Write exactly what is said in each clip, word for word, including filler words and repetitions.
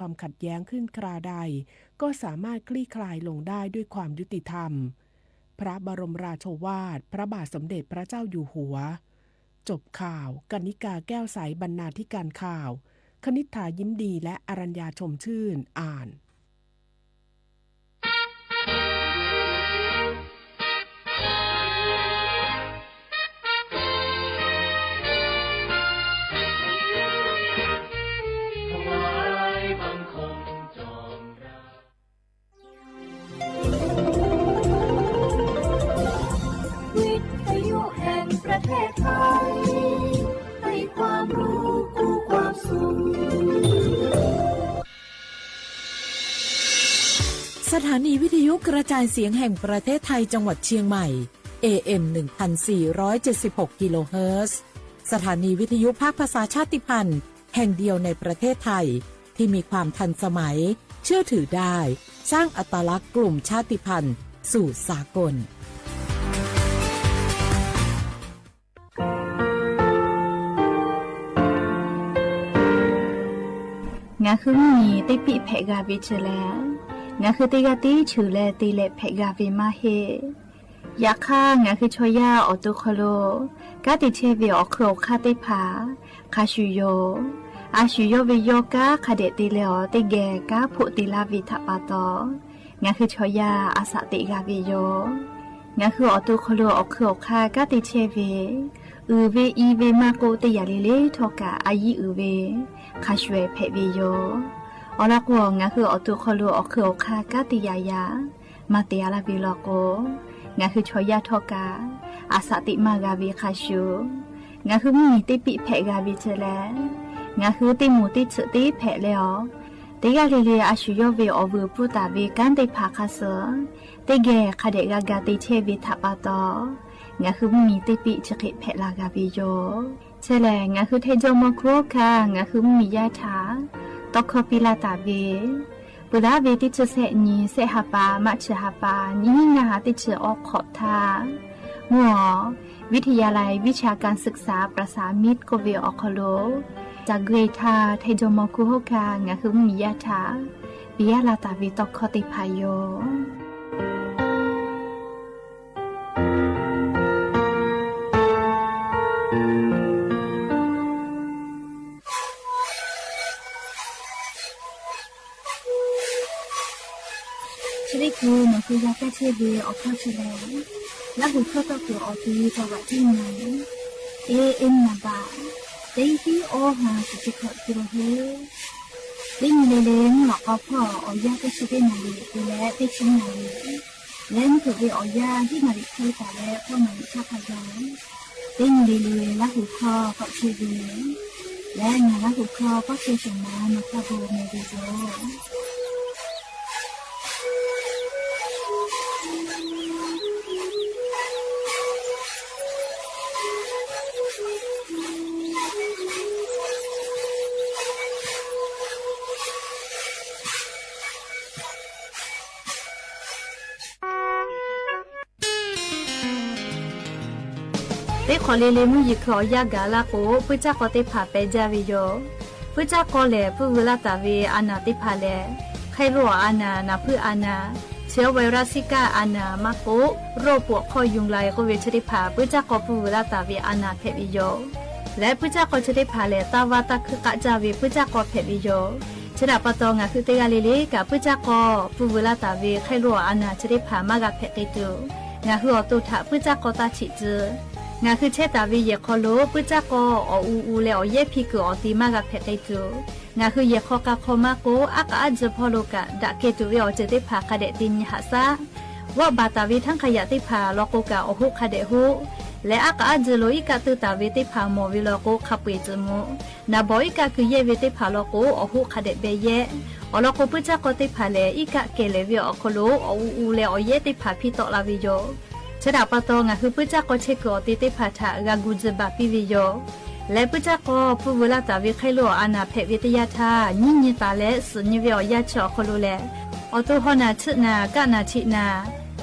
ความขัดแย้งขึ้นคราใด ก็สามารถคลี่คลายลงได้ด้วยความยุติธรรม พระบรมราโชวาท พระบาทสมเด็จพระเจ้าอยู่หัว จบข่าว กนิกา แก้วใส บรรณาธิการข่าว คณิษฐา ยิ้มดี และอรัญญา ชมชื่น อ่าน วิทยุแห่งประเทศไทย ให้ความรู้คู่ความสุข สถานีวิทยุกระจายเสียงแห่งประเทศไทยจังหวัดเชียงใหม่ เอ เอ็ม หนึ่งพันสี่ร้อยเจ็ดสิบหก กิโลเฮิรตซ์ สถานีวิทยุภาคภาษาชาติพันธุ์ แห่งเดียวในประเทศไทย ที่มีความทันสมัย เชื่อถือได้ สร้างอัตลักษณ์กลุ่มชาติพันธุ์สู่สากล ငါဃုမီး တေပ့းဖဲးဂၤဝ့ၢ်ဆၢလဲၣ်, ငါဃုတဂၤတဆၢလဲၣ် တလဲၤဖဲးဂၤဝ့ၢ်မးဟ့ၣ် ယခါ ငါဃုဆီယါ အီၣ်တိၢ်ခီၣ်လိာ် ကါတံာ်ဆဲးဝ့ၢ် အီၣ်ခုၣ်အီၣ်ခါသ့ၣ်တဖၣ် ခါဆူၣ်ယိာ်, အါဆူၣ်ယိာ်ဝ့ၢ်ယီၤ ကါခါဒဲး တလဲၤအီၤ တဂဲၤ ကါဖိးတ့လါဝ့ၢ်ထးပာ်တီၤ, ငါဃုဆီယါ အသးသ့ၣ်ဂၤဝ့ၢ်ယီၤ, ငါဃုအီၣ်တိၢ်ခီၣ်လိာ် အီၣ်ခုၣ်အီၣ်ခါ ကါတံာ်ဆဲးဝ့ၢ် အုၣ်ဝ့ၢ်အံၤဝ့ၢ်မးကိး တယာ်လံလၢထီၣ်ကး အယံၤအုၣ်ဝ့ၢ် ခါဆူၣ်ဝဲဖဲးဝ့ၢ်ယီၤ, အီၤလီၤကိး ငါဃုအီၣ်တိၢ်ခီၣ်လိာ် အီၣ်ခုၣ်အီၣ်ခါ ကါတယာ်ယၤ မၤတ့ၢ်အါလၢဝ့ၢ်လီၤကိး, ငါဃုဆီယါထီၣ်ကး အသးသ့ၣ်မၤဂၤဝ့ၢ်ခါဆူၣ်, ငါဃုမီး တပ့းဖဲးဂၤဝ့ၢ်ဆၢလဲၣ်, ငါဃုတ့မူးတဆၢးတ့ဖဲးလဲၣ်အီၤ, တဂၤလၢ်လၢ် အါဆူၣ်ယိာ်ဝ့ၢ် အီၣ်ဝ့ၢ်ပူၤတၢ်ဝ့ၢ် ကါသ့ၣ်တဖၣ်ခါဆၢ တဂဲၤ ခါဒဲးဂၤဂၤ တံာ်ဆဲးဝ့ၢ်ထးပာ်တီၤ, ငါဃုမီး တပ့းဆၢဃ့းဖဲးလၢ်ဂၤဝ့ၢ်ယီၤ, ဆၢလဲၣ် ငါဃုထဲဒိၣ်မီၤခူဟီၣ်ခါ ငါဃုမီးယါထး တီခီပံလၢ်တၢ်ဝ့ၢ် ပှၤလၢ်ဝ့ၢ် တဆၢဆဲးနံၤ ဆဲးဟးပာ် မးဆၢဟးပာ် နံၣ်နံၣ်နၢ်ဟး တဆၢအိၣ်ခိးထး မုၢ်အီၤ วิทยาลัยวิชาการศึกษาประสานมิตร ကိးဝ့ၢ်အီၣ်ခီၣ်လိာ် တၢ်ဂ့ၢ်ထါ ထဲဒိၣ်မီၤခူဟီၣ်ခါ ငါဃုမီးယါထး ပံယါလၢ်တၢ်ဝ့ၢ်တီခီသ့ၣ်တဖၣ်ယီၤ ဆၢလ့ၣ်ခိၣ် နီၢ်ဃုယါကၢ်ဆၢဝ့ၢ် အီၣ်ခီၣ်ဆၢလဲၣ်, လၢဟူးထီၣ်တီၢ်ကွံာ်အီၤ တယုၢ်သီဝးတံၢ်နံၤ เอ เอ็ม နံပါတ် သၢဆံသီ ဟါ ဆယ်ခုနစ် กิโลเฮิรตซ์ တနံၤလၢ်လၢ် မုၢ်လီၤကီဖီၣ် အီၣ်ယၢ်သၢဆံတနၣ်ရံၣ် တုၤလၢသၢဆံနၣ်ရံၣ် လၢမုၢ်ထူၣ်ဝ့ၢ်အီၣ်ယၢ် ဟံၣ်နၣ်ရံၣ်ခွံသၢလၢ ဃိးနၣ်ရံၣ်ဆါခါယီၤ တနံၤလၢ်လၢ် လၢဟူးထီၣ်ကီၢ်ဆၢဝ့ၢ် လၢနၤလၢဟူးထီၣ်ကီၢ်ဆၢၡိုၣ်မး နီၢ်သးဘိၣ်မဲာ်ဝ့ၢ်ယိၤ သ့ၣ်ခီၣ်လ့လ့ မုၢ်ယံၤခုၣ်အီၣ်ယၢ်ဂၤလၢ်ကိး ပုၢ်ကၠၢ်ကီသ့ၣ်တဖၣ်ပဲာ်ဒၢဝ့ၢ်ယိၤ, ပုၢ်ကၠၢ်ကီလဲၣ် ပုၢ်ဝဲလၢ်တၢ်ဝ့ၢ်အါနၢ်သ့ၣ်တဖၣ်လဲၣ်, ခဲၣ်လိာ်အီၣ်အါနၢ်, နၢ်ဖုအါနၢ်, ဆဲးဝဲရါစံကၣ်အါနၢ်မးကိး ရိၣ်ပှီၣ်ခီၣ်ယုၢ်လါ ကိးဝ့ၢ်ဆၢသ့ၣ်တဖၣ် ပုၢ်ကၠၢ်ကီပုၢ်ဝဲလၢ်တၢ်ဝ့ၢ်အါနၢ်ဖဲးဝ့ၢ်ယိၤ, လၢပုၢ်ကၠၢ်ကီဆၢသ့ၣ်တဖၣ်လဲၣ် တၢ်ဝါတၢ်ခုကးစၢ်ဝ့ၢ် ပုၢ်ကၠၢ်ကီဖဲးဝ့ၢ်ယိၤ, ဆၢဒၣ်ပၢ်တီ နၢ်ဃုသ့ၣ်ဂၤလ့လ့ ကပုၢ်ကၠၢ်ကီ ပုၢ်ဝဲလၢ်တၢ်ဝ့ၢ် ခဲၣ်လိာ်အီၣ်အါနၢ်ဆၢသ့ၣ်တဖၣ် မၤဂၤဖဲးက့ၤတုၤ, နၢ်ဃုအီၣ်တိၢ်ထး ပုၢ်ကၠၢ်ကီတၢ်ထံၣ်တုၤ, နၢ်ဃုဆဲးတၢ်ဝ့ၢ်ယဲၢ်ခီလိာ် ပုၢ်ကၠၢ်ကီအီၣ်အူအူလၢအီၣ်ယဲၢ်ဖံးကုၢ်အီၣ်တံၤ မၤဂၤဖဲးက့ၤတုၤ, နၢ်ဃုယဲၢ်ခီကၤခီမးကိး အါကအါဒုးဖီလိာ်ကး ဒၣ်ကဲတုၤဝဲအီၤစၢၤသ့ၣ်တဖၣ် ခါဒဲးတ့ၢ်နံၤဟးစး ဝီၣ်ဘၣ်တၢ်ဝ့ၢ်ထၢခးယၣ်သ့ၣ်တဖၣ်လီၤကိးကး အီၣ်ဟူးခါဒဲးဟူး, လၢအါကအါဒုးလိာ် အံကၣ်တုၤတၢ်ဝ့ၢ်သ့ၣ်တဖၣ် မီၢ်ဝ့ၢ်လီၤကိး ခးပှ့ၤစၢၤမူး, နၢ်ဘီၣ်အံကၣ်ကုၢ်ယဲၢ်ဝ့ၢ်သ့ၣ်တဖၣ်လီၤကိး အီၣ်ဟူးခါဒဲးဘဲယဲၢ်, အီၣ်လီၤကိး ပုၢ်ကၠၢ်ကီသ့ၣ်တဖၣ်လဲၣ် အံကၣ်ကဲလဲၣ်ဝ့ၢ်အီၣ်ခီလိာ် အီၣ်အူအူလၢအီၣ်ယဲၢ်သ့ၣ်တဖၣ် ဖံးတီးလၢ်ဝ့ၢ်ယိၤ, ဆၢဒၣ်ပၢ်တီ နၢ်ဃုပုၢ်ကၠၢ်ကီဆဲးကုၢ်အီၣ်တံၤသ့ၣ်တဖၣ်ထး ဂၤဂုာ်စၢၤဘၣ်ပံဝ့ၢ်ယိၤ လၢပုၢ်ကၠၢ်ကီပုၢ်ဝဲလၢ်တၢ်ဝ့ၢ် ခဲၣ်လိာ်အီၣ်အါနၢ်ဖဲးဝ့ၢ်တယၢ်ထါ နံၣ်နံၣ်သးလၢ စုးနံၣ်ဝ့ၢ်အီၣ်ယၢ်ဆၢအီၣ်ခီလိာ်လဲၣ်, အီၣ်တိၢ်ဟီၣ်နၢ် ထံးနၢ် ကၣ်နၢ်ထံးနၢ်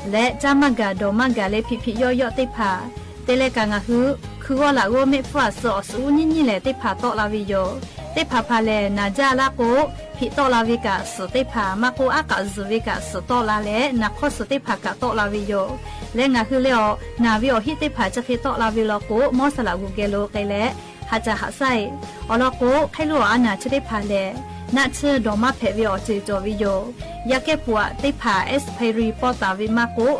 လၢကၠၢ်မၤဂၤဒီးမၤဂၤလၢဖံးဖံးယီၢ်ယီၢ်သ့ၣ်တဖၣ်, တဲလဲၣ်ကးနၢ်ဃု ခုဂီၢ်လၢ်ဂီၢ် မ့ၢ်ဖှီၣ်အစၢၤအီၣ် စုးအူနံၣ်နံၣ်လဲၣ်သ့ၣ်တဖၣ် တီးလၢ်ဝ့ၢ်ယိၤ, သ့ၣ်တဖၣ်ဖၣ်လဲၣ် နၢ်ကၠၢ်လၢ်ကိး ဟ့ၣ်တီၣ်လၢ်ဝဲကး စူၣ်တ့ၢ်ဖး မၢ်ကူးအါကးစူၣ်ဝဲကး စူၣ်တီၣ်လၢ်လၢ နၢ်ခီစူၣ်တ့ၢ်ဖး ကးတီၣ်လၢ်ဝဲယိာ် လၢနၢ်ဟူလၢအီၤ နၢ်ဝဲအီၤဟံၣ်တ့ၢ်ဖး ကၠၢၢ်ဃ့တီၣ်လၢ်ဝဲလီၤကိး မ်ဆလး Google လိၤက့ၤလၢ ဟးစၢ်ဟးဆၢအံၤ အီၤလီၤကိး ခဲလူၢ်အီၣ်အါနၢ်ဆူတ့ၢ်ဖးလဲၣ် နၢ်ဆူဒီးမၢ်ဖဲးဝဲအီၤ စၢၢ်ကီၣ်ဝဲယိာ် ယဲၢ်ကဲပူးအတ့ၢ်ဖး expiry ပီၣ်တၢ်ဝဲမၢ်ကိး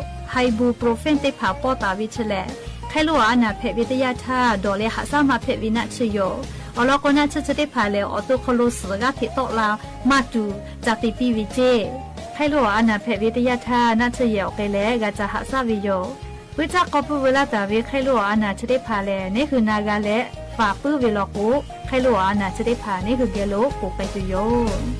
ibuprofen တ့ၢ်ဖး ပီၣ်တၢ်ဝဲဆူလဲၣ် ခဲလူၢ်အီၣ်အါနၢ်ဖဲးဝဲတယၢ်ထါ ဒီးလၢဟးဆၢမၢ်ဖဲးဝဲနၢ်ဆူယိာ် အီၤလီၤကိး နၢ်ဆူဆူတ့ၢ်ဖးလဲၣ် အီၤတိၢ်ခီလိာ်စူၣ်ဂၤ ဟ့ၣ်တီၣ်လၢ်မၢ်တူၢ် ကၠၢၢ်တံၢ်ပံဝဲက့ၢ် ခဲလူၢ်အီၣ်အါနၢ်ဖဲးဝဲတယၢ်ထါ နၢ်ဆူယဲၢ်အီၤက့ၤလၢ ဂၤစၢ်ဟးဆၢဝဲယိာ် ပုၢ်တၢ်ကီၢ်ပုၢ်ဝဲၢ်လၢတၢ်ဝဲ ခဲလူၢ်အီၣ်အါနၢ်ဆူတ့ၢ်ဖးလဲၣ် နဟ့ၣ်ဂံၢ်နၢ်ဂၤလၢ ဖးပုၢ်ဝဲလီၤကိး ခဲလူၢ်အီၣ်အါနၢ်ဆူတ့ၢ်ဖး နဟ့ၣ်ဂံၢ်လိာ်ကိးကဲတုၤယိာ်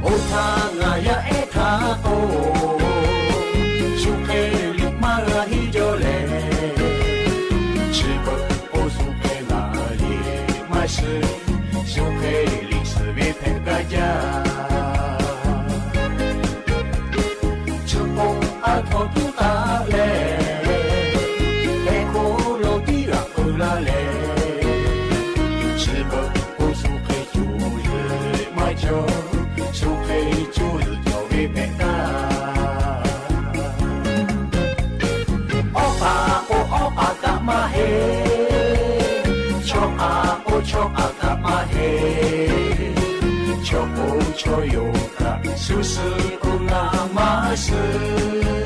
အိၣ်ထါငါယအဲၣ်ထါအိၣ် ဆူၣ်ဃ့လံာ်မးဂၤဟံးကၠီလဲၣ် ဆၢပၢအိၣ်ဆူၣ်ဃ့လံာ်မးစၢၤ ဆူၣ်ဃ့လံာ်စၢၤဝဲဖဲကစၢ် ဆၢပၢအါထီၣ်တူၢ်တၢ်လဲၣ် ဟဲခိၣ်လိာ်တံၢ်ဂၤအၢလၢ်လဲၣ် ဆၢပၢအိၣ်ဆူၣ်ဃ့ကၠိယဲၢ်မးကၠီ ဆူၣ်ဃ့ကၠိယဲၢ်ကၠီဝဲဖဲကၢ် အီၣ်ပာ်အိၣ်အီၣ်ပာ်ကးမးဟ့ ဆီၣ်ပာ်အိၣ်ဆီၣ်ပာ်ကးမးဟ့ ဆီၣ်အိၣ်ဆီၣ်ယိာ်ကး ဆူၣ်စူၣ်ကိးနၤမးစၢၤ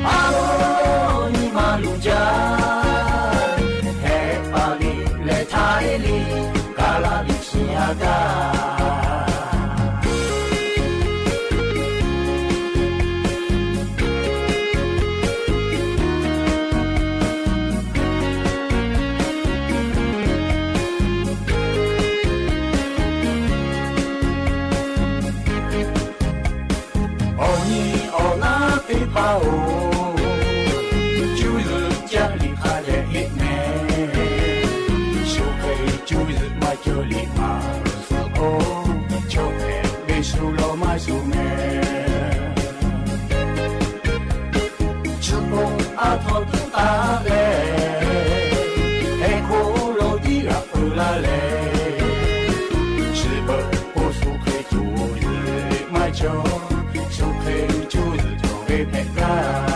အါလီၤနံၤမၤလူၤကၠၢ် ဟဲပာ်လံလဲၤထါလံ ကလးလံစံးအကါ အီၣ်နံၤအီၣ်လါသ့ၣ်တဖၣ်အိၣ် ကၠူဇုကၠၢ်လံခါလဲၣ်ဟ့ၣ်နဲ ဆူၣ်ဃ့ကၠူဇုမးကၠီလံမးစၢၤအိၣ် ဆီၣ်ဖဲးဘ့ၣ်ဆူၣ်လီၤမးစူၣ်မဲ ဆၢပၢအါထီၣ်တူၢ်တၢ်လဲၣ် ဟဲခိၣ်လိာ်တံၢ်ဂၤအၢလၢ်လဲၣ် ဆၢပၢအိၣ်ဆူၣ်ဃ့ကၠိယဲၢ်မးကၠီ ဆူၣ်ဃ့ကၠိယဲၢ်ကၠီဝဲဖဲကၢ်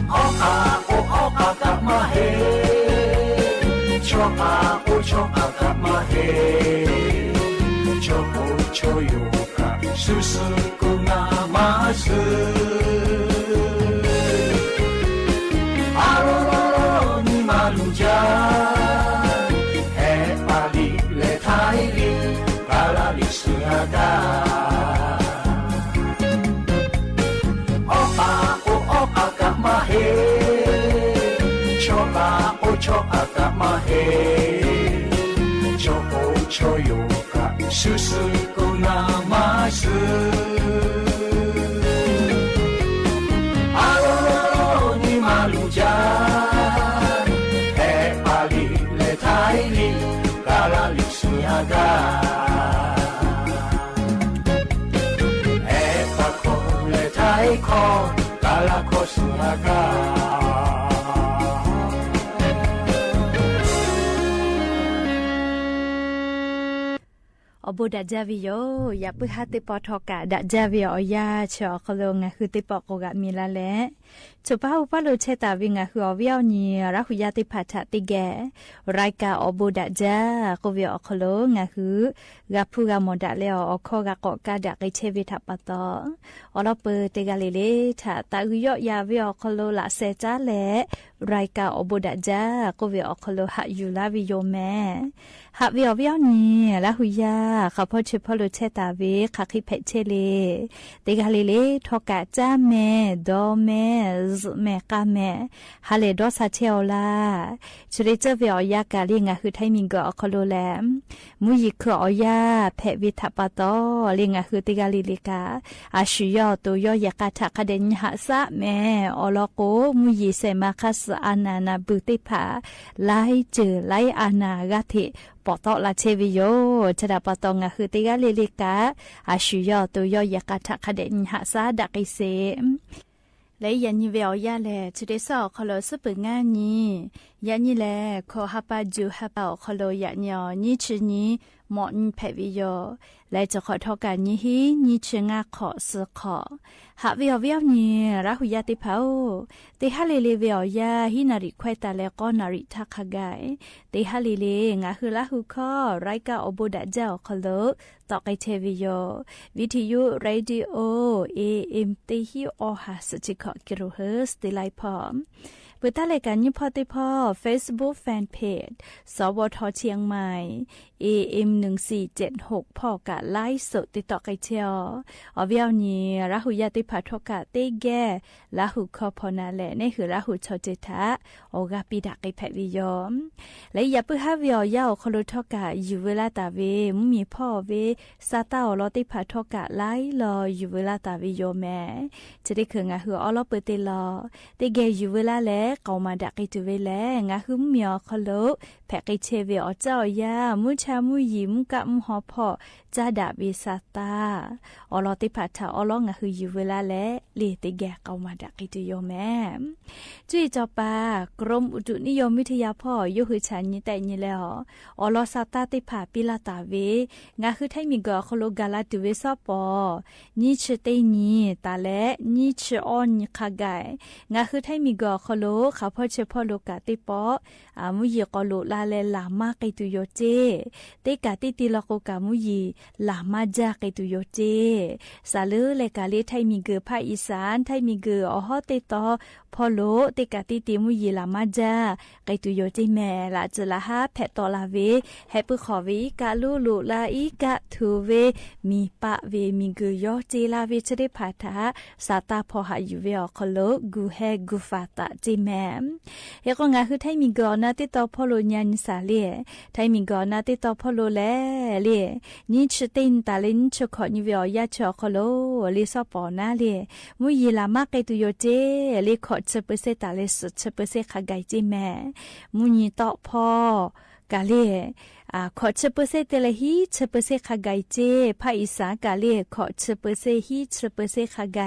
အီၣ်ပာ်အိၣ်အီၣ်ပာ်ကးမးဟ့ ဆီၣ်ပာ်အိၣ်ဆီၣ်ပာ်ကးမးဟ့ ဆီၣ်အိၣ်ဆီၣ်ယိာ်ကး ဆူၣ်စူၣ်ကိးနၤမးစၢၤ အါလီၤလီၤလီၤနံၤမၤလူၤကၠၢ် ဟဲပာ်လံလဲၤထါလံ ကလးလံစံးအကါ အီၣ်ပာ်အိၣ်အီၣ်ပာ်ကးမးဟ့ ဆီၣ်ပာ်အိၣ်ဆီၣ်ပာ်ကးမးဟ့ ဆီၣ်အိၣ်ဆီၣ်ယိာ်ကး ဆူၣ်စူၣ်ကိးနၤမးစၢၤ အါလီၤလီၤလီၤနံၤမၤလူၤကၠၢ် ဟဲပာ်လံလဲၤထါလံ ကလးလံစံးအကါ ဟဲပာ်ခီလဲၤထါခီ ကလးခီစံးအကါ အိၣ်ဘိးဒၣ်ကၠၢ်ဝဲယိာ် ယပုၢ်ဟါသ့ၣ်ပီၣ်ထီၣ်ကး ဒၣ်ကၠၢ်ဝဲအီၤယၤ ဆၢအီၤခီလိာ် ငါဟုသ့ၣ်ပီၣ်ကိးဂၤမံၤလၢ်လဲၣ် ဆိပာ်ဟူပာ်လိာ်ဆဲးသးဝံၤ ငါဟုအီၤဝံၤအီၤနံၤ ရၣ်ဃုာ်ယါသ့ၣ်တဖၣ်ထးသ့ဂဲၤ ရၢၢ်ကၢၣ်အိၣ်ဘိးဒၣ်ကၠၢ် ကိးဝဲအီၤခီလိာ် ငါဟု ဂၤဖုဂၤမီၢ်ဒၣ်လဲာ်အီၤ အခီဂၤကိးကါဒၣ်က့ၤဆဲးဝဲထးပာ်သီ အီၤလီၤပၢၤတဂၤလၢ်လၢ် ထးသးဂုာ်ယီၣ်ယၤဝဲအီၤခီလိာ် လၢစဲးကၠၢ်လဲၣ် รายก๋านออกโบดักจ้า โกเวออกคอโลหะอยู่ละวิโยแม หากเวออกเวียวนี้ ละหูยา ขาวพ่อเชอพ่อโลแช่ตาเว ขาคิดแผดเช่เลย เตกาเลเล ทอกะจ้าแม ดอแม จึแม กาแม หาแหล่ดอซาเช่าละ เชอเรเจอร์เวออกยากาเล งาฮือไทยมีเกอออกคอโลแล มุ้ยหยีคือออกยา แผดเวถะปาตอ เลงาฮือเตกาเลเลกา อาสูยอโตยอแยกาถะคะแดนหะสะแม ออลอโก มุ้ยหยีใส่มาคะสืออานานาบือเตผา ไลเจอไลอานา กาเท ปอเตาะลาเชวิโย ชะดาปะตองงาคือเตกาเลเลกา อาสูยอโตยอแยกาถะคะแดนหะสะดะกิเส และยะนี้เวออกยาแล ชุเดซอคอโลซึ่งเปิดงานนี้ ยะนี้แล คอฮาปาจูฮาปาออกคอโลยะนี้ออ นี้ชื่อนี้ หมอนี้แผดวิโย และจะขอทอกานี้ฮี นี้ชื่องาขอสือขอ หากเวออกเวียวนี้ ละหูยาเตผา เตหาเลเลเวออกยา ฮีนาริควายตาและก็นาริทะคะไก เตหาเลเล งาฮือละหูคอ รายก๋านออกโบดักจ้าออกคอโล เตาะไกเทวิโย วิทยุ เรดิโอ เอเอ็ม เตหิ้วออหา สิบเจ็ด กิโลเฮิรตซ์ เตไลฟ์พร้อม เปิดตาแหล่งก๋านนี้พ่อเตพ่อ เฟซบุ๊กแฟนเพจ สวท เชียงใหม่ เอเอ็ม หนึ่งสี่เจ็ดหก พ่อกะไลฟ์สดติดต่อไกเที่ยว ออกเวียวนี้ ละหูยาเตผาทอกะเตแก้ ละหูคอพอนาแล ในหือละหูชาวเจทะ ออกาปีดะไกแผดวิโย และอย่าปื้อฮาเวออกยาออกคอโลทอกะ อยู่เวลาตาเว มุ้ยหยีพ่อเว ซาตาออลอเตผาทอกะไลฟ์ลอ อยู่เวลาตาเวโยแม จะได้เขิงงาฮือออลอเปิดเตลอ เตแก้อยู่เวลาแล เกามาดะกิตูเวแล งาฮือมุ้ยหยีออกคอโล แผดกิเชเวออกเจ้าออกยา มุ้ยชามุ้ยหยี มุ้ยกะมุ้ยฮอพ่อ จ้าดะเวซาตา ออลอเตผาถะออลองาฮืออยู่เวลาแล เลเตแก้เกามาดะกิตูโยแม จุ้ยจอปา กรมอุตุนิยมวิทยาพ่อ ยกหือฉันนี้แต๊นี้แลออ ออลอซาตาเตผาปีลาตาเว งาฮือไทยมีเกอออกคอโลกาลาตูเวซอปอ นี้ชื่อเตนี้ตาและ นี้ชื่ออ้อนี้คะไก งาฮือไทยมีเกอออกคอโล ขาวพ่อเชอพ่อโลกาเตปอ อา มุ้ยหยีกอลุลาแลหลามากิตูโยเจ้ เตกาตี้ตีลอโกกามุ้ยหยี หลามาจ้ากิตูโยเจ้ สาเลือแลกาเลไทยมีเกอภาคอีสาน ไทยมีเกอออฮอเตตอ พ่อโล เตกาตี้ตีมุ้ยหยีหลามาจ้า กิตูโยเจ้แม ละจือละฮาแผดต่อลาเว แฮะปื้อขอเวอีกะลุลุลาอีกะถูเว มีปะเว มีเกอโยเจ้ลาเว จะได้ผาถะ สาตาพ่อหาอยู่เวออกคอโล กูแฮกูฟาตะเจ้แม เฮก็งาฮือไทยมีเกอออกนาเตตอพ่อโลญาณิสาเล ไทยมีเกอออกนาเตตอพ่อโลแล เล นี้ชื่อเตนตาเล นี้ชื่อขอนี้เวออกยาชื่อออกคอโล เลซอปอนาเล มุ้ยหยีหลามากิตูโยเจ้ เลขอชื่อเปอร์เซ็นต์ตาเล สิบชื่อเปอร์เซ็นต์คะไกเจ้แม มุ้ยหยีเตาะพ่อ กาเล อา ขอชื่อเปอร์เซ็นต์เตละฮีชื่อเปอร์เซ็นต์คะไกเจ้ ภาคอีสานกาเล ขอชื่อเปอร์เซ็นต์ฮีชื่อเปอร์เซ็นต์คะไก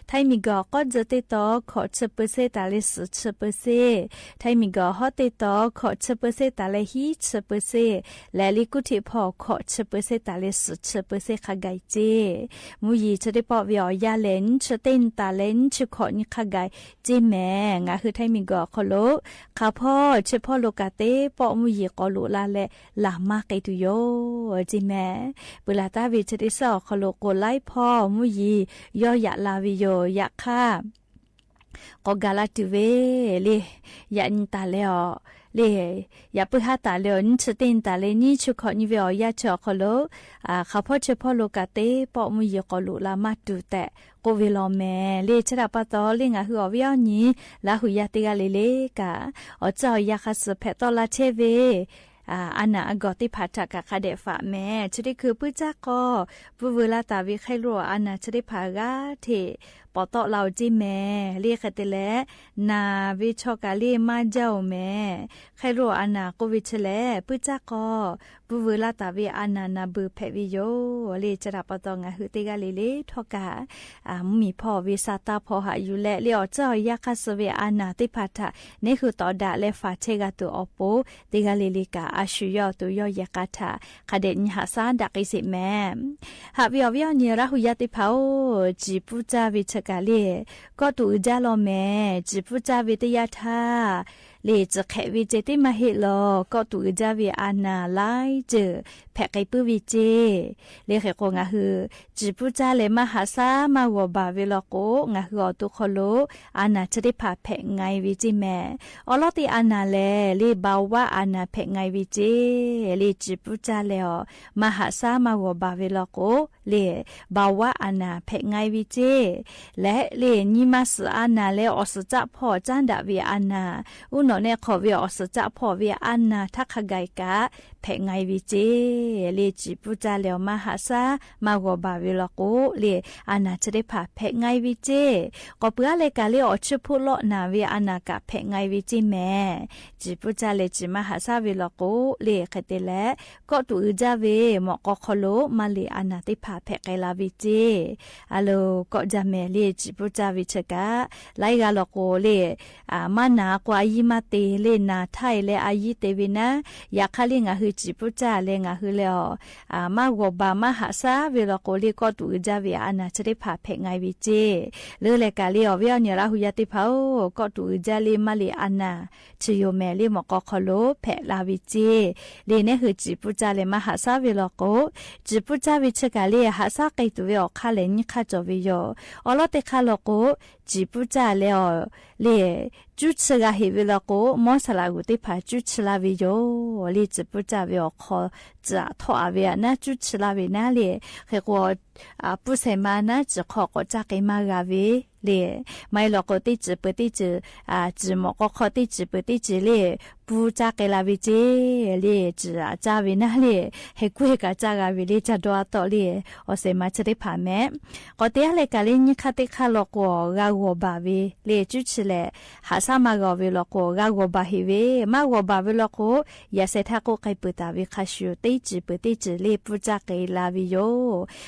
ไทยมีเกอออกก็เจอเตตอ ขอชื่อเปอร์เซ็นต์ตาเล สิบชื่อเปอร์เซ็นต์ ไทยมีเกอออกฮอเตตอ ขอชื่อเปอร์เซ็นต์ตาเล ฮีชื่อเปอร์เซ็นต์ และลิกุฏิพ่อ ขอชื่อเปอร์เซ็นต์ตาเล สิบชื่อเปอร์เซ็นต์คะไกเจ้ มุ้ยหยีจะได้ปอเวออกยาแล นี้ชื่อเตนตาเล นี้ชื่อขอนี้คะไก เจ้แม งาฮือไทยมีเกอออกคอโล ขาวพ่อเชอพ่อโลกาเตปอมุ้ยหยีกอลุลาแลหลามากิตูโย เจ้แม ปื้อลาตาเวจะได้ซอออกคอโลโกไลฟ์พ่อมุ้ยหยี ยอหยะลาเวโย ยะค่ะ กอกาลาตูเว เล ยะนี้ตาแลออ เล ยะปื้อฮาตาแลออ นี้ชื่อเตนตาเล นี้ชื่อขอนี้เวออกยาชื่อออกคอโล อา ขาวพ่อเชอพ่อโลกาเตปอมุ้ยหยีกอลุลามาตูแตะ โกเวลอแม เล ชะดาปาตอ เลงาฮือออกเวออกนี้ ละหูยาเตกาเลเลกา ออกเจ้าออกยาคะสือแผดต่อลาเชเว อา อานาอากอเตผาถะกะคะแดะฝากแม จะได้คือปื้อจ๊ะกอ ปื้อเวลาตาเวไข้รัวอานาจะได้ผากาเท ปอเตาะลาวเจ้แม เลขะเตแล นาเวชอกาเลมาเจ้าแม ไข้รัวอานาโกเวชะแล ปื้อจ๊ะกอ ปื้อเวลาตาเวอานานาเบอร์แผดเวโย เล ชะดาปาตองาฮือเตกาเลเลทอกา อา มีพ่อเวซาตาพ่อหาอยู่แล เลออกเจ้าออกยาคะสือเวอานาเตผาถะ ในหือต่อดะและฝาเชกาตูออโป เตกาเลเลกา อาชูยอตูยอแยกาถะ คะแดะนี้หาซาดะกิเสแม หากเวออกเวออกนี้ละหูยาเตผา จีบปูจาเวชะกาเล ก็ตูอือจาลอแม จีบปูจาเวเตยาทา เลจะแขะเวเจเตมาเฮลอ ก็ตูอือจาเวอานาไลเจอ แผ ဖဲးကဲပုၼ်ႉဝဲကၠ့ လႄၣ်ဃဲးကိး ငါဟု စံၣ်ပူၢ်ကၠၢ်လႄၣ် မၤဟးဆၢ် မၤဂီၢ်ဘၣ်ဝဲလီၤကိး ငါဟုအီၤတူၢ်ခီၣ်လိ အာဏာ ချၢၣ်သ့ၣ်တဖၣ် ဖဲးငါဝဲကၠ့မ့ၢ် အီၤလီၤတ့ၢ် အာဏာ လဲၣ် လႄၣ် ဘဝအာဏာ ဖဲးငါဝဲကၠ့ လၢစံၣ်ပူၢ်ကၠၢ်လႄၣ်အီၤ မၤဟးဆၢ် မၤဂီၢ်ဘၣ်ဝဲလီၤကိး လၢ ဘဝအာဏာ ဖဲးငါဝဲကၠ့ လၢ လၢ ညီမး စစ်အာဏာ လၢ အီၣ်စၢ်ကၠၢ်ဖီၣ် ကၠၢ်ဒၣ်ဝဲအာဏာ အူနီၢ်နဲၣ်ခီၣ်ဝဲ အီၣ်စၢ်ကၠၢ်ဖီၣ်ဝဲ အာဏာ ထးခါကဲကး ဖဲးငါဝဲကၠ့ လၢစံၣ်ပူၢ်ကၠၢ်လၢ မၤဟးဆၢ် မၤဂီၢ်ဘၣ်ဝဲလီၤကိး လၢ အာဏာ ချၢၣ်သ့ၣ်တဖၣ် ဖဲးငါဝဲကၠ့ ကိးပှၤလဲၣ် ကးလၢ အီၣ်ဆူၣ်ဖှိၣ်လီၤနၢ်ဝဲ အာဏာ ကး ဖဲးငါဝဲကၠ့မ့ၢ် စံၣ်ပူၢ်ကၠၢ်လၢ စံၣ်မၤဟးဆၢ်ဝဲလီၤကိး လၢဃဲးတဲလဲၣ် ကီၢ်တူၢ်အုးကၠၢ်ဝဲ မီၣ်ကီၢ်ခီၣ်လိ မၤလ့ၣ်အာဏာ သ့ၣ်တဖၣ် ဖဲးကဲလီၤဝဲကၠ့ အလီၢ် ကီၢ်ကၠၢ်မ့ၢ် လၢစံၣ်ပူၢ်ကၠၢ်ဝဲဆၢကး လၢအဂၤလီၤကိး လၢ မၤနၢၤကွၢ် အယံၤမၤတ့ၢ် လၢနၢ်ထါအံၤလၢ အယံၤတ့ၢ်ဝဲနၤ ယခါလၢ ငါဟု စံၣ်ပူၢ်ကၠၢ်လၢ ငါဟုလၢအီၤ မၤဂီၢ်ဘၣ် မၤဟးဆၢ်ဝဲလီၤကိး လၢကီၢ်တူၢ်အုးကၠၢ်ဝဲ အာဏာ ချၢၣ်သ့ၣ်တဖၣ် ဖဲးငါဝဲကၠ့ လၢလဲၣ် ကးလၢ အီၣ်ဝဲအီၣ်နံၣ် လၢဟူယါသ့ၣ်တဖၣ်ဧၢ ကီၢ်တူၢ်အုးကၠၢ်လၢ မၤလ့ၣ် အာဏာ ဆူၣ်ယိၣ်မဲာ် လၢမီၣ်ကီၢ်ခီၣ်လိ ဖဲးလီၤဝဲကၠ့ လၢန့ၣ်ဟု စံၣ်ပူၢ်ကၠၢ်လၢ မၤဟးဆၢ်ဝဲလီၤကိး စံၣ်ပူၢ်ကၠၢ်ဝဲဆၢကးလၢ ဟးဆၢ်ကဲတုၤဝဲ အီၣ်ခါလဲၣ် နံၣ်ခါကၠီၣ်ဝဲယိာ် အီၤလီၤတ့ၢ်ခါလီၤကိး စံၣ်ပူၢ်ကၠၢ်လၢအီၤ လၢ ကူၣ်ဆူၣ်ဂၤဟ့ၣ်ဝဲလီၤကိး မီၢ်ဆလးဂူာ်သ့ၣ်တဖၣ် ကူၣ်ဆူၣ်လၢ်ဝဲယိာ် လၢစံၣ်ပူၢ်ကၠၢ်ဝဲအီၤ ခီၣ်စၢ်ထီၣ်အဝဲနၤ ကူၣ်ဆူၣ်လၢ်ဝဲနၤလၢ ဃဲးကိး ပူၣ်စဲးမၤနၤ စံၣ်ခီၣ်ကိး ကၠၢ်က့ၤမၤဂၤဝဲ လၢ မၤအလီၤကိး သ့ၣ်စံၣ်ပၢၢ်သ့ၣ်စံၣ် စံၣ်မီၣ်ကီၢ်ခီၣ် သ့ၣ်စံၣ်ပၢၢ်သ့ၣ်စံၣ်လၢ ပူၣ်ကၠၢ်ကဲလီၤဝဲကၠ့ လၢစံၣ်အကၠၢ်ဝဲနၤလၢ ဟဲကွၢ်ကးကၠၢ်ဂၤဝဲလၢ ကၠၢ်ဒီအသီၣ်လၢ အီၣ်စဲးမၤ ချၢၣ်သ့ၣ်တဖၣ်မ့ၢ် ကိးတဲလဲၣ် ကးလၢ နံၣ်ခါတ့ၢ်ခါလီၤကိး ဂၤဂီၢ်ဘၣ်ဝဲ လၢကူၣ်ဆူၣ်လဲၣ် ဟးဆၢ်မၤဂီၢ်ဝဲလီၤကိး ဂၤဂီၢ်ဘၣ်ဟ့ၣ်ဝဲ မၤဂီၢ်ဘၣ်ဝဲလီၤကိး ယၤဆဲးထးကိး ကဲပုၢ်သးဝဲခါဆူၣ် သ့ၣ်စံၣ်ပၢၢ်သ့ၣ်စံၣ်လၢ ပူၣ်ကၠၢ်ကဲလီၤဝဲယိာ်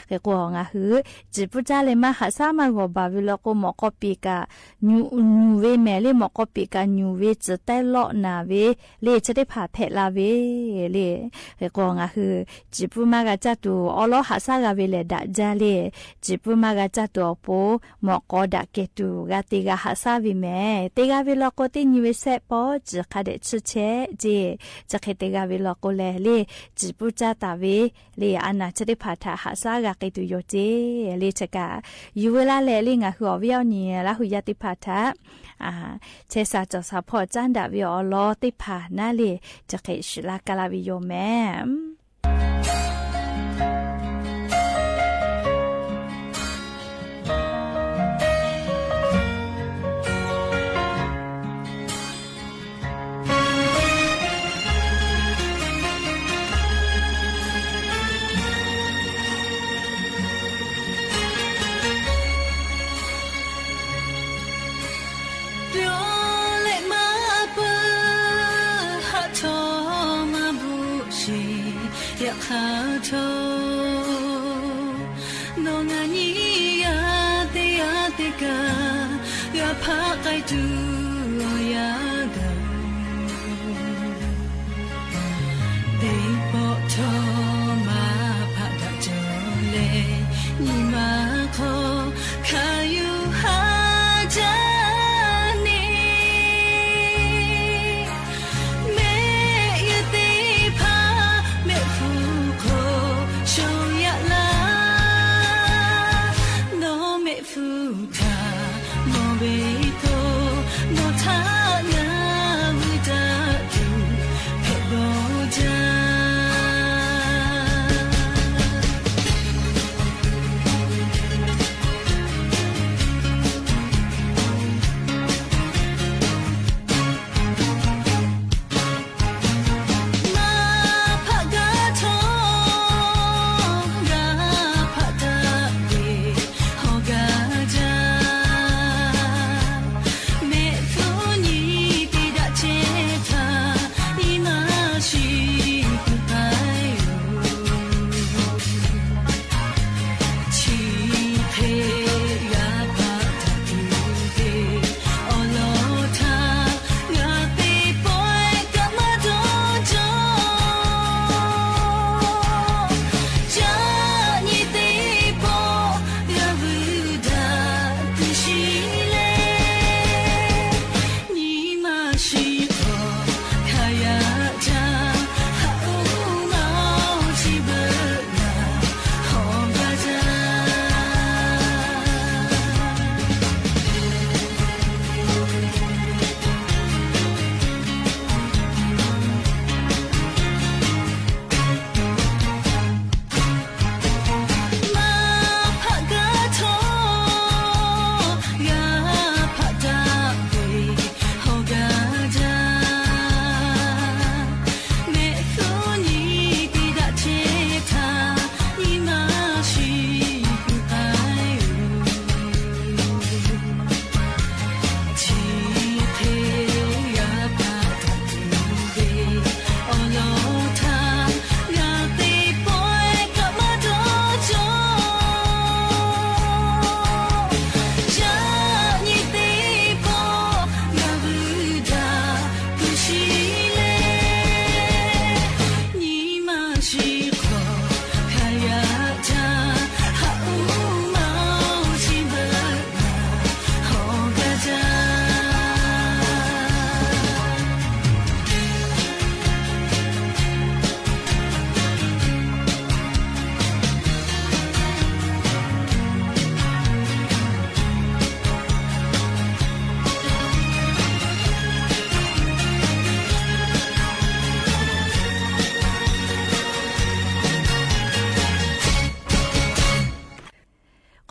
ဃဲးကိး ငါဟု စံၣ်ပူၣ်ကၠၢ်လၢ မၤဟးဆၢ်မၤဂီၢ်ဘၣ်ဝဲလီၤကိး မီၣ်ကီၢ်ပံာ်ကး ညူၣ် ညူၣ်ဝဲမဲာ်လၢ မီၣ်ကီၢ်ပံာ်ကး ညူၣ်ဝဲ စံၣ်တဲလီၤနၢ်ဝဲ လၢ ချၢၣ်သ့ၣ်တဖၣ် ဖဲးလီၤဝဲ လၢ ဃဲးကိး ငါဟု စံၣ်ပူၣ်မၤဂၤကၠၢ်တူၢ် အီၤလီၤဟးဆၢ်ဂၤဝဲလဲၣ် ဒၣ်ကၠၢ်လၢ စံၣ်ပူၣ်မၤဂၤကၠၢ်တူၢ်အပူၤ မီၣ်ကီၢ်ဒၣ်ကဲတုၤ ဂၤတ့ၢ်ဂၤဟးဆၢ်ဝဲမ့ၢ် တ့ၢ်ဂၤဝဲလီၤကိး သ့ၣ်ညံဝဲဆဲး ပီၣ်စံၣ်ခါဒဲးဆူၣ်ဆဲးကၠ့ စံၣ်ဃဲးတ့ၢ်ဂၤဝဲလီၤကိးလဲၣ် လၢ စံၣ်ပူၣ်ကၠၢ်တၢ်ဝဲ လၢ အာဏာ ချၢၣ်သ့ၣ်တဖၣ်ထး ဟးဆၢ်ဂၤကဲတုၤယိာ်ကၠ့ လၢဆၢကး ယူၤဝဲလၢ်လဲၣ် လၢ ငါဟု အီၣ်ဝဲအီၣ်နံၣ် လၢဟူယါသ့ၣ်တဖၣ်ထး ဆဲးစၢ်ကၠီၣ်စၢ်ဖီၣ် ကၠၢ်ဒၣ်ဝဲအီၤလီၤသ့ၣ်တဖၣ်နၤလၢ စံၣ်ဃဲးဆူၣ်လၢ်ကလၢ်ဝဲယိာ်မ့ၢ်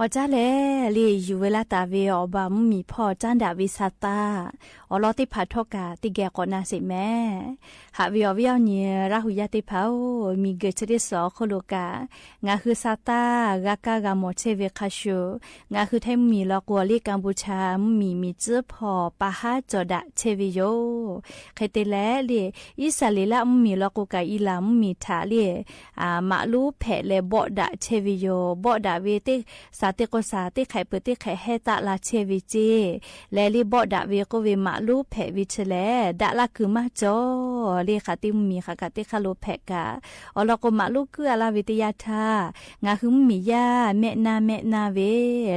အီၤ ကၢ်လဲၣ် လၢယူၢ်ဝဲလၢတၢ်ဝဲအီၤ ဘၣ်မုၢ်မံၤဖီၣ် ကၢ်ဒၣ်ဝဲဆၢတၢ် အီၤလီၤသ့ၣ်တဖၣ်ထီၣ်ကၢ် တကဲၢ်ကီးနၤစ့ၢ်ကီးမ့ၢ် ဟးဝဲအီၤ ဝဲအီၤ နံၣ်ရၣ်ဟူယါသ့ၣ်တဖၣ်ဧၢ, မ့ၢ်ဂဲၤဆၢထၢၣ်စီၤအီၤခိၣ်လိာ်ကၢ် ငါးဟုးဆၢတၢ် ဂၤကၢ်ဂၤမီၤဆဲးဝဲခါဆူ ငါးဟုးထဲမုၢ်မံၤလီၤကိးလၢကမ်ဘူချၣ် မုၢ်မံၤမံၤစၢဖီၣ် ပာ်ဟးကၠီၤဒၣ်ဆဲးဝဲယိာ်, ခဲတဲလဲၣ်လၢ အံၣ်စရ့လးမုၢ်မံၤလီၤကိးကၢ် အံလၣ်မုၢ်မံၤထးလၢ မၤလိဖဲးလၢဘီၣ်ဒၣ်ဆဲးဝဲယိာ်, ဘီၣ်ဒၣ်ဝဲ သ့ၣ်စၤသ့ၣ်ကိးစၤ သ့ၣ်ခဲးပၢၤသ့ၣ်ခဲးဟဲ တၢ်လၢဆဲးဝဲစ့ၢ်, လဲၤလၢဘီၣ်ဒၣ်ဝဲကိးဝဲ မၤလိဖဲးဝဲဆဲးလဲၣ် ဒၣ်လၢကုၢ်မၤကၠီ လၢဃာ်သ့ၣ်မုၢ်မံၤဃာ်ကၢ် သ့ၣ်ဃၣ်လိာ်ဖဲးကၢ် အီၤလီၤကိး မၤလိကုၢ်အလၢ်ဝဲတယါထါ ငါးဟုးမုၢ်မံၤယါ မဲာ်နါမဲာ်နါဝဲ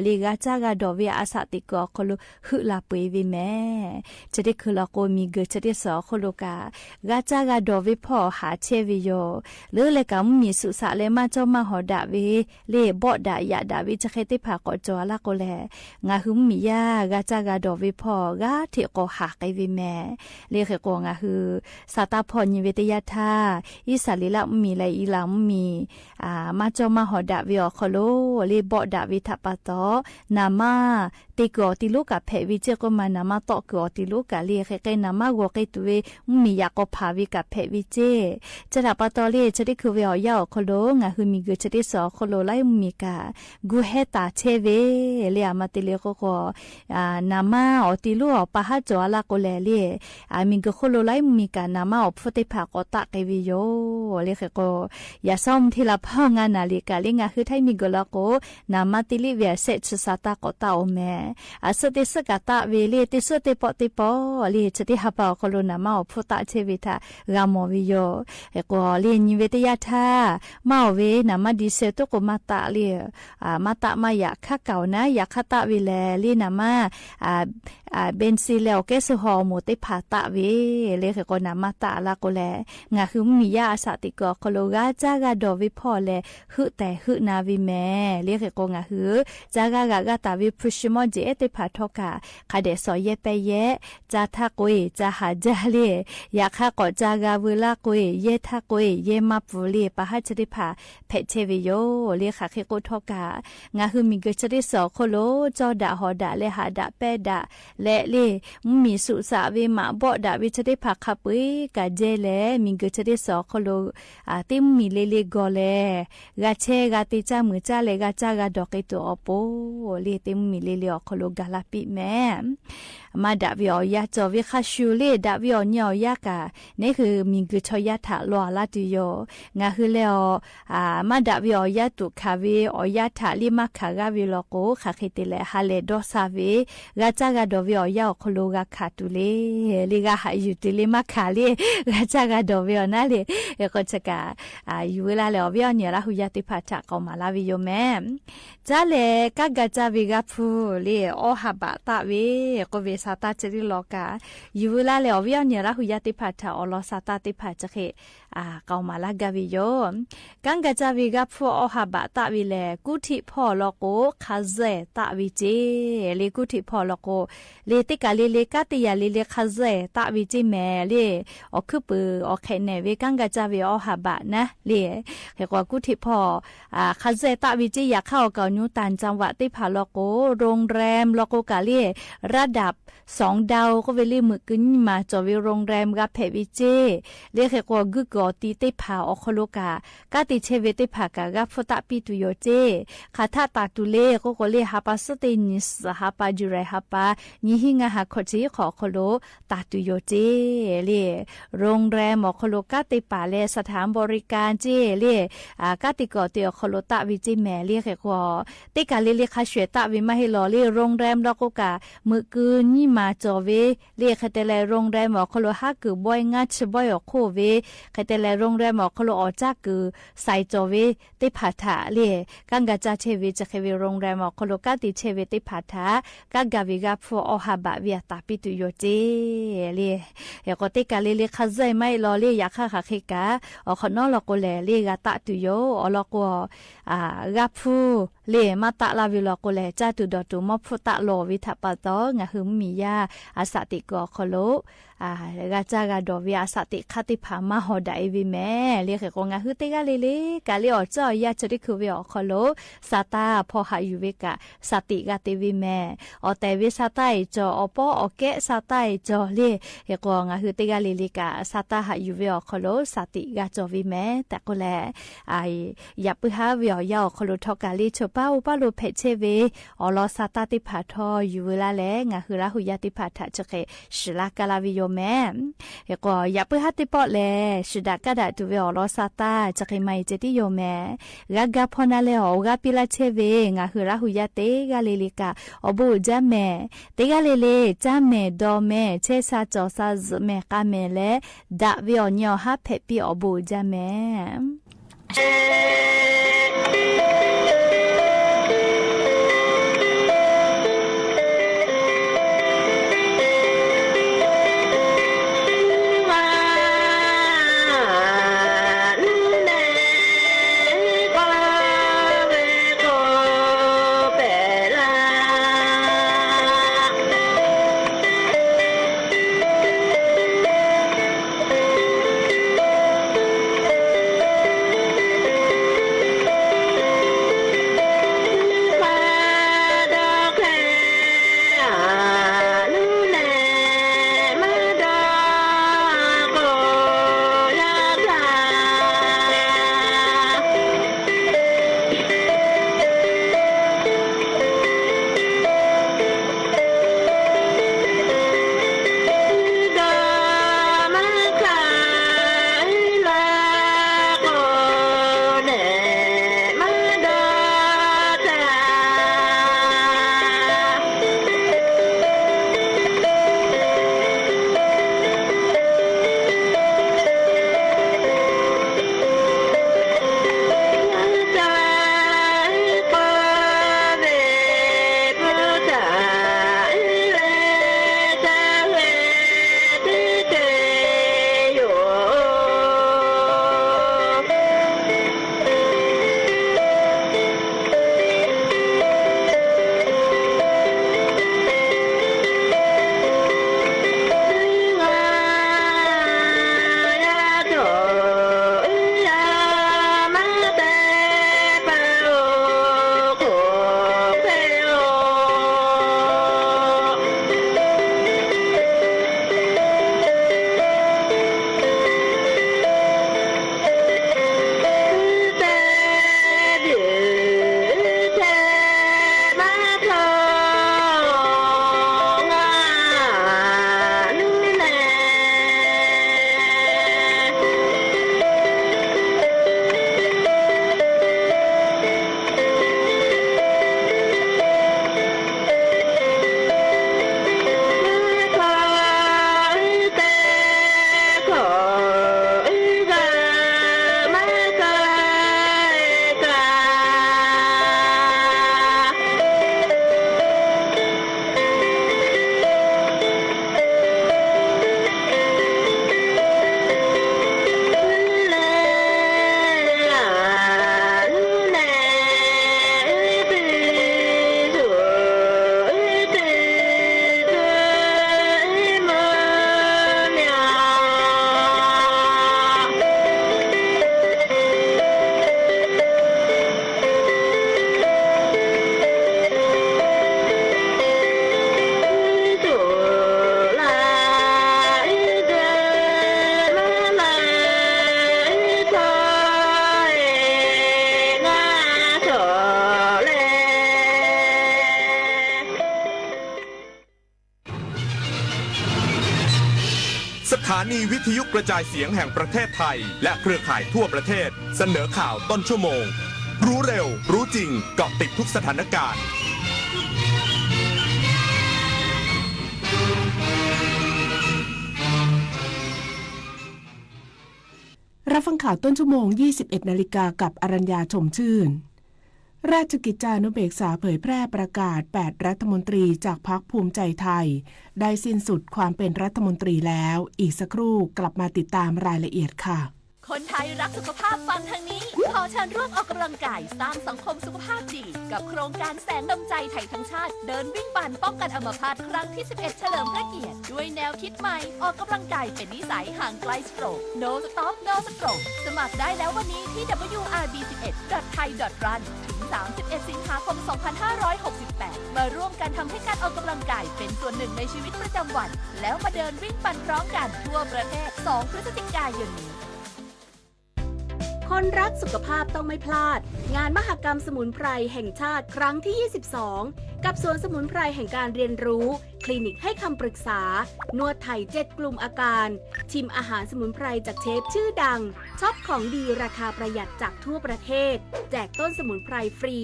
လၢဂၤကၢ်ဂၤဒီးဝဲအစးသ့ၣ်ကီးအီၤခိၣ်လိာ် ဟုးလၢပှဲၤဝဲမ့ၢ် ဆၢထၢၣ်ခုၣ်လီၤကိး မ့ၢ်ဂဲၤဆၢထၢၣ်စီၤအီၤခိၣ်လိာ်ကၢ် ဂၤကၢ်ဂၤဒီးဝဲဖီၣ်ဟးဆဲးဝဲယိာ်, လၢလဲၤကၢ်မုၢ်မံၤဆူးစးလၢ မၤကၠီမၤဟီၣ်ဒၣ်ဝဲ လၢဘီၣ်ဒၣ်ယၣ်ဒၣ်ဝဲဆဲးဃဲးသ့ၣ်တဖၣ် ကိးကၠီၤအလၢ်ကိးလဲၣ်, ငါးဟုးမုၢ်မံၤယါ ဂၤကၢ်ဂၤဒီးဝဲဖီၣ် ဂၤထံးကိးဟးဃဲးဝဲမ့ၢ် လၢဃဲးကိး ငါးဟုး စးတၢ်ဖီၣ်ညံၤဝဲတယါထါ အံၣ်စရ့လးမုၢ်မံၤလၢ အံလၣ်မုၢ်မံၤ မၤကၠီမၤဟီၣ်ဒၣ်ဝဲအီၤခိၣ်လိာ် လၢဘီၣ်ဒၣ်ဝဲထးပာ်တီၤ နးမါ တ့ကုၢ်အီၤတံၤလိၤကၢ်ဖဲးဝဲစ့ၢ်ကီးမး နးမါသီၣ်ကုၢ်အီၤတံၤလိၤကၢ်လၢ ဃဲးဃဲးနးမါဂီၤက့ၤတုၤဝဲ မုၢ်မံၤယၣ်ကိးဖးဝဲကၢ်ဖဲးဝဲစ့ၢ်, ကၢ်ဒၣ်ပာ်တီၤလၢ ဆၢထၢၣ်ခုၣ်ဝဲအီၤယါအီၤခိၣ်လိာ် ငါးဟုးမ့ၢ်ဂဲၤဆၢထၢၣ်စီၤအီၤခိၣ်လိာ်လၢမုၢ်မံၤကၢ် ဂုာ်ဟဲတၢ်ဆဲးဝဲ လၢအမၤတ့ၢ်လၢဃီဃီ နးမါအီၤတံၤလိၤအီၤ ပာ်ဟးကၠီၤအလၢ်ကိးလဲၣ်လၢ မ့ၢ်ဂဲၤခိၣ်လိာ်လၢမုၢ်မံၤကၢ် နးမါအီၤဖိသ့ၣ်တဖၣ်ကိးတၢ်ဃဲးဝဲယိာ်, လၢဃဲးကိး ယၤစီၤမုၢ်ထံလၢ်ဖီၣ်ငါနၢ်လံကၢ်လၢ ငါးဟုးထဲမုၢ်ဂီၤလီၤကိး နးမါတ့ၢ်လံဝဲအစဲးဆူးစးတၢ်ကိးတၢ်အိၣ်မ့ၢ် အစၢးတ့ၢ်စၢးကၢ်တၢ်ဝဲလၢ တ့ၢ်စၢးတ့ၢ်ပီးတ့ၢ်ပီးလၢ ဆၢထၢၣ်ဟးပာ်အီၤခိၣ်လိာ် နးမါအီၤဖိတၢ်ဆဲးဝဲထး ဂၤမီၤဝဲယိာ်, ဃဲးကိးလၢညံၤဝဲတယါထါ မၤအီၤဝဲ နးမါဒံးစဲး တိၢ်ကိးမၤတၢ်လၢ မၤတၢ်မၤယၣ်ခါကၢ်အီၤနၤ ယၣ်ခါတၢ်ဝဲလဲၣ်လၢနးမါ ဘဲၣ်စံလၢအီၣ်ကဲစၢဟီၣ်အမိၢ်သ့ၣ်တဖၣ်တၢ်ဝဲ လၢဃဲးကိးနးမါတၢ်အလၢ်ကိးလဲၣ်, ငါးဟုးမုၢ်မံၤယါအစးသံၣ်ကိးအီၤခိၣ်လိာ် ဂၤကၢ်ဂၤဒီးဝဲဖီၣ်လဲၣ် ဟုးတဲာ်ဟုးနၤဝဲမ့ၢ် လၢဃဲးကိးငါးဟုး ကၢ်ဂၤဂၤဂၤတၢ်ဝဲ ဖုၣ်ၡမီၣ်ကၠ့အဲၣ်သ့ၣ်တဖၣ်ထီၣ်ကၢ် ခးဒဲးစီၤယဲၢ်ပဲယဲၢ် ကၢ်ထးကွ့ၢ် ကၢ်ဟးကၢ်လၢ ယၣ်ခါကိးကၢ်ဂၤဝဲလၢကွ့ၢ် ယဲၢ်ထးကွ့ၢ် ယဲၢ်မၤပူၤလၢ ပာ်ဟးဆၢသ့ၣ်တဖၣ် ဖဲးဆဲးဝဲယိာ် လၢဃးဃ့ကိးထီၣ်ကၢ် ငါးဟုးမံၤဂဲၤဆၢသ့ၣ်စီၤအီၤခိၣ်လိာ် ကၠီဒၣ်ဟီၣ်ဒၣ်လဲၣ် ဟးဒၣ်ပဲဒၣ်လဲၣ်လၢ မုၢ်မံၤဆူးစးဝဲ မၤဘီၣ်ဒၣ်ဝဲဆၢသ့ၣ်တဖၣ် ခးပှ့ၤကၢ်ဒဲလဲၣ် မံၤဂဲၤဆၢသ့ၣ်စီၤအီၤခိၣ်လိာ် သ့ၣ်မုၢ်မံၤလ့လ့ဂီၤလဲၣ် ဂၤဆဲးဂၤတ့ၢ် ကၢ်မုာ်ကၢ်လဲၣ် ဂၤကၢ်ဂၤဒီးက့ၤတုၤအီၤပူၤ လၢသ့ၣ်မုၢ်မံၤလ့လ့အီၤခိၣ်လိာ် ဂၤလၢပံးမဲာ် မၤဒၣ်ဝဲအီၤယါကၠီၤဝဲခါဆူလၢ ဒၣ်ဝဲအီၤညၣ်အီၤယါကၢ် န့ၣ်ဃုာ်မံၤဂဲၤဆၢယါထးလီၤအလၢတုၤယိာ် ငါးဟုးလၢအီၤ မၤဒၣ်ဝဲအီၤယါတူာ်ခးဝဲ အီၤယါထးလၢမၤခးဂၤဝဲလီၤကိး ဃးဃ့တ့ၢ်လဲၣ် ဟးလဲၣ်ဒီးစၢ်ဝဲ ဂၤကၢ်ဂၤဒီးဝဲအီၤယါအီၤခိၣ်လိာ် ဂၤခးတုၤလၢ လၢဂၤဟးယူၤတုၤလၢမၤခးလၢ ဂၤကၢ်ဂၤဒီးဝဲအီၤနၤလၢ ဃိးဆၢကၢ် ယူၤဝဲလၢ်လၢအီၤဝဲအီၤနံၣ်ရၢ်ဟူယါသ့ၣ်တဖၣ်ထး ကိးမၤလၢ်ဝဲယိာ်မဲာ် ကၢ်လဲၣ် ကၢ်ဂၤကၢ်ဝဲဂၤဖုးလၢ အီၣ်ဟးဘၣ်တၢ်ဝဲ ကိးဝဲစးတၢ်ဆၢလၢလီၤကၢ် ယူၤဝဲလၢ်လၢအီၤဝဲအီၤနံၣ်ရၢ်ဟူယါသ့ၣ်တဖၣ်ထး အီၤလီၤစးတၢ်သ့ၣ်တဖၣ် ကဃ့ ကိးမၤလၢ်ဂၤဝဲယိာ် ကၢ်ဂၤကၢ်ဝဲဂၤဖုး အီၣ်ဟးဘၣ်တၢ်ဝဲလဲၣ် ကူၣ်ထံးဖီၣ်လီၤကိး ခးစဲၣ်တၢ်ဝဲက့ၢ် လၢကူၣ်ထံးဖီၣ်လီၤကိး လၢသ့ၣ်ကးလ့လ့ ကၢ်တ့ၢ်ယၤလ့လ့ ခးစဲၣ်တၢ်ဝဲက့ၢ်မဲာ်လၢ အီၤခုၣ်ပၢၤ အီၤခဲးနဲၣ်ဝဲ ကၢ်ဂၤကၢ်ဝဲအီၣ်ဟးဘၣ်နၤလၢ ဃဲးကိးကူၣ်ထံးဖီၣ် ခးစဲၣ်တၢ်ဝဲက့ၢ် ယၤခါအီၤကၢ်ညူတၢ်စၢ်ဝးသ့ၣ်တဖၣ်လီၤကိး ရိၣ်ရဲမ် လီၤကိးကၢ်လၢ ရးဒၣ် စီဒၢဝ် ကိးဝဲလၢမုၢ်ကုၢ်နံၣ်မၤကၠီၤဝဲ ရိၣ်ရဲမ် ဂၤဖဲးဝဲက့ၢ် လၢဃဲးကိးဂုၢ်ကီၤတံၢ်သ့ၣ်တဖၣ်အီၤခိၣ်လိာ်ကၢ် ကၢ်တ့ၢ်ဆဲးဝဲသ့ၣ်တဖၣ်ကၢ် ဂၤဖုးတၢ်ပံးတုၤယိာ်က့ၢ် ခးထးတၢ်တုၤလၢ ကိးကိးလၢ ဟးပာ်စ့ၣ်တ့ၢ်နံၣ်သၢ ဟးပာ်ယူၤရၤ ဟးပာ်နံၣ်ဟံးငါး ဟးခီၣ်ထံးဃိးအီၤခိၣ်လိာ် တၢ်တုၤယိာ်က့ၢ်လၢ ရိၣ်ရဲမ်အီၤခိၣ်လိာ် ကၢ်တ့ၢ်ပာ်လၢ စထၣ်ဘီရိကၢ်က့ၢ်လၢ ကၢ်တံာ်ကီၤတ့ၢ်အီၤခိၣ်လိာ်တၢ်ဝဲက့ၢ်မဲာ်လၢဃဲးကိး သ့ၣ်ကးလ့လ့ ခးစဲၣ်တၢ်ဝဲမးဟ့ၣ်လီၤလၢ ရိၣ်ရဲမ် လီၤကိးကၢ် မုၢ်ကုၢ်နံၣ်မၤကၠီၤဝဲ လၢဃဲးတဲလဲၣ် ရိၣ်ရဲမ်အီၤခိၣ်လိာ် ဟးကုာ်ဘှီ ငါးဆံဘှီအီၤခိၣ်ဝဲ ဃဲးတဲလဲၣ် ရိၣ်ရဲမ်အီၤခိၣ်လိာ် အီၣ်ကၢ်ကုာ် စဲးကၠီၤဝဲသ့ၣ်တဖၣ်ထးလၢ ကၢ်ဂၤကၢ်ဆဲးဝဲ ကဃ့ဝဲ ရိၣ်ရဲမ်အီၤခိၣ်လိာ် ကၢ်တ့ၢ်ဆဲးဝဲသ့ၣ်တဖၣ်ထး ကၢ်ဂၤဝဲဂၤဖုး အီၣ်ဟးဘၣ်ဝဲအတၢ်ပံးတုၤယိာ်က့ၢ်လၢ ဃဲးကိးသ့ၣ်ကးလ့လ့ ခးစဲၣ်မးဟ့ၣ်လီၤလၢ ယၤခါဃးဃ့ကၢ် အီၤခိၣ်နီလီၤကိးလဲၣ် လၢဂၤတၢ်တုၤယိာ် အီၤလီၤကိး ဂၤဖုး လၢမၤတၢ်လၢ်ဝံၤလီၤကိးလဲၣ် ကၢ်တုၤဒီးတုၤ မီၢ်ဖုးတၢ်လီၤဝံၤထးပာ်တီၤ ငါးဟုးမံၤယါ အစးသံၣ်ကိးအီၤခိၣ်လိာ် อ่า กาจ้ากาดอเวีย สติกข้าตี้ผามาห่อใดเวยแมะ เลียเขกงาหื้อเต๊ก้าเลเล กาเลียออกเจ้าออกย่าเจ้าตี้คือเวออกคอโล ซาต้า พอหะอยู่เวกะ สติกาเตเวยแมะ ออกแต่เวซาต้าเอจ่อ ออกป้อออกแกะซาต้าเอจ่อเลีย เขกงาหื้อเต๊ก้าเลเลกะ ซาต้าหะอยู่เวออกคอโล สติกาจ่อเวยแมะ แต่ก็แล ไอ อย่าปื้อฮ้าเวียวเย้า ขอโลท้อกาลี เชิญป้าอู้ป้าโลเพ่เช่เว อ๋อ ลอซาต้าตี้ผาทอ อยู่เวลาแล งาหื้อละหูยาตี้ผาถะเจาะเขะ สิลากาลาวิโยแมะ เอก็ อย่าปื้อฮ้าตี้ปอดแล สิดากาดะตูเว อ๋อ ลอซาต้า เจาะเขะ มาเจตี้โยแมะ กากาพอนาแล อ๋อ กาปีลาเช่เว งาหื้อละหูยาเต๊กาเลเลกะ อ๋อ บู๋จ้าแมะ เต๊กาเลเล จ้าแมะ ดอแมะ เช่ซาจ่อซาจื้อแมะ กาแมะแล ดะเว อ๋อ เยียวฮ้าเพ่ปี้ อ๋อ บู๋จ้าแมะ สถานีวิทยุกระจายเสียงแห่งประเทศไทย และเครือข่ายทั่วประเทศ เสนอข่าวต้นชั่วโมง รู้เร็ว รู้จริง เกาะติดทุกสถานการณ์ รับฟังข่าวต้นชั่วโมง ยี่สิบเอ็ดนาฬิกา กับอรัญญา ชมชื่น ราชกิจจานุเบกษาเผยแพร่ประกาศแปดรัฐมนตรีจากพรรคภูมิใจไทย ได้สิ้นสุดความเป็นรัฐมนตรีแล้ว อีกสักครู่กลับมาติดตามรายละเอียดค่ะ คนไทยรักสุขภาพฟังทางนี้ ขอเชิญร่วมออกกำลังกายสร้างสังคมสุขภาพดี กับโครงการแสงดวงใจไทยทั้งชาติ เดินวิ่งปั่นป้องกันอัมพาตครั้งที่ สิบเอ็ด เฉลิมพระเกียรติ ด้วยแนวคิดใหม่ ออกกำลังกายเป็นนิสัย ห่างไกลสโตรก No Stop No Stroke สมัครได้แล้ววันนี้ที่ ดับเบิลยู อาร์ บี สิบเอ็ด ดอท ไทย ดอท รัน ถึง สามสิบเอ็ด สิงหาคม สองพันห้าร้อยหกสิบแปด มาร่วมกันทำให้การออกกำลังกายเป็นส่วนหนึ่งในชีวิตประจำวัน แล้วมาเดินวิ่งปั่นพร้อมกันทั่วประเทศ สอง พฤศจิกายนนี้ คนรักสุขภาพต้องไม่พลาด งานมหกรรมสมุนไพรแห่งชาติครั้งที่ ยี่สิบสอง กับสวนสมุนไพรแห่งการเรียนรู้ คลินิกให้คำปรึกษา นวดไทย เจ็ด กลุ่มอาการ ชิมอาหารสมุนไพรจากเชฟชื่อดัง ช็อปของดีราคาประหยัดจากทั่วประเทศ แจกต้นสมุนไพรฟรี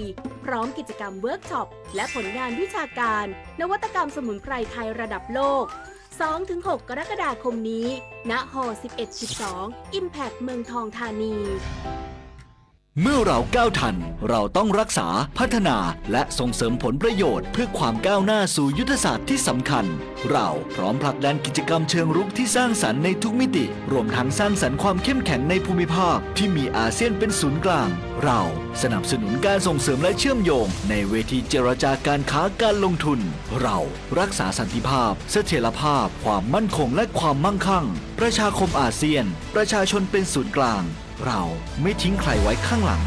พร้อมกิจกรรมเวิร์กช็อป และผลงานวิชาการ นวัตกรรมสมุนไพรไทยระดับโลก สองถึงหก กรกฎาคมนี้ ณ ฮอลล์ สิบเอ็ด สิบสอง Impact เมืองทองธานี เมื่อเราก้าวทัน เราต้องรักษา พัฒนา และส่งเสริมผลประโยชน์ เพื่อความก้าวหน้าสู่ยุทธศาสตร์ที่สำคัญ เราพร้อมผลักดันกิจกรรมเชิงรุกที่สร้างสรรค์ในทุกมิติ รวมทั้งสร้างสรรค์ความเข้มแข็งในภูมิภาคที่มีอาเซียนเป็นศูนย์กลาง เราสนับสนุนการส่งเสริมและเชื่อมโยงในเวทีเจรจาการค้าการลงทุน เรารักษาสันติภาพ เสถียรภาพ ความมั่นคง และความมั่งคั่ง ประชาคมอาเซียน ประชาชนเป็นศูนย์กลาง เราไม่ทิ้งใครไว้ข้างหลัง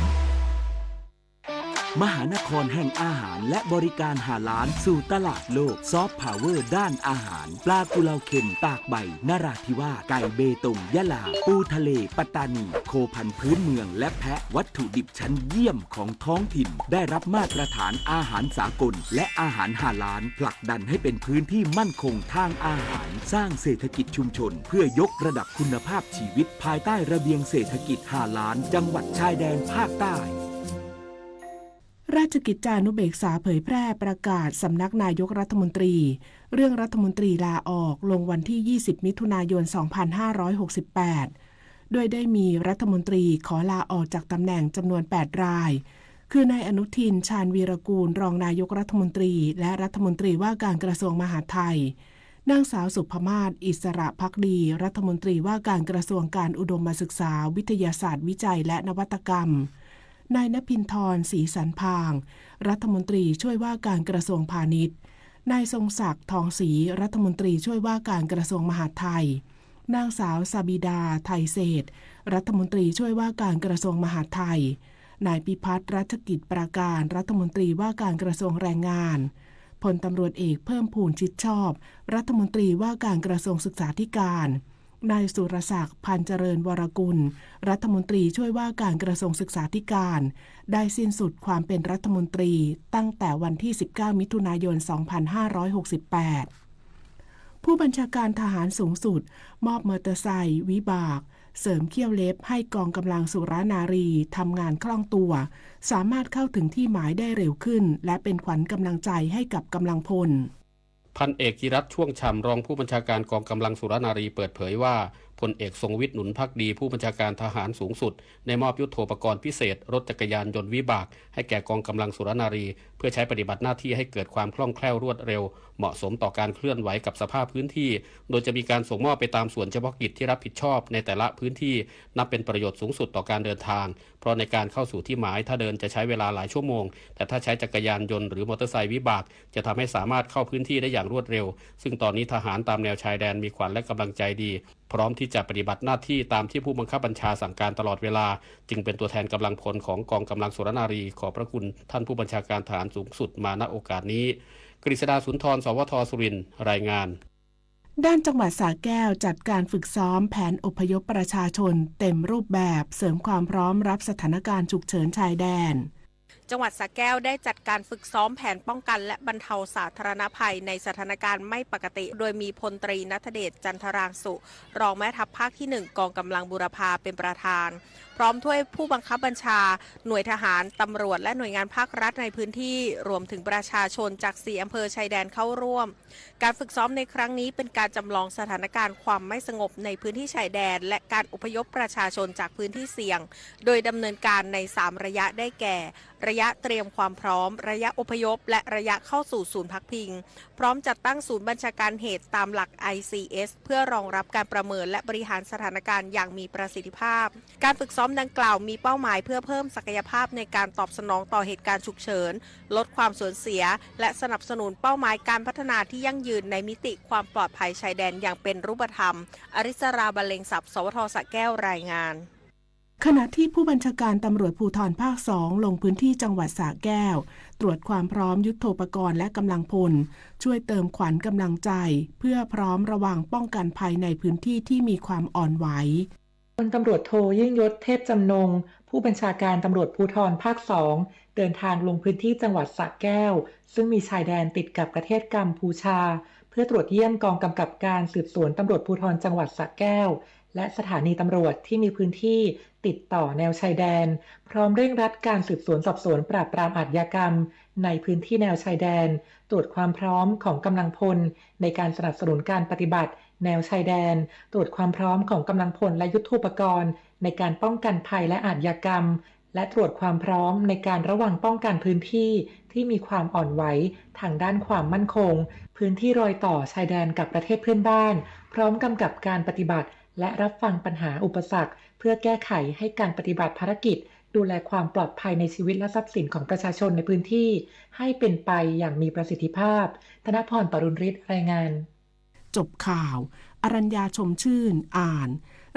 มหานครแห่งอาหารและบริการฮาลาลสู่ตลาดโลก ซอฟต์พาวเวอร์ด้านอาหาร ปลากุเลาเค็มตากใบนราธิวาส ไก่เบตงยะลา ปูทะเลปัตตานี โคพันธุ์พื้นเมืองและแพะ วัตถุดิบชั้นเยี่ยมของท้องถิ่น ได้รับมาตรฐานอาหารสากล และอาหารฮาลาล ผลักดันให้เป็นพื้นที่มั่นคงทางอาหาร สร้างเศรษฐกิจชุมชน เพื่อยกระดับคุณภาพชีวิตภายใต้ระเบียงเศรษฐกิจฮาลาล จังหวัดชายแดนภาคใต้ ราชกิจจานุเบกษาเผยแพร่ประกาศสำนักนายกรัฐมนตรี เรื่องรัฐมนตรีลาออก ลงวันที่ ยี่สิบ มิถุนายน สองพันห้าร้อยหกสิบแปด โดยได้มีรัฐมนตรีขอลาออกจากตำแหน่งจำนวน แปด ราย คือนายอนุทิน ชาญวีรกูล รองนายกรัฐมนตรี และรัฐมนตรีว่าการกระทรวงมหาดไทย นางสาวสุภมาศ อิสระภักดี รัฐมนตรีว่าการกระทรวงการอุดมศึกษา วิทยาศาสตร์ วิจัย และนวัตกรรม นายนพินทร ศรีสันพาง รัฐมนตรีช่วยว่าการกระทรวงพาณิชย์ นายทรงศักดิ์ ทองศรี รัฐมนตรีช่วยว่าการกระทรวงมหาดไทย นางสาวซาบิดา ไทยเศรษฐ รัฐมนตรีช่วยว่าการกระทรวงมหาดไทย นายพิพัฒน์ รัชกิจประการ รัฐมนตรีว่าการกระทรวงแรงงาน พลตำรวจเอกเพิ่มพูน ชิดชอบ รัฐมนตรีว่าการกระทรวงศึกษาธิการ นายสุรศักดิ์ พันเจริญวรกุล รัฐมนตรีช่วยว่าการกระทรวงศึกษาธิการ ได้สิ้นสุดความเป็นรัฐมนตรีตั้งแต่วันที่ สิบเก้า มิถุนายน สองพันห้าร้อยหกสิบแปด ผู้บัญชาการทหารสูงสุด มอบมอเตอร์ไซค์วิบาก เสริมเขี้ยวเล็บให้กองกำลังสุรนารีทำงานคล่องตัว สามารถเข้าถึงที่หมายได้เร็วขึ้น และเป็นขวัญกำลังใจให้กับกำลังพล พันเอกจิรัตน์ ช่วงฉ่ำ รองผู้บัญชาการกองกำลังสุรนารีเปิดเผยว่า พลเอกทรงวิทย์ หนุนภักดี ผู้บัญชาการทหารสูงสุด ได้มอบยุทโธปกรณ์พิเศษ รถจักรยานยนต์วิบาก ให้แก่กองกำลังสุรนารี เพื่อใช้ปฏิบัติหน้าที่ให้เกิดความคล่องแคล่วรวดเร็ว เหมาะสมต่อการเคลื่อนไหวกับสภาพพื้นที่ โดยจะมีการส่งมอบไปตามส่วนเฉพาะกิจที่รับผิดชอบในแต่ละพื้นที่ นับเป็นประโยชน์สูงสุดต่อการเดินทาง เพราะในการเข้าสู่ที่หมาย ถ้าเดินจะใช้เวลาหลายชั่วโมง แต่ถ้าใช้จักรยานยนต์หรือมอเตอร์ไซค์วิบาก จะทำให้สามารถเข้าพื้นที่ได้อย่างรวดเร็ว ซึ่งตอนนี้ทหารตามแนวชายแดนมีขวัญและกำลังใจดี พร้อมที่จะปฏิบัติหน้าที่ตามที่ผู้บังคับบัญชาสั่งการตลอดเวลา จึงเป็นตัวแทนกำลังพลของกองกำลังสุรนารี ขอบพระคุณท่านผู้บัญชาการทหารสูงสุดมา ณ โอกาสนี้ กฤษดา สุนทร สวท สุรินทร์ รายงาน ด้านจังหวัดสระแก้วจัดการฝึกซ้อมแผนอพยพประชาชนเต็มรูปแบบ เสริมความพร้อมรับสถานการณ์ฉุกเฉินชายแดน จังหวัดสระแก้วได้จัดการฝึกซ้อมแผนป้องกันและบรรเทาสาธารณภัยในสถานการณ์ไม่ปกติ โดยมีพลตรีณัฐเดช จันทรางสุ รองแม่ทัพภาคที่หนึ่ง กองกำลังบูรพาเป็นประธาน พร้อมด้วยผู้บังคับบัญชา หน่วยทหาร ตำรวจ และหน่วยงานภาครัฐในพื้นที่ รวมถึงประชาชนจากสี่อำเภอชายแดนเข้าร่วม การฝึกซ้อมในครั้งนี้เป็นการจำลองสถานการณ์ความไม่สงบในพื้นที่ชายแดน และการอพยพประชาชนจากพื้นที่เสี่ยง โดยดำเนินการในสามระยะได้แก่ ระยะเตรียมความพร้อม ระยะอพยพ และระยะเข้าสู่ศูนย์พักพิง พร้อมจัดตั้งศูนย์บัญชาการเหตุตามหลัก ไอซีเอส เพื่อรองรับการประเมินและบริหารสถานการณ์อย่างมีประสิทธิภาพ การฝึกซ้อมดังกล่าวมีเป้าหมายเพื่อเพิ่มศักยภาพในการตอบสนองต่อเหตุการณ์ฉุกเฉิน ลดความสูญเสีย และสนับสนุนเป้าหมายการพัฒนาที่ยั่งยืนในมิติความปลอดภัยชายแดนอย่างเป็นรูปธรรม อริสรา บรรเลงศัพย์ สวท.สระแก้ว รายงาน ขณะที่ผู้บัญชาการตำรวจภูธรภาคสองลงพื้นที่จังหวัดสระแก้ว ตรวจความพร้อมยุทโธปกรณ์และกำลังพล ช่วยเติมขวัญกำลังใจ เพื่อพร้อมระวังป้องกันภัยในพื้นที่ที่มีความอ่อนไหว พลตำรวจโท ยิ่งยศ เทพจำนง ผู้บัญชาการตำรวจภูธรภาคสอง เดินทางลงพื้นที่จังหวัดสระแก้ว ซึ่งมีชายแดนติดกับประเทศกัมพูชา เพื่อตรวจเยี่ยมกองกำกับการสืบสวนตำรวจภูธรจังหวัดสระแก้ว และสถานีตำรวจที่มีพื้นที่ติดต่อแนวชายแดน พร้อมเร่งรัดการสืบสวนสอบสวนปราบปรามอาชญากรรมในพื้นที่แนวชายแดน ตรวจความพร้อมของกำลังพลในการสนับสนุนการปฏิบัติแนวชายแดน ตรวจความพร้อมของกำลังพลและยุทโธปกรณ์ในการป้องกันภัยและอาชญากรรม และตรวจความพร้อมในการระวังป้องกันพื้นที่ที่มีความอ่อนไหวทางด้านความมั่นคง พื้นที่รอยต่อชายแดนกับประเทศเพื่อนบ้าน พร้อมกำกับการปฏิบัติ และรับฟังปัญหาอุปสรรค เพื่อแก้ไขให้การปฏิบัติภารกิจดูแลความปลอดภัยในชีวิตและทรัพย์สินของประชาชนในพื้นที่ ให้เป็นไปอย่างมีประสิทธิภาพ ธนพร ปรุณฤทธิ์ รายงาน จบข่าว อรัญญา ชมชื่น อ่าน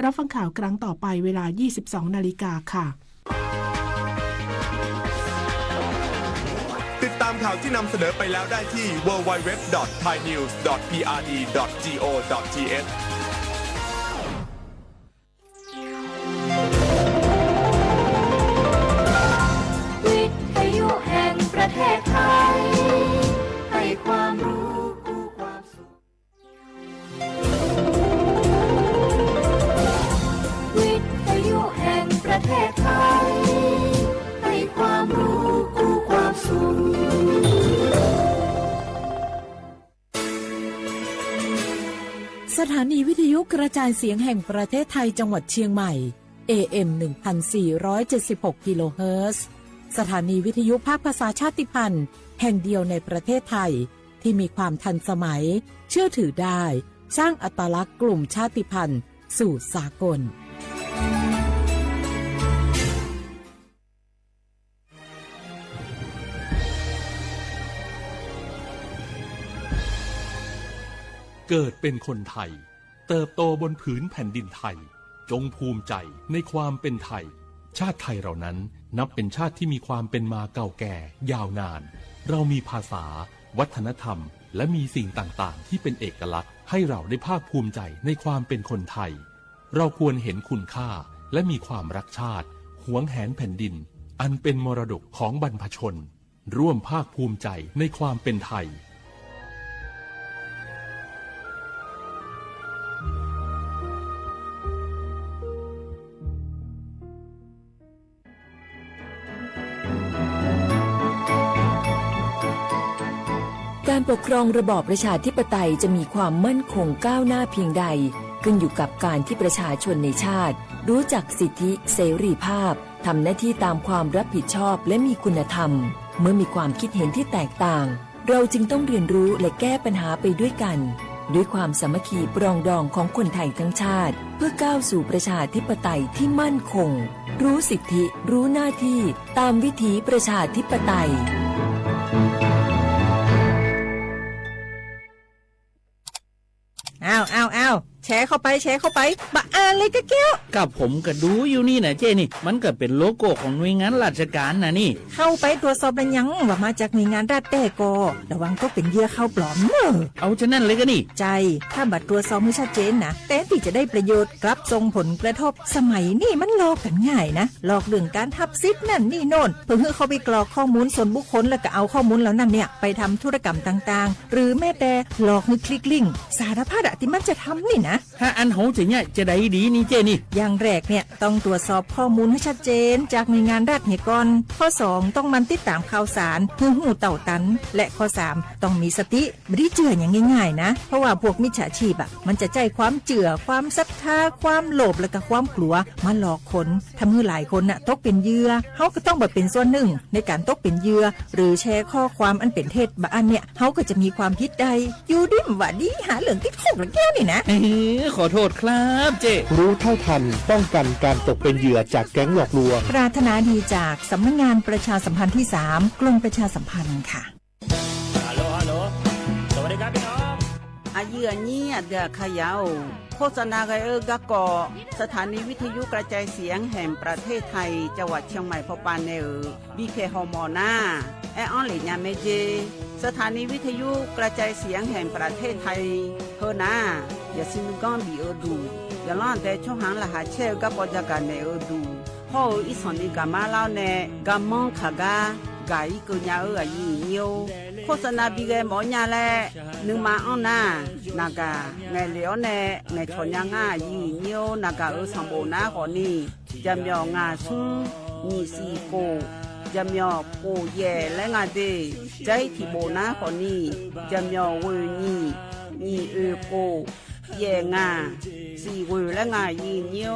รับฟังข่าวครั้งต่อไปเวลา ยี่สิบสองนาฬิกาค่ะ ติดตามข่าวที่นำเสนอไปแล้วได้ที่ ดับเบิลยู ดับเบิลยู ดับเบิลยู ดอท ไทยนิวส์ ดอท พีอาร์ดี ดอท จีโอ ดอท ทีเอช วิทยุแห่งประเทศไทย ให้ความรู้คู่ความสุข วิทยุแห่งประเทศไทย ให้ความรู้คู่ความสุข สถานีวิทยุกระจายเสียงแห่งประเทศไทยจังหวัดเชียงใหม่ เอเอ็ม หนึ่งพันสี่ร้อยเจ็ดสิบหก กิโลเฮิรตซ์ สถานีวิทยุภาคภาษาชาติพันธุ์แห่งเดียวในประเทศไทย ที่มีความทันสมัย เชื่อถือได้ สร้างอัตลักษณ์กลุ่มชาติพันธุ์สู่สากล เกิดเป็นคนไทย เติบโตบนผืนแผ่นดินไทย จงภูมิใจในความเป็นไทย ชาติไทยเรานั้นนับเป็นชาติที่มีความเป็นมาเก่าแก่ยาวนาน เรามีภาษา วัฒนธรรม และมีสิ่งต่างๆ ที่เป็นเอกลักษณ์ ให้เราได้ภาคภูมิใจในความเป็นคนไทย เราควรเห็นคุณค่า และมีความรักชาติ หวงแหนแผ่นดิน อันเป็นมรดกของบรรพชน ร่วมภาคภูมิใจในความเป็นไทย การปกครองระบอบประชาธิปไตยจะมีความมั่นคงก้าวหน้าเพียงใด ขึ้นอยู่กับการที่ประชาชนในชาติ รู้จักสิทธิเสรีภาพ ทำหน้าที่ตามความรับผิดชอบและมีคุณธรรม เมื่อมีความคิดเห็นที่แตกต่าง เราจึงต้องเรียนรู้และแก้ปัญหาไปด้วยกัน ด้วยความสามัคคีปรองดองของคนไทยทั้งชาติ เพื่อก้าวสู่ประชาธิปไตยที่มั่นคง รู้สิทธิ รู้หน้าที่ ตามวิถีประชาธิปไตย อ้าว อ้าว อ้าว แชร์เข้าไป แชร์เข้าไป บ่อ่านเลยกะแก้ว กับผมก็ดูอยู่นี่นะเจ้นี่ มันก็เป็นโลโก้ของหน่วยงานราชการนะนี่ เข้าไปตรวจสอบแล้วยังว่ามาจากหน่วยงานรัฐแต๊ก่อ ระวังตกเป็นเหยื่อข่าวปลอมเน่อ เอาฉะนั้นเลยกะนี่ ใจ้ ถ้าบ่ตรวจสอบหื้อชัดเจนนะ แทนตี้จะได้ประโยชน์ กลับส่งผลกระทบ สมัยนี้มันหลอกกั๋นง่ายนะ หลอกเรื่องการฮับสิทธิ์นั่นนี่โน่น เพื่อหื้อเข้าไปกรอกข้อมูลส่วนบุคคล แล้วก็เอาข้อมูลเหล่านั้นเนี่ย ไปทำธุรกรรมต่างๆ หรือแม้แต่หลอกหื้อคลิกลิงก์ สารพัดอะตี้มันจะทำนี่นะ ถ้าอั้นเฮาจะเยียะจาใดดีนี่เจ๊นี่ อย่างแรกเนี่ยต้องตรวจสอบข้อมูลหื้อชัดเจนจากหน่วยงานรัฐเหียก่อน ข้อสองต้องหมั่นติดต๋ามข่าวสารหื้อฮู้เต้าตัน และข้อสามต้องมีสติ บ่ดีเจื้อหยังง่ายๆ นะ เพราะว่าพวกมิจฉาชีพอะ มันจะใจ๊ความเจื้อ ความศรัทธา ความโลภ และก็ความกลัวมาหลอกคน ทำหื้อหลายคนน่ะตกเป๋นเหยื่อ เฮาก็ต้องบ่เป๋นส่วนนึ่งในก๋านตกเป๋นเหยื่อ หรือแชร์ข้อความอันเป๋นเท็จบ่าอั้นเนี่ย เฮาก็จะมีความผิดได้ อยู่ดีบ่ดี หาเรื่องติดคุกละแก้วนี่นะ เออ ขอโต้ษครับเจ๊ รู้เท่าทัน ป้องกันการตกเป็นเหยื่อจากแก๊งหลอกลวง ปรารถนาดีจากสำนักงานประชาสัมพันธ์ที่สาม กรมประชาสัมพันธ์ค่ะ ฮัลโหล ฮัลโหล สวัสดีครับพี่น้อง อะยื้ออะยี้ อะเดืออะเขย่า โฆษณากั๋นเอ้อ ก๊ะเกาะ สถานีวิทยุกระจายเสียงแห่งประเทศไทย จังหวัดเชียงใหม่ พอปานแนเอ่อ บีเค ฮอมอหน้า แออ้อนเหล่นญาแม่เจ สถานีวิทยุกระจายเสียงแห่งประเทศไทย เฮอหน้า อย่าซินก้อนบีเออดู อย่าล่อนแต่ช่องหางรหัสแช่เออ ก๊ะปอจะกาแหน่เออดู พ่อเออ อี้ส่องนี้กามาเล่าแน่ กาม่องขาก้า กาอี้เกอญาเออ อะยื้ออะยี้ โฆษณาบีแกหมอญาแล นึ่งมาอ้อนหน้า นากา แหน่เหลียวแน่ แหน่ถอนญาง่า อะยื้ออะยี้ นากาเออ ส่องโบหน้าขอนี่ จะเหมียว งาซุง หยี่สี่โก จะเหมียว โกแหย่และงาเด ใจ๊ถี่โบหน้าขอนี่ จะเหมียว เว่ยหยี่ หยี่เอ่อโก แหย่งา สี่เว่ยและงา อะยื้ออะยี้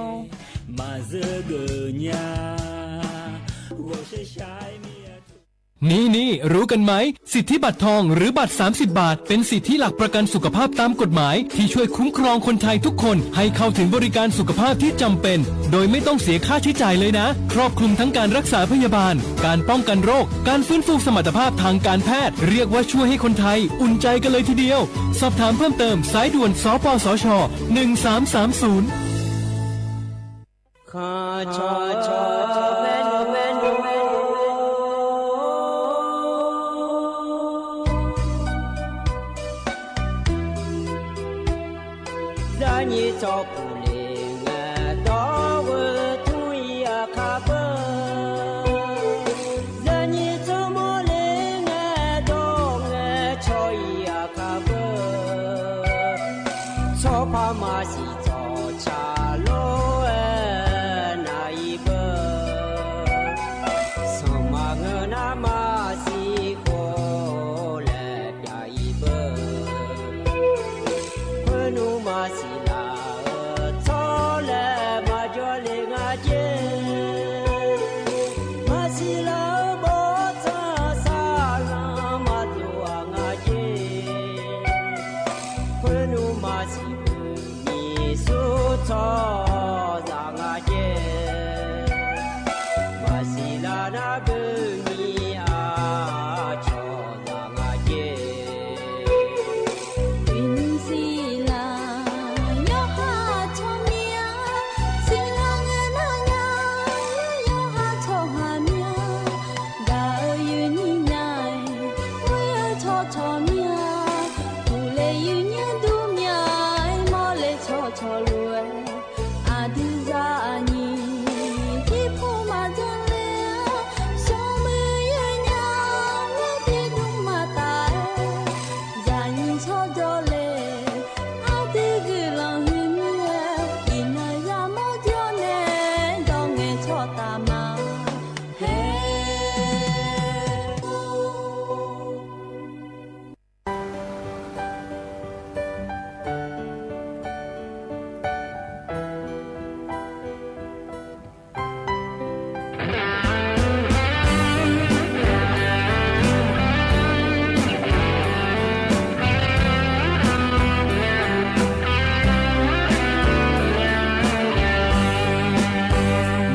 นี่นี่ รู้กันไหม สิทธิบัตรทองหรือบัตรสามสิบบาท เป็นสิทธิหลักประกันสุขภาพตามกฎหมาย ที่ช่วยคุ้มครองคนไทยทุกคนให้เข้าถึงบริการสุขภาพที่จำเป็น โดยไม่ต้องเสียค่าใช้จ่ายเลยนะ ครอบคลุมทั้งการรักษาพยาบาล การป้องกันโรค การฟื้นฟูสมรรถภาพทางการแพทย์ เรียกว่าช่วยให้คนไทยอุ่นใจกันเลยทีเดียว สอบถามเพิ่มเติม สายด่วน สปสช หนึ่งสามสามศูนย์ ข้าชอชอชอแม่นแม่นแม่น ยะยี่จอปูเหล่ง ตอเวอทุยอาคาเบอ ยะยี่จอมอเหล่ง ตอเวอชอยอาคาเบอ ชอพามาสี จอชาโลเอนาอีเบอ สมาเงอนามาสีโคแลปยาอีเบอ เปอหนูมาสีลาเออ ทอแลมาจอเลงาเจ มาสีลาเออบอทาสาลามาตัวงาเจ เปอหนูมาสี มีสุทอจางอาเจ มาสีลานาเบอมีอาชอจางอาเจ อินสีลายอหาชอเมีย สีลาเงนายายอหาชอหาเมีย ดาเออยืนยี่นาย เวยเออชอชอเมีย กูเลยยืนเยียะดูเมีย มอเลยชอชอรวย อาดื้อจาอายี่ ตี้ผู้มาจังเลย สองมือยืนยาว เวยตี้ดุงมาตาย จายี่ชอจอเลย อาดื้อกือลองหื้อเมีย อีนายามอเตียวแน่ ดองเงยชอตามา เฮ้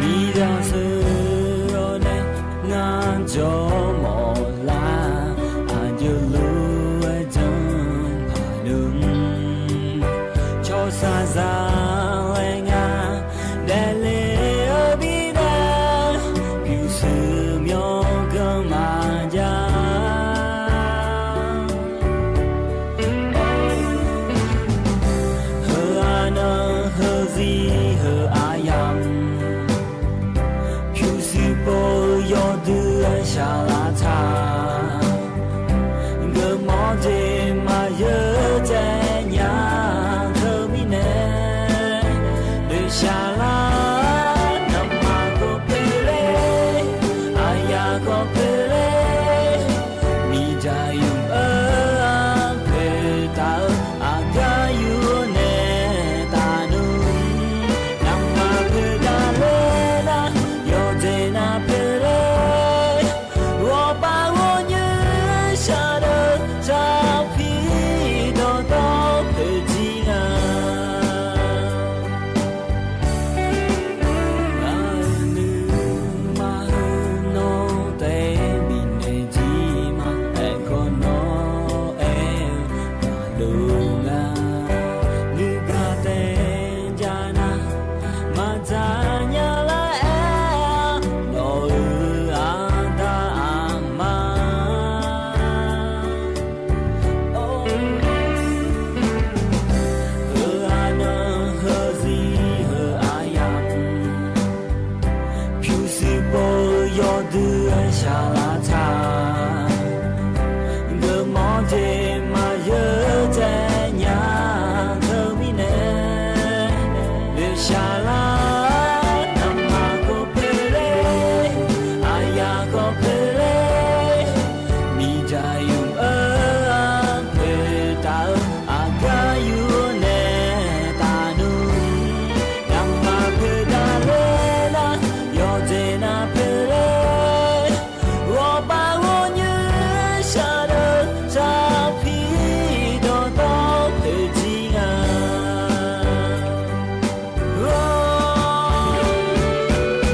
นี่ดาเสือโอเน งานจอมอลา อาจจะรู้ว่าจนผ่านุ่ม ชอซาซาแรงงาน แดดเลวบิดา ผิวเสือมยองก็มาจา เฮออาเนอ เฮอซี เฮออายำ ผิวสีโปยอดเดือนชาลาทา เกิดหมอเจมาเยอะแจญา เธอมีแน่ ဒၣ်ယုၢ်အၢ အၢၣ်ပၢၢ်တၢ်အၢ အကါယုၢ်နဲတၢ်နုၢ် နမၤပၢၢ်ဒၣ်လဲၣ်နၤ ယီၢ်တဲနၤပၢၢ်လဲၣ် ဂီၤပၢ်ဂီၤညိ ဆၣ်ဒၢး ဆၣ်ဖံး ဒီးတီဖၢၣ်ထံဂၤ နမၤဟၢနီၣ်တဲ မံၤနဲၣ်ကံမး အဲၣ်ကီနီၣ်အဲၣ် တၢ်ဒိၣ်ဂၤ နုၢ်ကါတဲ ကနၤ မၤတၢ်ညါလၢ အဲၣ်နီၣ်အၢ အတၢ်အမါ ဟၢအနၢ ဟၢစံ ဟၢအယၣ် ဖျူစံပိ ယီၢ်ဒုးဆၣ်လၢထး ဂၢၢ်မီၣ်တ့ၢ်မၤယၢၤတဲညါ တမံၤနဲၣ် လၢဆၣ်လၢ နမၤကီၢ်ဖဲလဲၣ် အယၣ်ကီၢ်ဖဲလဲၣ် မံၤဒၣ်ယုၢ်အၢ အၢၣ်ပၢၢ်တၢ်အၢ အကါယုၢ်နဲတၢ်နုၢ် နမၤပၢၢ်ဒၣ်လဲၣ်နၤ ယီၢ်တဲနၤပၢၢ်လဲၣ် ဂီၤပၢ်ဂီၤညိ ဆၣ်ဒၢး ဆၣ်ဖံး ဒီးတီဖၢၣ်ထံ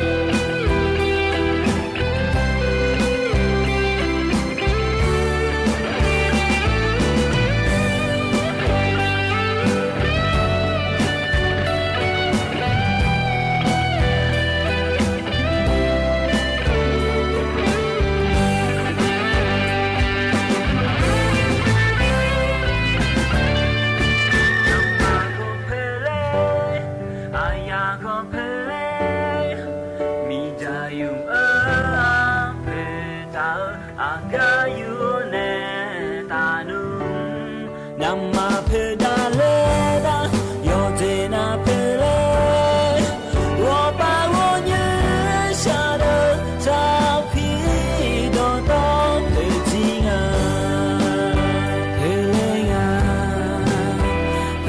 ဂၤ အယၣ်ကီၢ်ဖဲလဲၣ် မံၤဒၣ်ယုၢ်အၢ အၢၣ်ပၢၢ်တၢ်အၢ အကါယုၢ်နဲတၢ်နုၢ် နမၤပၢၢ်ဒၣ်လဲၣ်နၤ ယီၢ်တဲနၤပၢၢ်လဲၣ် ဂီၤပၢ်ဂီၤညိ ဆၣ်ဒၢး ဆၣ်ဖံး ဒီးတီဖၢၣ်ထံဂၤ ဖ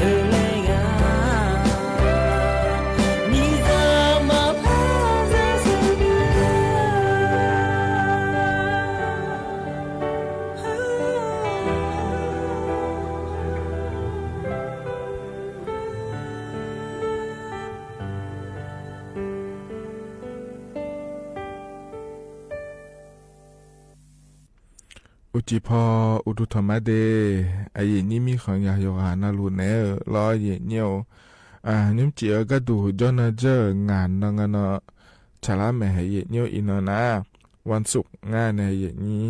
ဲလဲၣ်ဂၤ ဖဲလဲၣ်ဂၤ မံၤစၢ်မၤဖးစၢ်စၢ် အိၣ်ကံၢ်ဖီ အိၣ်ဒိၣ်ထီၣ်မးဒဲး အယိာ်ညိမံဃီၤယၤ ယိၤဂၤ နၢ်လူၤနဲလီၤ ယိာ်ညိဧိၤ အ ညိမ်ကၠံးဧၢ ကၢ်ဒူၣ် ကၠီနီၢ်ကၠၢၢ် ငါးနီၢ် ငါးနီၢ် ဆၣ်လါမဲာ် ယိာ်ညိအံၤနီၢ်နၤ ဝၣ်သုး ငါးန့ၣ် ယိာ်ညိ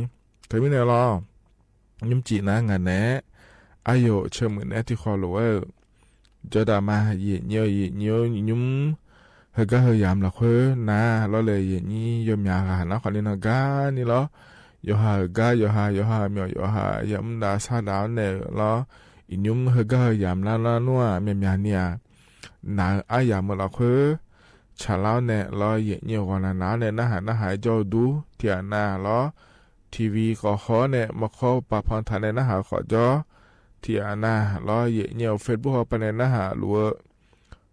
တမံၤန့ၣ်လီၤ ညိမ်ကၠံးနၤ ငါးနဲၣ် အယိာ် ဆၢမုၢ်နဲၣ် ထံဃီလိာ်ဝဲ ကၠီဒၣ်မါ ယိာ်ညိ ယိာ်ညိ ညိမ် ဟဲဂၤဟဲယၢမ်လီၤဃိ နၤလီၤလၢ ယိာ်ညိ ယိၤမၠးဂၤ နၤခီန့ၣ်နီၢ် ဂၤန့ၣ်လီၤ ယိၤဟၣ်ဂၤ ယိၤဟၣ် ယိၤဟၣ်မၠီၣ် ယိၤဟၣ်ယဲမုၣ်ဒါ ဆၣ်ဒၣ်န့ၣ်လီၤ အံၤညိမ် ဟဲဂၤဟဲယၢမ်လၢနၤနွံ မၠၢ်မၠၢ်န့ၣ်ဧါ နၤအါယၢမ်မၢလီၤဃိ ဆၣ်လါန့ၣ်လီၤ ယိာ်ညိ ဂီၤနၤနၤန့ၣ် နၢ်ဟး နၢ်ဟး ကၠီဒူ ထံၣ်အနၤလီၤ ထံၣ် ထံၣ်ဝံၤ ဃီဃီန့ၣ် မခီပာ်ဖီထးန့ၣ် နၢ်ဟးဃီကၠီ ထံၣ်အနၤလီၤ ယိာ်ညိ Facebook အပၤန့ၣ် နၢ်ဟးလူၤ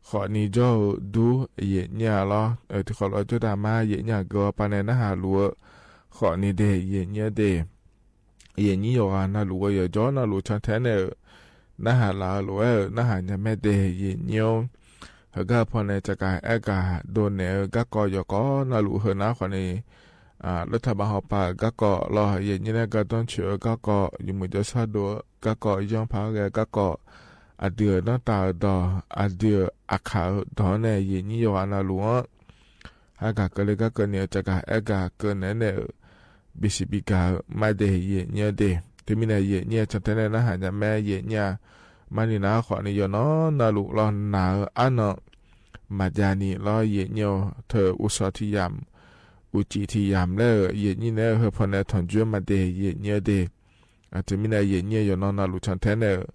ဧိၤ ဃီန့ၣ် ကၠီဒူ ယိာ်ညိ လီၤ ထံဃီလိာ် ကၠီဒၣ်မါ ယိာ်ညိ ဂၤအပၤန့ၣ် နၢ်ဟးလူၤဧိၤ ဃီန့ၣ်ဒဲး ယိာ်ညိဒဲး ယိာ်ညိ ယိၤဂၤ နၢ်လူၤဝဲ ယိၤကၠီ နၢ်လူၤ channel န့ၣ် နၢ်ဟးလၢအလိၤဝဲ နၢ်ဟးညါမဲာ်ဒဲး ယိာ်ညိ ဟဲဂၤဖီန့ၣ် ကကးအဲၣ်ကး ဒိးနဲၣ် ဂၤကီး ယိၤကီး နၢ်လူၤ ဟဲနၤခီန့ၣ် လၢထးဘးဟီပၤ ဂၤကီးလီၤ ယိာ်ညိန့ၣ် ဂၤဒီဆၢ ဂၤကီး ယမုၢ်ကၠီဆၣ်ဒိၣ် ဂၤကီး ယီၤဖးဂဲၤ ဂၤကီး အဒုးနီၢ်တၢ်ဒီး အဒုးအခးဒီးန့ၣ် ယိာ်ညိ ယိၤဂၤ နၢ်လူၤ ဟဲဂၤကၢလၢဂၤကၢန့ၣ် ကကးအဲၣ်ဂၤကၢန့ၣ်န့ၣ် ဘံၣ်စံးဘံၣ်ကၤမးဒဲး ယိာ်ညိဒဲး တမံၤန့ၣ် ယိာ်ညိ channel န့ၣ် နၢ်ဟးညါမဲာ် ယိာ်ညိ မၤန့ၢ်နၤခီန့ၣ် ယိၤနီၢ် နၢ်လူၤလီၤ နၤအါနီၢ် မၤဒ်န့ၣ်လီၤ ယိာ်ညိ ထၢၣ်အိၣ်ဆီထံယၢမ် အိၣ်ကံၣ်ထံယၢမ်လၢ ယိာ်ညိန့ၣ် ဟဲဖီန့ၣ် ထီၣ်ကၠိမးဒဲး ယိာ်ညိဒဲး တမံၤန့ၣ် ယိာ်ညိ ယိၤနီၢ် နၢ်လူၤ channel န့ၣ်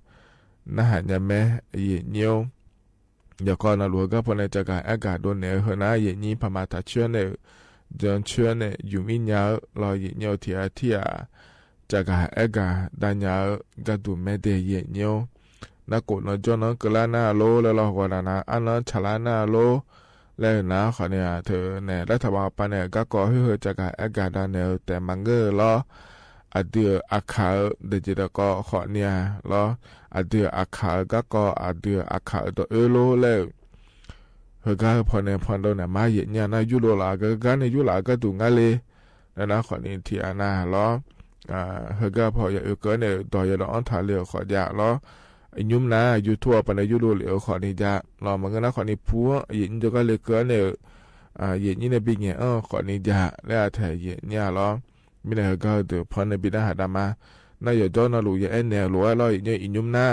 နၢ်ဟးညါမဲာ် ယိာ်ညိ ယဲၢ်ကီၢ် နာ်လူၢ် ၵၢ်ဖိန့ၣ် ကၠးကၤအဲၣ်ကၤဒိးနဲၣ် ဟဲၣ်နၤ ယဲၢ်နံၣ် ဖးမၤတၢ်ဆှၢန့ၣ် ယၢၢ်ဆှၢန့ၣ် ယုမ်ႇမံၢ်ညါလီၤ ယဲၢ်နံၣ် ထံၣ်အထံၣ်ဧါ ကၠးကၤအဲၣ်ကၤ ဒၣ်ညါ ကၢ်ဒူၣ်မဲဒၢး ယဲၢ်နံၣ် နၢ်ကိၣ်နီၢ်ကၠီၣ်နီၢ် ကလၢနၢ်လိလၢလီၤ ဂီၤဒၣ်နၤ အါနီၢ်ဆၣ်လၢနၢ်လိ လၢနၤ ဃိုန့ၣ် အထုးန့ၣ် လၢထးဘးပၤန့ၣ် ကၢ်ကီၢ်ဟ့ၣ် ဟ့ၣ်ကၠးကၤအဲၣ်ကၤဒၣ်နဲၣ် တဲမၤငၢၢ်လီၤ အဒုးအခးဧိၤ တက့ၢ်တကီၢ် ဃိန့ၣ်လီၤ အဒုးအခးဧိၤ ကၢ်ကီၢ် အဒုးအခးဧိၤ ဒီးအၢလိလၢ ဟ့ၣ်ကၢ်ဖီန့ၣ် ဖီဒိၣ်န့ၣ် မၤယဲၢ်နံၣ် နၢ်ယူၢ်လိာ်လၢအကဂၤန့ၣ် ယူၢ်လၢအကၢ်ဒူၣ်ငါလံ လၢနၤ ဃိန့ၣ် ထံၣ်အနၤလီၤ ဟ့ၣ်ကၢ်ဖီ ယအၢကၢန့ၣ် ဒီးယဒီးအီၣ်ထးလၢ ဃိဒၣ်လီၤ အညုမ်နၤ YouTube ပၤန့ၣ် ယူၢ်လိာ်လၢအဃိန့ၣ်ဒၣ်လီၤ မၤငၢၢ်နၤ ဃိန့ၣ် ဖူ ယဲၢ်နံၣ် ကၠးကၤလၢကၢန့ၣ် ယဲၢ်နံၣ်န့ၣ် ဘံၣ်ငဲၤအီၣ် ဃိန့ၣ်ဒၣ် လၢအထဲယဲၢ်နံၣ်လီၤ မ့ၢ်န့ၣ် ဟ့ၣ်ကၢ်ဒုး ဖီန့ၣ် ဘံၣ်နၤ ဟးဒၣ်မး နၢ်ယီၤကၠီၣ်နီၢ်လူၢ် ယအဲၣ်နဲၣ်လိာ်ဝဲလီၤ ယဲၢ်နံၣ် အညုမ်နၤ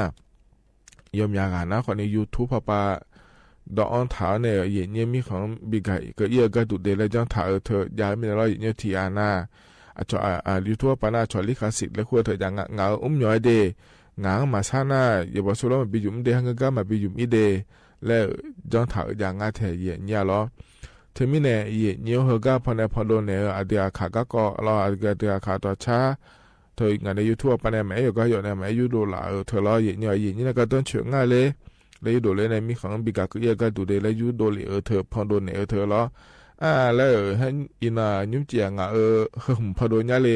ယီၤမၠးဂၤနၤ ဃိန့ၣ် YouTube ပၤ ဒီးအီၣ်ထးန့ၣ် ယဲၢ်နံၣ် မံၣ်ဃီ ဘံၣ်ကၤကၢအီၣ်အကၢ်ဒူၣ်ဒဲး လၢကၠီၣ်ထးဧိၤ ထုးယၤမ့ၢ်န့ၣ်လီၤ ယဲၢ်နံၣ် ထံၣ်အနၤ အ YouTube ပၤန့ၣ် အဆီၣ်လံၣ်ခးစံး လၢဃိထုးယၤ ငါ အိၣ်မၠီၤဒဲး ငါမၤဆါနၤ ယဘီဆူလီၤ မၤဘံယုမ်ဒဲး ဟါငၢၢ်ကၢ် မၤဘံယုမ်အံၤဒဲး လၢကၠီၣ်ထးဧိၤ ယၤ ငါထဲယဲၢ်နံၣ်လီၤ ထဲမ့ၢ်န့ၣ် ယဲၢ်နံၣ် ဟ့ၣ်ကၢ်ဖီ ဖီဒိၣ်နဲၣ် အဒုးအခးကၢ်ကီၢ်လီၤ အဒုးအခးတီၤဆါ ထုး ငါန့ၣ် YouTube ပၤန့ၣ် မၤအဲၣ်ယီၤကၢ်ယီၤန့ၣ် မၤအဲၣ်ယူၢ်လိာ်လၢအထုးလီၤ ယဲၢ်နံၣ် ယဲၢ်နံၣ် နကတၢၢ်ဆှၢငါလၢ လၢယူၢ်လိာ်လၢန့ၣ် မံၣ်ဃီ ဘံၣ်ကၤကၢအီၣ်အကၢ်ဒူၣ်ဒဲး လၢယူၢ်ဒိးလံအထုး ဖီဒိၣ်နဲၣ်အထုးလီၤ အါ လၢ ဟဲအံၤနၤ ညုမ်ကၠံး ငါအၢ ဟဲမုၢ်ဖီဒိၣ်ညါလံ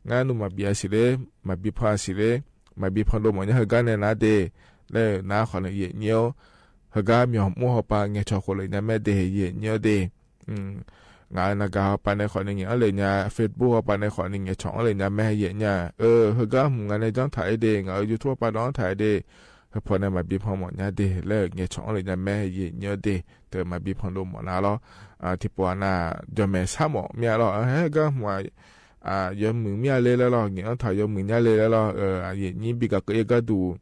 ငါနုၢ်မၤဘံအစံးလၢ မၤဘံဖီအစံးလၢ မၤဘံဖီဒိၣ်မးညါ ဟ့ၣ်ကၢ်နဲၣ်နၤဒဲး လၢနၤ ဃိန့ၣ် ယဲၢ်နံၣ် ဟ့ၣ်ကၢ်မၠီၣ်မူဟီၣ်ပၤ ငဲၤဆီၣ်ဃိလၢညါမဲဒဲး ယဲၢ်နံၣ်ဒဲး ငါနဂၤဟီၣ်ပၤန့ၣ် ဃိန့ၣ် ငဲၤအီၣ်လၢညါ Facebook ဟီၣ်ပၤန့ၣ် ဃိန့ၣ် ငဲၤဆီၣ်အီၣ်လၢညါမဲ ယဲၢ်နံၣ် အၢ ဟ့ၣ်ကၢ်မုၢ် ငါန့ၣ် ကၠီၣ်ထးအံၤဒဲး ငါအၢ YouTube ပၤဒီးအီၣ်ထးအံၤဒဲး ဟ့ၣ်ဖီန့ၣ် မၤဘံဖီမးညါဒဲး လၢငဲၤဆီၣ်အီၣ်လၢညါမဲ ယဲၢ်နံၣ်ဒဲး တမၤဘံဖီဒိၣ်မးနၤလီၤ ထံဖိအနၢ် ယီၤမဲာ်ဆၣ်မးမ့ၢ်လီၤ ဟ့ၣ်ကၢ်မုၢ် ယီၤမုၢ်မ့ၢ်လၢလီၤ ငဲၤအီၣ်ထးယီၤမုၢ်ညါလၢလီၤ ယဲၢ်နံၣ် ဘံၣ်ကၤကၢအီၣ်အကၢ်ဒူၣ်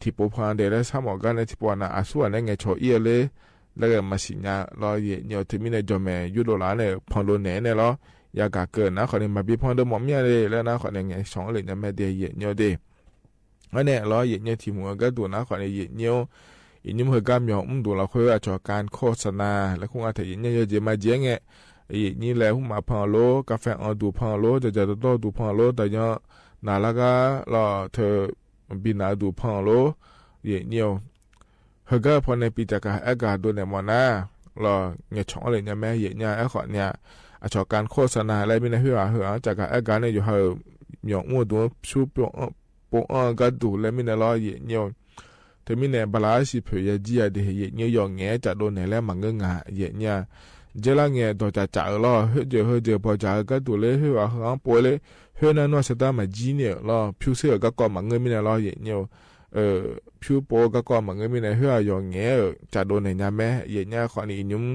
ထံဖိဖီဒဲးလၢဆၣ်မး ကၢ်န့ၣ် ထံဖိအနၢ် အဆူၣ်အနၢ် ငဲၤဆီၣ်အံၣ်အီၤလၢ လၢဂဲၤမၤစံးညါလီၤ ယဲၢ်နံၣ် ထဲမ့ၢ်န့ၣ် ယီၤမဲာ်ယူၢ်ဒိၣ်လၢန့ၣ် ဖီဒိၣ်နဲၣ်န့ၣ်လီၤ ယၤကးကၢၢ်နၤ ဃိန့ၣ် မၤဘံဖီဒိၣ်မးမ့ၢ်လၢ လၢနၤ ဃိန့ၣ် ငဲၤဆီၣ်အီၣ်လၢညါမဲဒဲး ယဲၢ်နံၣ်ဒဲး အန့ၣ်လီၤ ယဲၢ်နံၣ် ထံၣ်မူအကၢ်ဒူၣ်နၤ ဃိန့ၣ် ယဲၢ်နံၣ် ယဲၢ်နံၣ် ဟ့ၣ်ကၢ်မၠီၣ်မူဒူၣ်လီၤ ဃိအဆီၣ် การโฆษณา လၢဃိငါထဲယဲၢ်နံၣ် ယီၤကၠံမၤကၠဲငဲၤ ယဲၢ်နံၣ် လဲၤဟူးမးဖီအီၤလိၤ ကၣ်ဖဲအီၤဒူၣ်ဖီအီၤလိၤ ကၠီကၠီတီတီဒူၣ်ဖီအီၤလိၤ တယီၤ နၤလၢဂၤလီၤ ထဲ ဘံၣ်နၤဒူၣ်ဖီအီၤလိၤ ယဲၢ်နံၣ် ဟ့ၣ်ကၢ်ဖီန့ၣ် ပံၤကၠးကၤအဲၣ်ကၤဒိးနဲၣ်မးနၤ လီၤ ငဲၤဆီၣ်အီၣ်လၢညါမဲ ယဲၢ်နံၣ် အဃိန့ၣ် အဆီၣ် การโฆษณา လၢမ့ၢ်န့ၣ် ဟ့ၣ်အဟ့ၣ်အကၠးကၤအဲၣ်ကၤန့ၣ် ယိၤဟၣ် မၠီၣ်မူဒူၣ် ဆူပိာ်အီၣ်ကၢ်ဒူၣ်လၢမ့ၢ်န့ၣ်လီၤ ယဲၢ်နံၣ် ထဲမ့ၢ်န့ၣ် ဘၤလးအါဆံး ဖဲယဲၢ်နံၣ်အဒဲး ယဲၢ်နံၣ် ယီၤငဲၤကၠးဒိးနဲၣ်လၢမၤငၢၢ်ငါ ယဲၢ်နံၣ် ကၠဲလၢငဲၤဒီးကၠးကၠးအီၤလီၤ ဟ့ၣ်ကၠၢဟ့ၣ်ကၠၢ ပှၤကၠးအီၤကၢ်ဒိၣ်လၢ ဟ့ၣ်အဟ့ၣ်အပိာ်လၢ ဟ့ၣ်နၤနီၢ်သတးမၤကၠံန့ၣ်လီၤ ဖၠူစ့ၢ်အကၢ်ကီမၤငၢၢ်မ့ၢ်န့ၣ်လီၤ ယဲၢ်နံၣ် ဖၠူပိာ်ကၢ်ကီမၤငၢၢ်မ့ၢ်န့ၣ် ဟ့ၣ်အယီၤငဲၤ ကၠးဒိးနဲၣ်ညါမဲ ယဲၢ်နံၣ် အဃိန့ၣ် ယညုမ်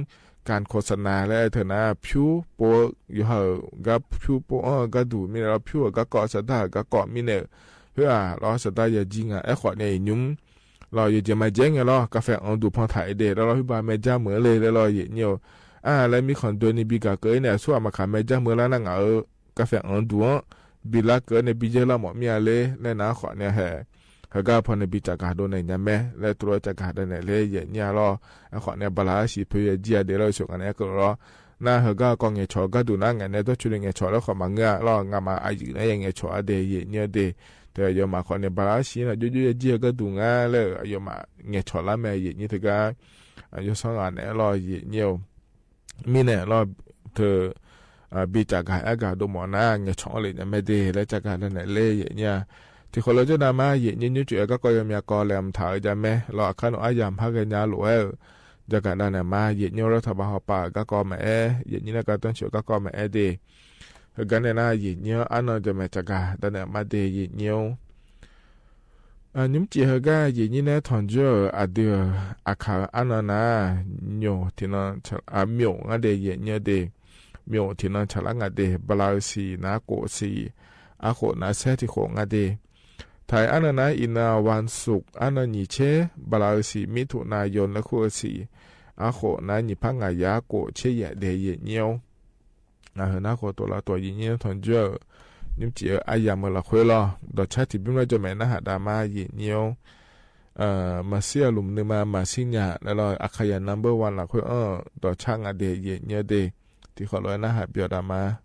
การโฆษณา လၢထဲနၤ ဖၠူပိာ် ယိၤဟၣ် ကၢ်ဖၠူပိာ်အီၣ်ကၢ်ဒူၣ်မ့ၢ်န့ၣ်လီၤ ဖၠူအကၢ်ကီ သတးအကၢ်ကီမ့ၢ်န့ၣ် ဟ့ၣ်အလီၤ သတးယၤကၠံငါ အဃိန့ၣ် ယညုမ် လီၤ ယကၠံမၤကၠဲငဲၤလီၤ ကၣ်ဖဲအီၤဒူၣ်ဖီထးအံၤဒဲး လၢလီၤ ဟ့ၣ်ဘၣ်မဲာ်ကၠၢ်မုာ်လၢ လၢလီၤ ယဲၢ်နံၣ် အါ လၢမံၣ်ခီဒိၣ်န့ၣ် ဘံၣ်ကၠးကၢအံၤန့ၣ် အဆူၣ်အမၤခးမဲာ်ကၠၢ်မုာ်လၢနၤ ငါအၢ ကၣ်ဖဲအီၤဒူၣ် ဘံၣ်လၢကၢန့ၣ် ဘံၣ်ယဲၢ်လီၤမးမ့ၢ်အါလၢ လၢနၤ အဃိန့ၣ် ဟဲ ဟ့ၣ်ကၢ်ဖီန့ၣ် ဘံၣ်ကၠးကၤဒိးနဲၣ်ညါမဲ လၢတြီကၠးကၤဒိးနဲၣ်လၢ ယဲၢ်နံၣ်လီၤ အဃိန့ၣ် ဘၤလးအါဆံး ဖဲယဲၢ်နံၣ်အဒဲးလီၤ ဆိကမိၣ်န့ၣ်ကလီၤ နၤ ဟ့ၣ်ကၢ်ကီငဲၤဆီၣ်ကၢ်ဒူၣ်နၤ ငဲၤန့ၣ် တဆိလၢငဲၤဆီၣ်လၢဃီမၤငၢၢ်လီၤ ငါမၤအယုၢ်န့ၣ် ယဲၢ်ငဲၤဆီၣ်အဒဲး ယဲၢ်နံၣ်အဒဲး တယီၤမး အဃိန့ၣ် ဘၤလးအါဆံး နၤ ယိယိယဲၢ်ကၢ်ဒူၣ်နၤ လၢယီၤမး ငဲၤဆီၣ်လၢမဲာ် ယဲၢ်နံၣ် တကး ယိၤဆီၣ်ဂၤန့ၣ်လီၤ ယဲၢ်နံၣ် မ့ၢ်န့ၣ်လီၤ ထဲ ဘံၣ်ကၠးကၤအဲၣ်ကၤဒိၣ်မးနၤ ငဲၤဆီၣ်အီၣ်လၢညါမဲာ်ဒဲး လၢကၠးကၤဒိးနဲၣ်လၢ ယဲၢ်နံၣ် ထံၣ်ဃီလၢကၠိနၤမး ယဲၢ်နံၣ် ညိကၠံၣ်အကၢ်ကီ ယီၤမၠးကီ လဲၤမထးအီၤယၤမဲာ်လီၤ အခါနီၣ် အါယၤမဟါဂဲၤညါလိာ်ဝဲ ကၠးကၤဒိးနဲၣ်မး ယဲၢ်နံၣ် လၢထးဘးဟီၣ်ပၤကၢ်ကီမးအဲၣ် ယဲၢ်နံၣ် လၢကၢ်တၢၣ်ဆိကၢ်ကီမးအဲၣ်ဒဲး ဟ့ၣ်ကၢ်န့ၣ်နၤ ယဲၢ်နံၣ် အါနီၢ် ယီၤမဲာ်ကၠးကၤဒိးနဲၣ်မးဒဲး ယဲၢ်နံၣ် ညိမ်စံးဟ့ၣ်ကၢ် ယဲၢ်နံၣ် နဲ ထွန်ကြို အဒုး အခးအါနီၢ်နၤ မျိာ်ထံနီၢ် အမျိာ်ငါဒဲး ယဲၢ်နံၣ်ဒဲး မျိာ်ထံနီၢ်ဆးလါငါဒဲး ဘလးအုးစံး နၤကိးစံး အဃိးနၤဆဲထံဃိးငါဒဲး ထဲအါနီၢ်နၤ အံၤနၤ วันศุกร์ အါနီၢ်နံၤဆဲ ဘလးအုးစံး မိထုနယုန် လၢဃုအုးစံး အဃိးနၤနံၤဖးငါယၤ ကိးဆဲယဲၢ်ဒဲး ယဲၢ်နံၣ် အဟ့ၣ်နၤဃိးတိၤလီၤတိၤ ယဲၢ်နံၣ် ထွန်ကြို ညိမ်စံးဟ့ၣ် အါယၤမုာ်လီၤဃုလီၤ ဒီးဆဲထံဘံၣ်မး ယီၤမဲာ်နၤဟးဒါမး ယဲၢ်နံၣ် မၤစံၣ်အလူၤနုၤမၤ မၤစံၣ်ညါ လၢလီၤ အခါယၤ နမ်ၢ်ဘၢၣ်ဝၣ် လၢခွ့ၣ်အၢၣ် ဒီးဆၣ်ငါဒ့ ယံာ်ညိဒ့ တံၤဃီလီၤ နၢ်ဟးပျီၤတၢ်မၤ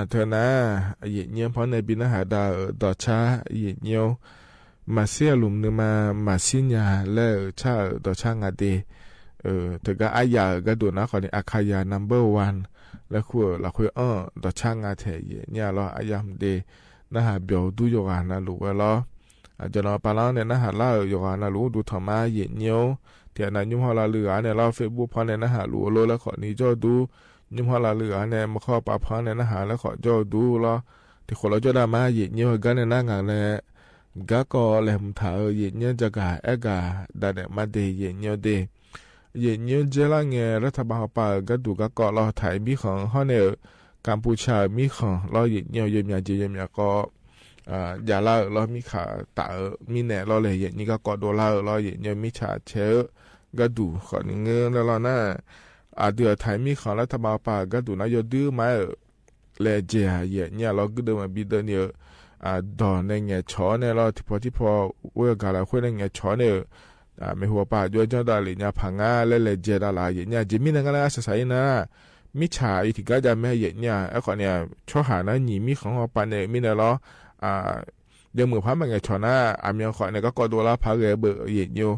အထၢၣ်နၤ ယံာ်ညိဖီန့ၣ် ပနၢ်ဟးဒၣ် ဒီးဆၣ် ယံာ်ညိ မၤစံၣ်အလူၤနုၤမၤ မၤစံၣ်ညါ လၢဆၣ် ဒီးဆၣ်ငါဒ့ တဂၤအါယၤ ကဒိၣ်နၤဃီန့ၣ် အခါယၤ နမ်ၢ်ဘၢၣ်ဝၣ် လၢခွ့ၣ် လၢခွ့ၣ်အၢၣ် ဒီးဆၣ်ငါထဲ ယံာ်ညိလီၤ အါယၤမ့ၢ်ဒ့ နၢ်ဟးပျီၤဒူယိၤဂၤနၤလူၤဝဲလီၤ အကၠီနီၤပၤလီၤန့ၣ် နၢ်ဟးလၢယိၤဂၤနၤလူၤဒူထီၣ်မး ယံာ်ညိ ထဲနၤညိမီၢ်လၢ်လၢဂၤန့ၣ်လီၤ Facebook ဖီန့ၣ် နၢ်ဟးလူၤအိၣ်လၢလၢခီၣ်နံၤကၠီဒူ ညိမီၢ်လၢ်လၢဂၤန့ၣ် မခီပၤဖီန့ၣ် နၢ်ဟးလၢခီၣ်ကၠီဒူလီၤ တံၤဃီလီၤကၠီဒၣ်မး ယံာ်ညိဂၤန့ၣ် နၢ်ငါလဲၣ် ကးကီးလဲၣ်မုၢ်ထါဧၢ ယံာ်ညိကဂၤ အဲၣ်ဂၤဒၣ်နဲၣ်မးဒ့ ယံာ်ညိဒ့ ယံာ်ညိကဲလၢ်ငဲ ရထၢၣ်ဘၣ်ဟီၣ်ပၢ်ဧၢ ကဒိၣ်ကးကီးလီၤ ထၢၣ်အံၤဘံၣ်ဃီဟီန့ၣ်ဧၢ กัมพูชา เอ่อ มีขาง ลอ เหยียดเยี่ยว เยิมยาเจ เยิมยากอ อ่า ยาลา เอ่อ ลอ มีขา ต๋า เอ่อ มีแหน่ ลอ แล เหยียดเยี่ยว กากอ โดลาร์ เอ่อ ลอ เหยียดเยี่ยว มีฉา แชร์ เอ่อ กาดู ขอเงิน แล้วลอ นา อ่า เดือไถ มีขาง รัฐบาลปา กาดู นา ยอดดื้อไม้ เอ่อ แลแจ เหยียดเยี่ยว ลอ กึ๊ดเดิม อ่ะ บีเดิน เอ่อ อ่า ดอ ในแหง่ฉอ เนี่ยลอ ตี้ปอ ตี้ปอ เว้ย ก๋าหลายคน ในแหง่ฉอ เนี่ย เอ่อ อ่า แม่หัวปา ยอดจ้างดาหลี ยาผางา และแลแจดาหลา เหยียดเยี่ยว เจ มีในงาน อาสาสา อีกนา มีฉา อีกตี้กา จะแม่ เหยียดเยี่ยว ไอ้ขอเนี่ย ช่อหา นา หนี มีขาง หัวปา เนี่ย มีในลอ อ่า เดี๋ยวเหมือนพา มาแหง่ฉอ นา อ่า มีขอเนี่ย กากอ โดลาร์ พาแหง่เบอร์ เหยียดเยี่ยว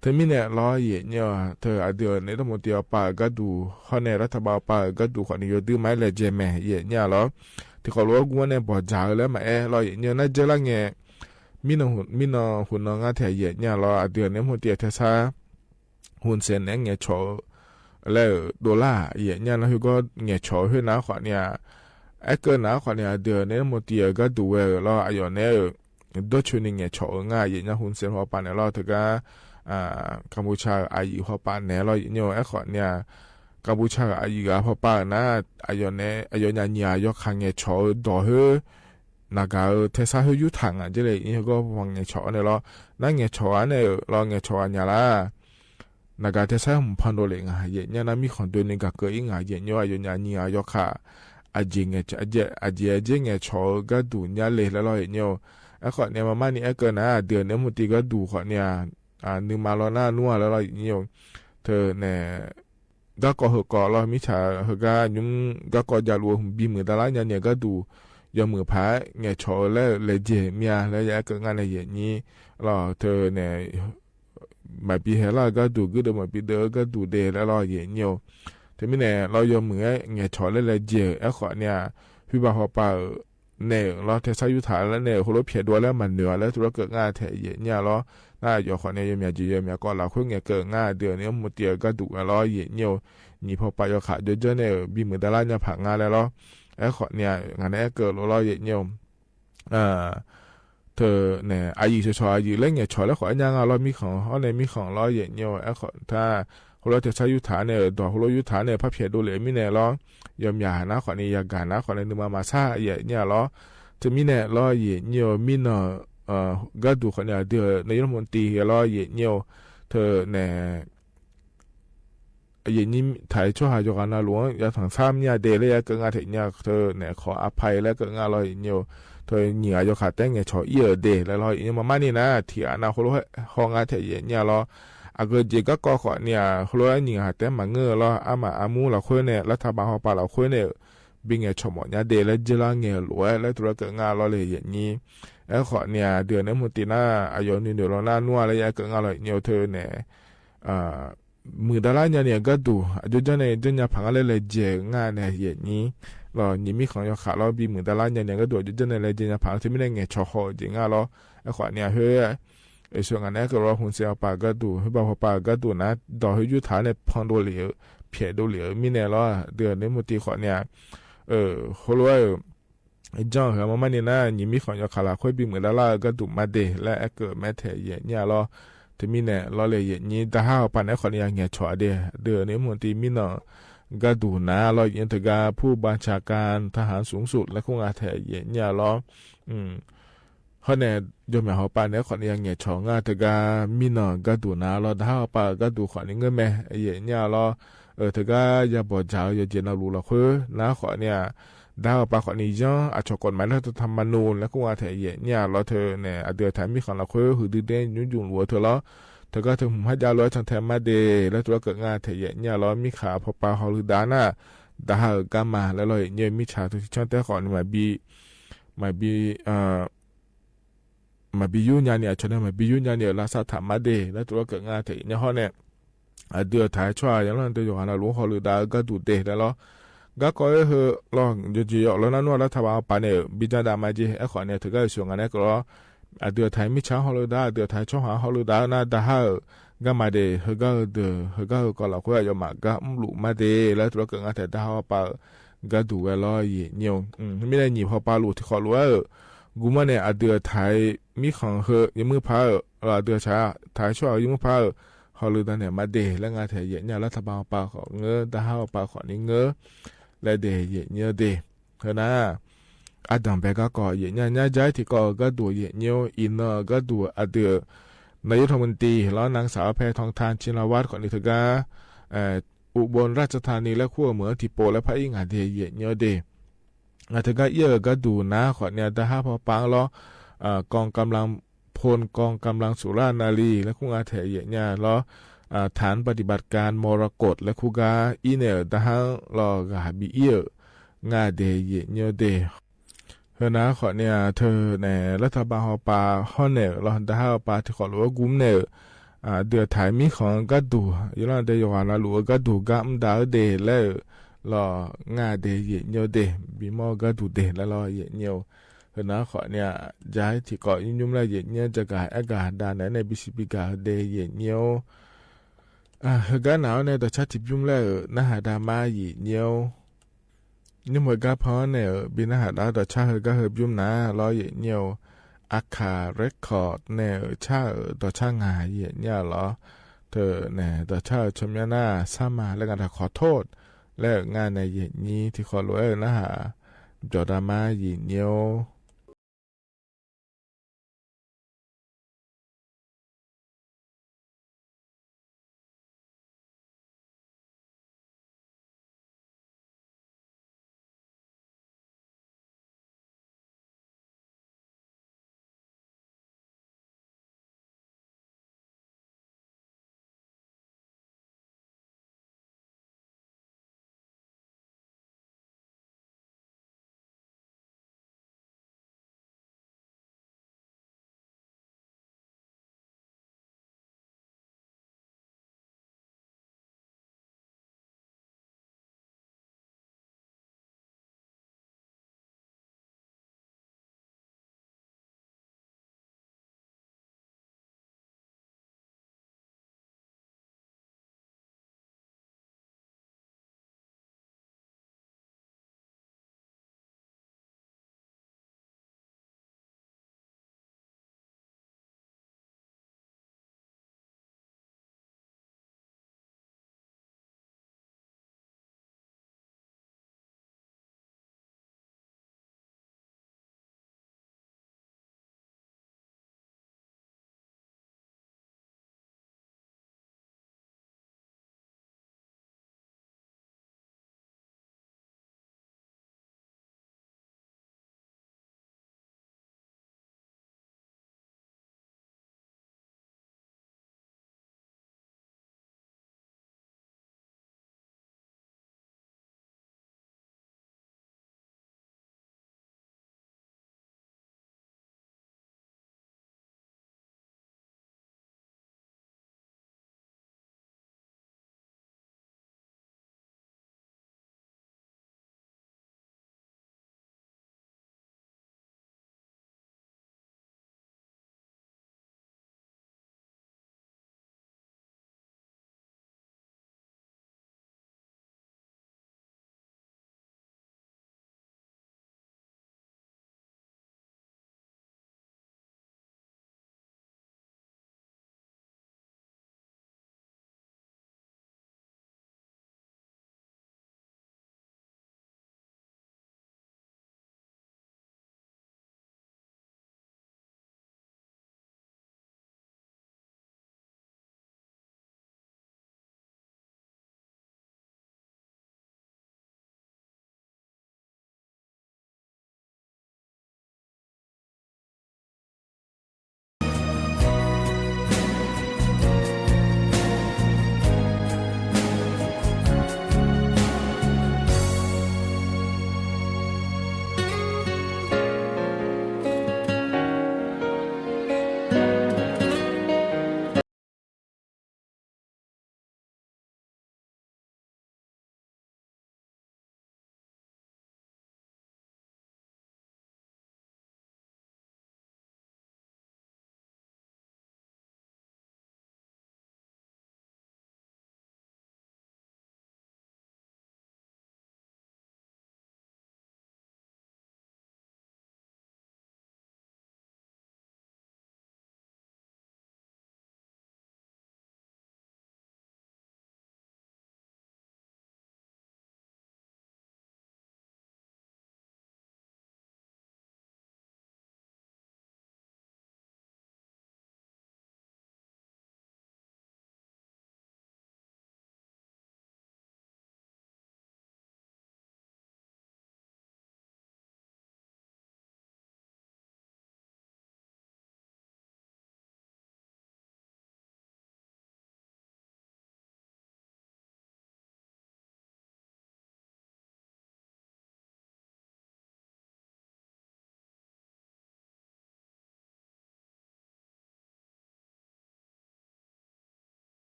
เถิงมีแหน่ ลอ เหยียดเยี่ยว เถิง อ่า เดือ ในรัฐมนตรี ปา กาดู ข้อในรัฐบาล ปา กาดู ขอนี่ ยอดดื้อไม้ แลแจ แม่ เหยียดเยี่ยว ลอ ตี้ขอรู้ว่า กั๋ว เนี่ย บ่จ๋า เอ่อ แล้วมาแอ ลอ เหยียดเยี่ยว นา เจอละแหง่ มีนอ หุน มีนอ หุนนองา แถ เหยียดเยี่ยว ลอ อ่า เดือ ในรัฐมนตรี เทสา ฮุนเซน เนี่ย แหง่ฉอ และ โดลาร์ เหยียดเยี่ยว นา หื้อก็แหง่ฉอ หื้อ นา ขอเนี่ย ไอ้เกิน นา ขอเนี่ย เดือ ในรัฐมนตรี กาดู เอ่อ ลอ อ่ะ ยอดเนี่ย เอ่อ โดยช่วย ในแหง่ฉอ เอ่อ งา เหยียดเยี่ยว ฮุนเซน หัวปา เนี่ยลอ เถิงกา อ่า กัมพูชา อ่า หยี หัวปา เนี่ยลอ เหยียดเยี่ยว ไอ้ขอเนี่ย กัมพูชา อ่า หยี อ่ะ หัวปา นา อ่ะ ยอดเนี่ย อ่ะ ยอดยาเยีย ยอดขางแหง่ฉอ ดอ หื้อ นาก๋า เอ่อ เทสา หื้อ ยู๋ถาง อ่ะ เจอเลย อีกหื้อก็ หวังแหง่ฉอ เนี่ยลอ นา แหง่ฉอ เนี่ย เอ่อ ลอ แหง่ฉอ อ่ะ ยาลา นาก๋า เทสา หื้อ พันโดเหล็ง อ่ะ เหยียดเยี่ยว นา มีขาง เดือ ในก๋าเกิด อีก อ่ะ เหยียดเยี่ยว อ่ะ ยอดยาเยีย ยอดขา อ่า เจีย แหง่ฉอ อ่า เจีย อ่า เจีย เจีย แหง่ฉอ กาดู ยาเลย แล้วลอ เหยียดเยี่ยว ไอ้ขอเนี่ย มาม่านี่ ไอ้เกิน นา เดือ ในรัฐมนตรี กาดู ขอเนี่ย อ่า นึ่งมาลอ นา นัว แล้วลอ เหยียดเยี่ยว เถิง แหน่ กากอ หื้อ กอ ลอ มีฉา หื้อ กา ยุ้ม กากอ ยาลัว บีหมื่นดอลลาร์ ยาเนี่ย กาดู ยอดเหมือนพา แหง่ฉอ และ แลแจ เมีย และ ยาเกิดงาน ใน เหยียดเยี่ยว ลอ เถิง แหน่ หมายปี๋ หื้อ ลอ กาดู กึ๊ดเดิม หมายปี๋ เดอะ กาดู เด แล้วลอ เหยียดเยี่ยว เถิงมีแหน่ ลอ ยอดเหมือน แหง่ฉอ และ แลแจ ไอ้ขอเนี่ย หื้อบ่า หัวปา เอ่อ เนี่ย ลอ เทสา ยู๋ถาง และ เนี่ย โฮโลเปียดัว และ มาเหนือ และ ตุรเกิดงา แถ เหยียดเยี่ยว ลอ นา ยอดขอเนี่ย เยิมยาเจ เยิมยากอ หลายคน แหง่เกิดงา เดือ ในรัฐมนตรี กาดู อ่ะ ลอ เหยียดเยี่ยว หยี หัวปา ยอดขาง เยอะๆ เนี่ย เอ่อ บีหมื่นดอลลาร์ ยาผางา แล้วลอ ไอ้ขอเนี่ย งาน ไอ้เกิน ลอ ลอ เหยียดเยี่ยว เอ่อ เถิง แหน่ อ่า หยี ชอ ชอ อ่า หยี และ แหง่ฉอ และ ขอ อ่ะ ยางา ลอ มีขาง อ้อ ใน มีขาง ลอ เหยียดเยี่ยว ไอ้ขอ ถ้า โฮโล เทสา ยู๋ถาง เนี่ย ดอ โฮโล ยู๋ถาง เนี่ย พาเปียดัว เหลือ มีแหน่ ลอ ยอมยา นา ขอนี่ ยากา นา ขอนี่ นึ่งมา มาซ่า เหยียดเยี่ยว ลอ เถิงมีแหน่ ลอ เหยียดเยี่ยว มีนอ เอ่อ กาดู ขอนี่ เดือ นายกรัฐมนตรี ลอ เหยียดเยี่ยว เถิง แหน่ อ่า เหยียดเยี่ยว ไถ ช่อหา ยอดก๋า นาหลวง ยาถังซ้ำ ยาเด และ ยาเกิดงา แถ ยา เถิง แหน่ ขออภัย และ เกิดงา ลอ เหยียดเยี่ยว เถิง หยี อ่ะ ยอดขาง แตง แหง่ฉอ อี้ เอ่อ เด แล้วลอ เหยียดเยี่ยว มาม่านี่นา เถียนา โฮโล ฮองา แถ เหยียดเยี่ยว ลอ อ่า เกิดเจ๋ง กากอ ขอเนี่ย โฮโล หยี อ่ะ แตง มาเงอ ลอ อาม่า อามู ลาวเคิน เนี่ย รัฐบาล หัวปา ลาวเคิน เนี่ย บีแหง่ฉอ หมอ ยาเด และ เจอละแหง่หลัว และ ตุรเกิดงา ลอ แล เหยียดเยี่ยว ไอ้ขอเนี่ย เดือ ในรัฐมนตรี นา อ่า ยอดนึ่ง เดือ ลอ นา นัว และ ยาเกิดงา ลอ เหยียดเยี่ยว เถิง แหน่ อ่า หมื่นดอลลาร์ ยาเนี่ย กาดู อ่ะ ยอดยา ใน ยอดยาผางา และ แลแจงา เนี่ย เหยียดเยี่ยว ลอ หยี มีขาง ยอดขาง ลอ บีหมื่นดอลลาร์ ยาเนี่ย กาดู อ่ะ ยอดยา ใน แลแจงาผางา เถิงมีแหน่ แหง่ฉอ หอ เจ๋งงา ลอ ไอ้ขอเนี่ย หื้อ เอ่อ ส่วนงาน ไอ้เกิน ลอ ฮุนเซน หัวปา กาดู หื้อบ่า หัวปา กาดู นา ดอ หื้อ ยู๋ถาง เนี่ย พันดัวเหลียว เปียดัวเหลียว มีแหน่ ลอ เดือ ในรัฐมนตรี ขอเนี่ย เอ่อ โฮโล ไอ้จ้อง หื้อ มาม่านี่นา หยี มีขาง ยอดขาง ลาวเคิน บีหมื่นดอลลาร์ กาดู มาเด และ ไอ้เกิน แม่ แถ เหยียดเยี่ยว ลอ เถิงมีแหน่ ลอ แล เหยียดเยี่ยว ดาห้า หัวปา เนี่ย ขอนี่ ยาแหง่ฉอ เด เดือ ในรัฐมนตรี มีนอ กาดู นา ลอ เหยียดเยี่ยว เถิงกา ผู้บัญชาการทหารสูงสุด และ เกิดงา แถ เหยียดเยี่ยว ลอ อืม ข้อแหน่ ยอมยา หัวปา เนี่ย ขอนี่ ยาแหง่ฉองา เถิงกา มีนอ กาดู นา ลอ ดาห้า หัวปา กาดู ขอนี่ เงอ แม่ เหยียดเยี่ยว ลอ เอ่อ เถิงกา ยาบ่จ๋า ยอดเจ๋ง นาหลวง ลาวเคิน นา ขอเนี่ย ดาห้า หัวปา ขอนี่ ยัง อ่ะ ชอบกฎหมาย รัฐธรรมนูญ และ เกิดงา แถ เหยียดเยี่ยว ลอ เถิง แหน่ อ่า เดือไถ มีขาง ลาวเคิน หื้อ ดื้อเด้ง ยุ้งยุงหลัว เถิง ลอ เถิงกา เถิง หา ยาลัว จัง แถ มาเด และ ตุรเกิดงา แถ เหยียดเยี่ยว ลอ มีขาง หัวปา หอลือดา นา ดาห้า กามา และ ลอ เหยียดเยี่ยว มีฉา เถิง ตี้ช่าง แตง ขอนี่ หมายบี หมายบี เอ่อ หมายบี ยู๋ยาเนี่ย ชอ เนี่ย หมายบี ยู๋ยาเนี่ย ลาซา ถาม มาเด และ ตุรเกิดงา แถ เหยียดเยี่ยว เนี่ย อ่า เดือไถ ช่อ ยาลัน เตยอหา นาหลวง หอลือดา กาดู เด และ ลอ กากอ เอ่อ หื้อ ลอ ยอดเยี่ยว ลอ นา นัว รัฐบาล หัวปา เนี่ย บีจาดา มาเจ ไอ้ขอเนี่ย เถิงกา ส่วนงาน ไอ้เกิน ลอ อ่า เดือไถ มิจฉา หอลือดา เดือไถ ช่อหา หอลือดา นา ดาห้า กามาเด หื้อ กา เอ่อ เดือ หื้อ กา เอ่อ กอ ลาวเคิน ยอมมากา อุ้มหลู่ มาเด และ ตุรเกิดงา แถ ดาห้า หัวปา กาดู แว ลอ เหยียดเยี่ยว อืม มีแหน่ หยี หัวปา หลู่ ตี้ขอหลัว เอ่อ กั๋ว มาเนี่ย อ่า เดือไถ มีขาง หื้อ ยืมมือพา เอ่อ อ่า เดือไถ ไถ ช่อ ยืมมือพา เอ่อ หอลือดา เนี่ย มาเด และ เกิดงา แถ เหยียดเยี่ยว รัฐบาล หัวปา ขอเงอ ดาห้า หัวปา ขอนี่ เงอ လႄႈเด เหยียดเยียวเด เฮอนา อะดั่งแปก็ก่อ เหยียดเยียว เยียดเยียวตี้ก่อ เออ ก็ดู เหยียดเยียว อินเนอร์ ก็ดู อะเดือ นายกรัฐมนตรี แล้วนางสาวแพทองธาร ชินวัตร ของนี่เถิงก็ เอ่อ อุบลราชธานี และขั้วเหมืองตี้โปะและภาคอี้ อะเด เหยียดเยียวเด อะเถิงก็เอี้ย เออ ก็ดูนะ ของเนี่ย ตะห้าปอปางแล้ว เอ่อ กองกำลัง พลกองกำลังสุรานารี และคู่งาแถ เหยียดเยียวแล้ว เอ่อ ฐานปฏิบัติการมรกต และคู่กา อี้เนี่ย ตะห้า ลอ กา บี เอี้ย งาเด เหยียดเยียวเด เฮอนา ของเนี่ย เถิงแหน รัฐบาลฮอปา ฮ้อแหน ลอ ตะห้า ปา ตี้ขอหลัวกุมเนี่ย อ่า เดือถ่ายมีของก็ดู อยู่แล้วเด อยู่ว่าละหลัวก็ดู กำดาวเด แล้ว ลอ งาเด เหยียดเยียวเด บีมอก็ดูเด แล้ว ลอ เหยียดเยียว เฮอนา ของเนี่ย ย้ายตี้ก่อยุ่มๆ แล้ว เหยียดเยียว จะก่าแอก่าดาไหนใน บี ซี พี ก่าเด เหยียดเยียว อ่า เฮอก็หนาวใน ต่อชาติตี้ยุ่มแล้ว เออ นะหาดามา เหยียดเยียว นี่หมดก็พอเนี่ย เออ บีนะหาดา ต่อชาติเฮอก็เฮอยุ่มนะ ลอ เหยียดเยียว อาคาเรคคอร์ดเนี่ย เออ ชา เออ ต่อชาติงา เหยียดเยียวลอ เถิงแหน ต่อชาติ เออ ชมยานา ซ้ำมา และงาดาขอโทษ และงาใน เหยียดเยียว ตี้ขอหลัว เออ นะหา จอดามา เหยียดเยียว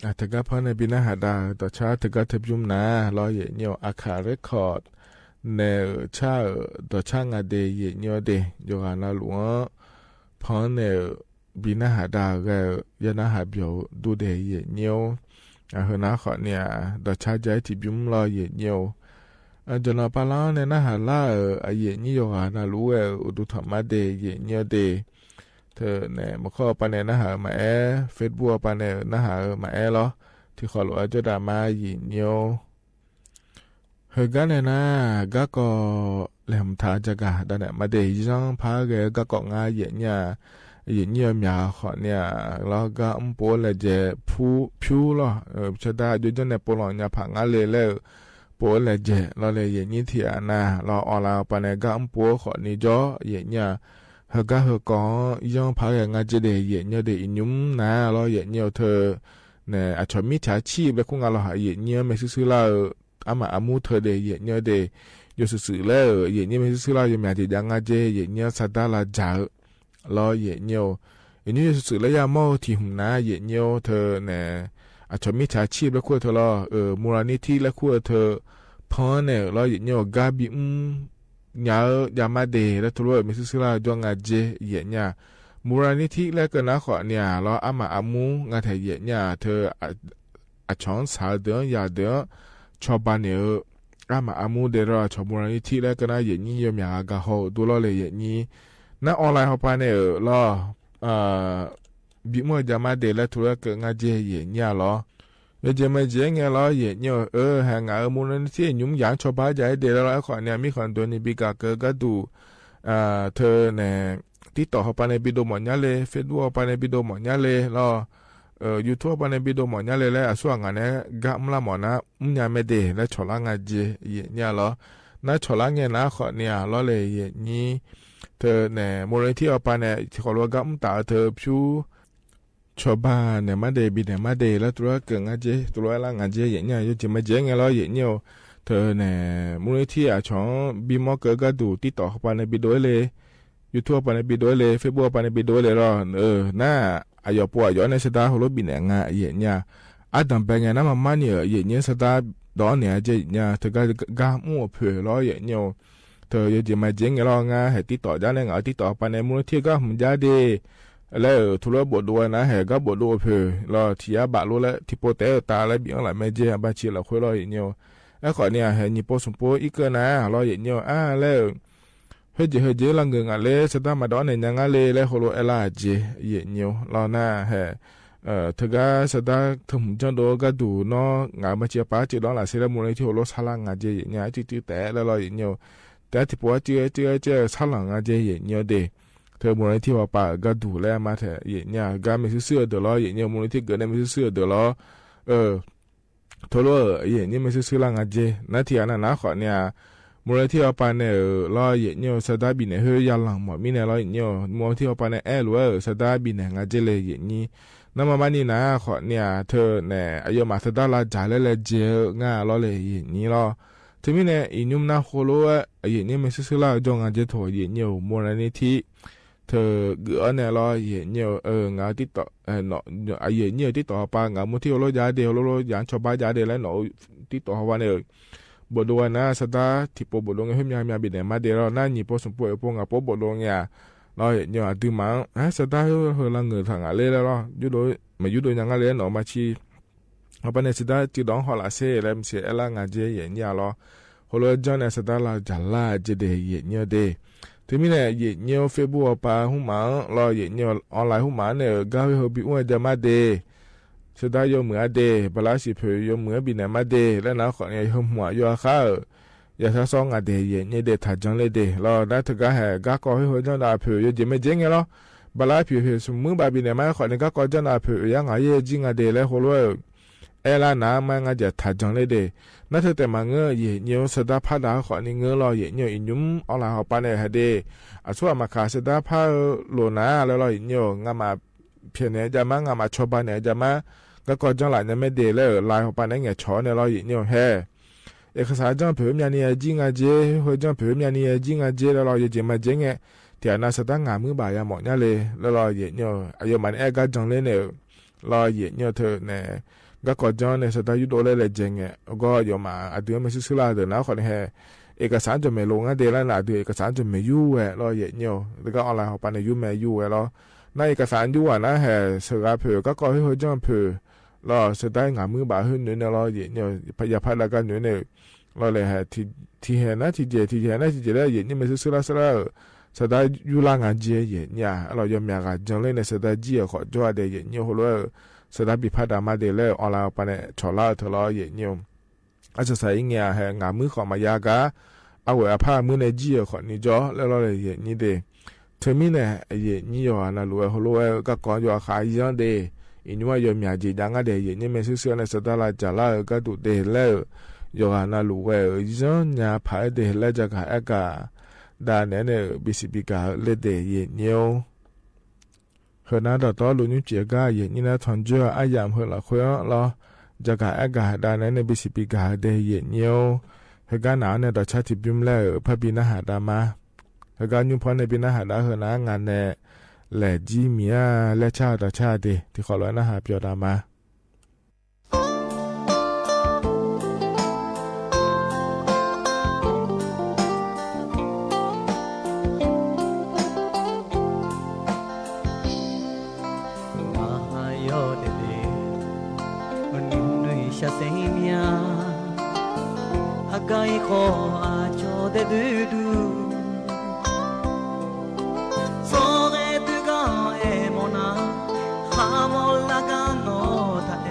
อ่ะ เถิงก้าเพาะในบินหน้าหาดา ดอกช้าเถิงก้าเถิงบิ้มหนา ลอเหยียดเยี่ยว อาขาเรคคอร์ด แหน่เอ่อ ช้าเอ่อ ดอกช้างาเด เหยียดเยี่ยวเด โยกหานาหลวง เพาะแหน่เอ่อ บินหน้าหาดา แกยานาหาเบียวดูเด เหยียดเยี่ยว อ่ะ เฮอหน้าขอเนี่ย ดอกช้าใจ๊ที่บิ้มลอเหยียดเยี่ยว อ่ะ จนออกปาล้อในหน้าหาล่าเอ่อ อ่ะ เหยียดเยี่ยว โยกหานาหลวงเอ่อ อุดูถอดมาเด เหยียดเยี่ยวเด เถิงแหน่ มอข้อปาแหน่หน้าหาเอ่อ มาแอ เฟซบุ๊กปาแหน่หน้าหาเอ่อ มาแอลอ ที่ขอหลวงเจ้าดามาเหยียดเยี่ยว เฮอก้าแหน่นา ก้าก็แหลมถาจะกาดาแหน่มาเด ย้อนพาแกก้าก็งาเหยียดเยี่ยว เหยียดเยี่ยวเมียขอเนี่ย ลอก้าอุ้มโป้แลเจ ผู้ ผิวลอ เออ ชะดา อยู่จนในโปรลองยาผ่างาเลยแล้ว โป้แลเจ ลอเลยเหยียดเยี่ยวเถียนา ลอออนไลน์ปาแหน่ก้าอุ้มโป้ขอนี่จ้อ เหยียดเยี่ยว เฮอก้าเฮอกอ ย้อนพาแกงาเจเด เหยียดเยี่ยวเด อีหยุมนา ลอเหยียดเยี่ยวเถิง แหน่ อ่ะ ฉอมิจฉาชีพแลคู่งาลอหาเหยียดเยี่ยวแม่ซื่อๆ ลาเอ่อ อามาอามูเถิงเด เหยียดเยี่ยวเด โยซื่อๆ แล้วเอ่อ เหยียดเยี่ยวแม่ซื่อๆ ลา โยเมียเดียดยางาเจ เหยียดเยี่ยวสะดาลาจ๋าเอ่อ ลอเหยียดเยี่ยว อีหยุมโยซื่อๆ แล้วยาเมาถี่หุมนา เหยียดเยี่ยวเถิงแหน่ อ่ะ ฉอมิจฉาชีพแลคู่เถิงลอ เออ มูลนิธิแลคู่เถิง เพาะแหน่ลอเหยียดเยี่ยว ก้าบีอุ้ม เยียวยามาเด และทุเรศแม่ซื่อๆ ลา จ้องงาเจ เหยียดเยี่ยว มูลนิธิแลเกินนาขอเนี่ย ลออามาอามูงาแถเหยียดเยี่ยว เถิง อ่ะ อ่ะ ฉองสาวเดือง ยาเดือง ชาวบ้านเนี่ยเอ่อ อามาอามูเด ลอฉอมูลนิธิแลเกินนา เหยียดเยี่ยว โยเมียกาฮอดูลอเลยเหยียดเยี่ยว นาออนไลน์เฮาปาแหน่เอ่อ ลอ เอ่อ บีมั่วยามาเด และทุเรศเกินงาเจ เหยียดเยี่ยวลอ เยอะเจ๋ยเมยเจ๋ยไงลอ เหยียดเยี่ยว เออ แหงาเอ่อ มูลนิธิหยุมหยามชาวบ้านจ๋าเด ลอ ไอ้ขอเนี่ย มีคอนโดนี่ บีก๋าเกอก้าดู อ่า เถิงแหน่ ติ๊กต็อกเฮาปาแหน่ บีดูหมดเนี้ยเลย เฟซบุ๊กเฮาปาแหน่ บีดูหมดเนี้ยเลย ลอ เอ่อ ยูทูบเฮาปาแหน่ บีดูหมดเนี้ยเลย และ อ่ะ ส่วนงานเนี่ย ก้าอุ้มละหมดนา อุ้มยามาเด และฉอละงาเจ เหยียดเยี่ยวลอ นาฉอละเงี้ยนาขอเนี่ย ลอเลยเหยียดเยี่ยว เถิงแหน่ มูลนิธิเฮาปาแหน่ ขอหลวงก้าอุ้มต๋าเถิงผิว ชาวบ้านเนี่ยมาเด บีเนี่ยมาเด และทุเรศเกินงาเจ ทุเรศละงาเจ เหยียดเยี่ยว เยอะเจ๋ยเมยเจ๋ยไงลอ เหยียดเยี่ยว เถิงแหน่ มูลนิธิ อ่ะ ฉอง บีมั่วยเกินก้าดู ติ๊กต็อกเฮาปาแหน่ บีดูเลย ยูทูบเฮาปาแหน่ บีดูเลย เฟซบุ๊กเฮาปาแหน่ บีดูเลยลอ เออ นา อ่ะ หยอดปัวหยอดในสะดา โหลดบีเนี่ยงา เหยียดเยี่ยว อ่ะ ดังแปงไงนา มาม่านี่เอ่อ เหยียดเยี่ยวสะดา ดอเนี่ยเจ เหยียดเยี่ยว เถิงก้า ก้ามั่วเผยลอ เหยียดเยี่ยว เถิง เยอะเจ๋ยเมยเจ๋ยไงลองา แหติ๊กต็อกจ้าแหน่งา ติ๊กต็อกเฮาปาแหน่ มูลนิธิก้าหุมยาเด และ เอ่อ ทุเรศบวชดวยนา แหก้าบวชดวยเผย ลอ เถียบาทลูกและ ตี้โปแต๋ต๋าและ บีอังหลายเมยเจ๋ย บาชีหลายคนลอ เหยียดเยี่ยว ไอ้ขอเนี่ย แหหยิบโปสุมโปอี้เกอนา ลอ เหยียดเยี่ยว อ่า และ เฮอเจ๋ยเฮอเจ๋ยละเงินงาเลย สะดามาดอเนี่ยยังงาเลย และโหลดแอลลาเจ เหยียดเยี่ยว ลอนา แห เอ่อ เถิงก้าสะดา เถิงหุมจ้องโดก้าดูเนาะ งามาเจียปาเจียดองหลายเซ และมูลนิธิโหลดซาลางาเจ เหยียดเยี่ยว จื้อจื้อแต๋ และลอ เหยียดเยี่ยว แต๋ตี้ปัวจื้อจื้อจื้อ ซาลางาเจ เหยียดเยี่ยวเด เถิงมูลนิธิเฮาปาก้าดูและมาแถ เหยียดเยี่ยว ก้าเมยซื่อๆ เดอลอ เหยียดเยี่ยว มูลนิธิเกินในเมยซื่อๆ เดอลอ เออ ทุเรศ เหยียดเยี่ยวเมยซื่อๆ ละงาเจ นาเถียนานาขอเนี่ย มูลนิธิเฮาปาแหน่เอ่อ ลอ เหยียดเยี่ยว สะดาบีเนี่ย เฮอยาหลังหมอมีแหน่ ลอ เหยียดเยี่ยว มูลนิธิเฮาปาแหน่ แอลูเอ่อ สะดาบีเนี่ยงาเจเลย เหยียดเยี่ยว นามาม่านี่นาขอเนี่ย เถิงแหน่ อ่ะ โยมมาสะดาลาจ๋าและแลเจ งาลอเลย เหยียดเยี่ยวลอ เถิงมีแหน่ อีหยุมนาโหลด อ่ะ เหยียดเยี่ยวเมยซื่อๆ ละ จ้องงาเจ โถ เหยียดเยี่ยว มูลนิธิ เถิงเกือเนี่ยลอ เหยียดเยี่ยว เออ งาติ๊กต็อก เออ เนาะ อ่ะ เหยียดเยี่ยวติ๊กต็อกเฮาปา งามูลนิธิโหลดยาเด โหลดยาชาวบ้านยาเด และเนาะ ติ๊กต็อกเฮาปาเนี่ย เอ่อ บวชดวยนา สะดา ตี้โปบวชดวยไง เฮอเมีย เมียบีเนี่ยมาเด ลอ นาหยิบโปสุมโป เออ โปงาโปบวชดวยไง ลอ เหยียดเยี่ยว อ่ะ ดื้อมา อ่ะ สะดา เฮอ เฮอละเงินถางงาเลย ลอ ลอ อยู่โดย มาอยู่โดยยังงาเลยเนาะ มาชี เฮาปาเนี่ย สะดาจื้อดองหอหลายเซ และเสียแอลลางาเจ เหยียดเยี่ยวลอ โหลดจ้องเนี่ย สะดาลาจ๋าลาเจเด เหยียดเยี่ยวเด เถิงมีแหน่ เหยียดเยี่ยว เฟซบุ๊กเฮาปาหุมา ลอ เหยียดเยี่ยว ออนไลน์หุมาเนี่ย ก้าเฮอบีมั่วยามาเด สะดาโยเหมือเด บาลาสีเผยโยเหมือบีเนี่ยมาเด และนาขอเนี่ย เฮอหัวโยอาค่าเอ่อ อย่าซะซ้องงาเด เหยียดเยี่ยวเด ถาจังเลยเด ลอ นาเถิงก้าแห ก้าก็เฮอเฮอจ้องดาเผย เยอะเจ๋ยเมยเจ๋ยไงลอ บาลาผิวเผยสมมุติบาบีเนี่ยมาขอเนี่ย ก้าก็จ้องดาเผย ยังงาเย่จริงงาเด และโหลด แอลลานา มางาเจ ถาจังเลยเด นาเถิงแต่มาเงอ เหยียดเยี่ยว สะดาผ้าดาขอนี่เงอลอ เหยียดเยี่ยว อีหยุมออนไลน์เฮาปาเนี่ย หาเด อ่ะ ส่วนมาขา สะดาผ้าโหลดนา และลอ เหยียดเยี่ยว งามาเพียนเนี่ยจะมา งามาชาวบ้านเนี่ยจะมา ก้าก็จ้องหลายเนี่ยเมยเด และ เอ่อ ไลน์เฮาปาเนี่ย แหง่ฉอเนี่ยลอ เหยียดเยี่ยว แห เอกสารจ้องเผยเมียนี่จริงงาเจ เฮอจ้องเผยเมียนี่จริงงาเจ และลอ เยอะเจ๋ยเมยเจ๋ยไง เถียนา สะดางามือบาดยาหมอเนี่ยเลย และลอ เหยียดเยี่ยว อ่ะ โยมมาเนี่ย ก้าจังเลยเนี่ย ลอ เหยียดเยี่ยว เถิงแหน่ ကါကီးကၠီန့ၣ် စတၢ်ယူးဒိးလၢလဲၤကဲးငဲး အဂီၢ်ယိၤမး အဒုးမ့ၢ်ဆူၣ်ဆူၣ်လၢအဒုး နၢ်ဟူဃီန့ၣ်ဟဲ เอกสาร ကၠီၣ်မဲာ်လိၤငါဒဲးလၢ်န့ၣ် အဒုး เอกสาร ကၠီၣ်မဲာ်ယူၢ်ဝဲလီၤ ယဲၢ်ညိၣ်ဧၢ. တကး online ဟီၣ်ပၤန့ၣ် ယူၢ်မ့ၢ်ယူၢ်ဝဲလီၤ. နၢ် เอกสาร ယူၢ်ဝဲ နၢ်ဟဲဆှၢဂၤဖုး ကါကီးဟ့ၣ်ဟ့ၣ်ကၠီၣ်ဖုး လီၤ စတၢ်ငါမုၢ်ဘၣ်ဟ့ၣ်နုာ်န့ၣ်လီၤ ယဲၢ်ညိၣ်ဧၢ. ယဖးဒၣ်ကါနုာ်န့ၣ် လီၤလဲၤဟဲ ထံၣ်ဟဲနၢ်ထံၣ်ကဲး ထံၣ်ဟဲနၢ်ထံၣ်ကဲးလၢ ယဲၢ်ညိၣ် မ့ၢ်ဆူၣ်ဆူၣ်လၢ်လၢ် စတၢ်ယူၢ်လၢ်ငါကဲး ယဲၢ်ညိၣ်ဧၢ. လီၤ ယီၤမၠးဂၤကၠီလၢန့ၣ် စတၢ်ကံၣ်အီၤဃီကၠီဒဲး ယဲၢ်ညိၣ်ဧၢ. ဟိလိ စတၢ်ပံၤဖးဒၣ်မးဒဲး လၢ online ဟီၣ်ပၤန့ၣ် ဆီၣ်လၢ်အီၤထၢၣ်လီၤ ယဲၢ်ညိၣ်ဧၢ. အစစါအံၤ ငဲးဟဲ ငါမုၢ်ဃီမၤယါကါ အဝဲအဖးမုၢ်န့ၣ် ကံၣ်အီၤဃီနံၤကၠီ လၢလီၤလဲၤ ယဲၢ်ညိၣ်ဒဲး ထၢမံၤန့ၣ် ယဲၢ်ညိၣ် ယွၤနၢ်လူၤဝဲ ဟိလိဝဲ ကါကီးယွၤဃးယီၤဒဲး အံၤ နွံဝဲ ယီၤမၠးကဲး ယါငါဒဲး ယဲၢ်ညိၣ် မ့ၢ်ဆူၣ်ဆူၣ်န့ၣ် စတၢ်လၢ်ကၠးလၢ် ကါဒိၣ်ဒဲးလၢ ယွၤနၢ်လူၤဝဲ ယီၤညါဖးဒဲးလၢ ကၠီၣ်ကၣ်အဲၣ်ကၣ် ဒၣ်နဲန့ၣ် ဘံၣ်စံးဘံၣ်ကၣ်လၢဒဲး ယဲၢ်ညိၣ်ဧၢ. ဟဲနၢ်ဒီးတီလူၤညွံးစံးအဂၤ ယဲၢ်ညိၣ် နၢ်ထွဲကၠီ အယၣ် ဟဲလီၤခွဲးလီၤ ကၠီၣ်ကၣ်အဲၣ်ကၣ် ဒၣ်နဲန့ၣ် ဘံၣ်စံးဘံၣ်ကၣ်ဒဲး ယဲၢ်ညိၣ်ဧၢ. ဟဲကါနၤန့ၣ် ဒီးဆါထံၣ်ဘုမလဲၣ် ဖဲဘံၣ်နၢ်ဟးဒါမး ဟဲကါညိၣ်ဖီန့ၣ် ဘံၣ်နၢ်ဟးဒါ ဟဲနၤငါနဲၣ် လဲၤကံၣ်မံၤဧါ လဲၤဆါဒီးဆါဒဲး ထံၣ်ဃီလီၤ နၢ်ဟးပျီၤဒါမး အဂၤအံၤဃီအကၠီဒဲးဒုဒု စီၤဂဲၤဒုးဂၤအဲၣ်မီၢ်နၤ ဟါမီၢ်လၢဂၤနီၢ်တၢ်အဲၣ် ယီၤဒုးအဲၣ်မၤဂၤမီၢ်လၢမၠၣ် ဒ်စၢ်လၢမီၢ်မး နဟးနွံနွံဃီမၤဘျၢဘၢ ယီၤဒုးဃးယၤဂၤနဲၣ် မးမး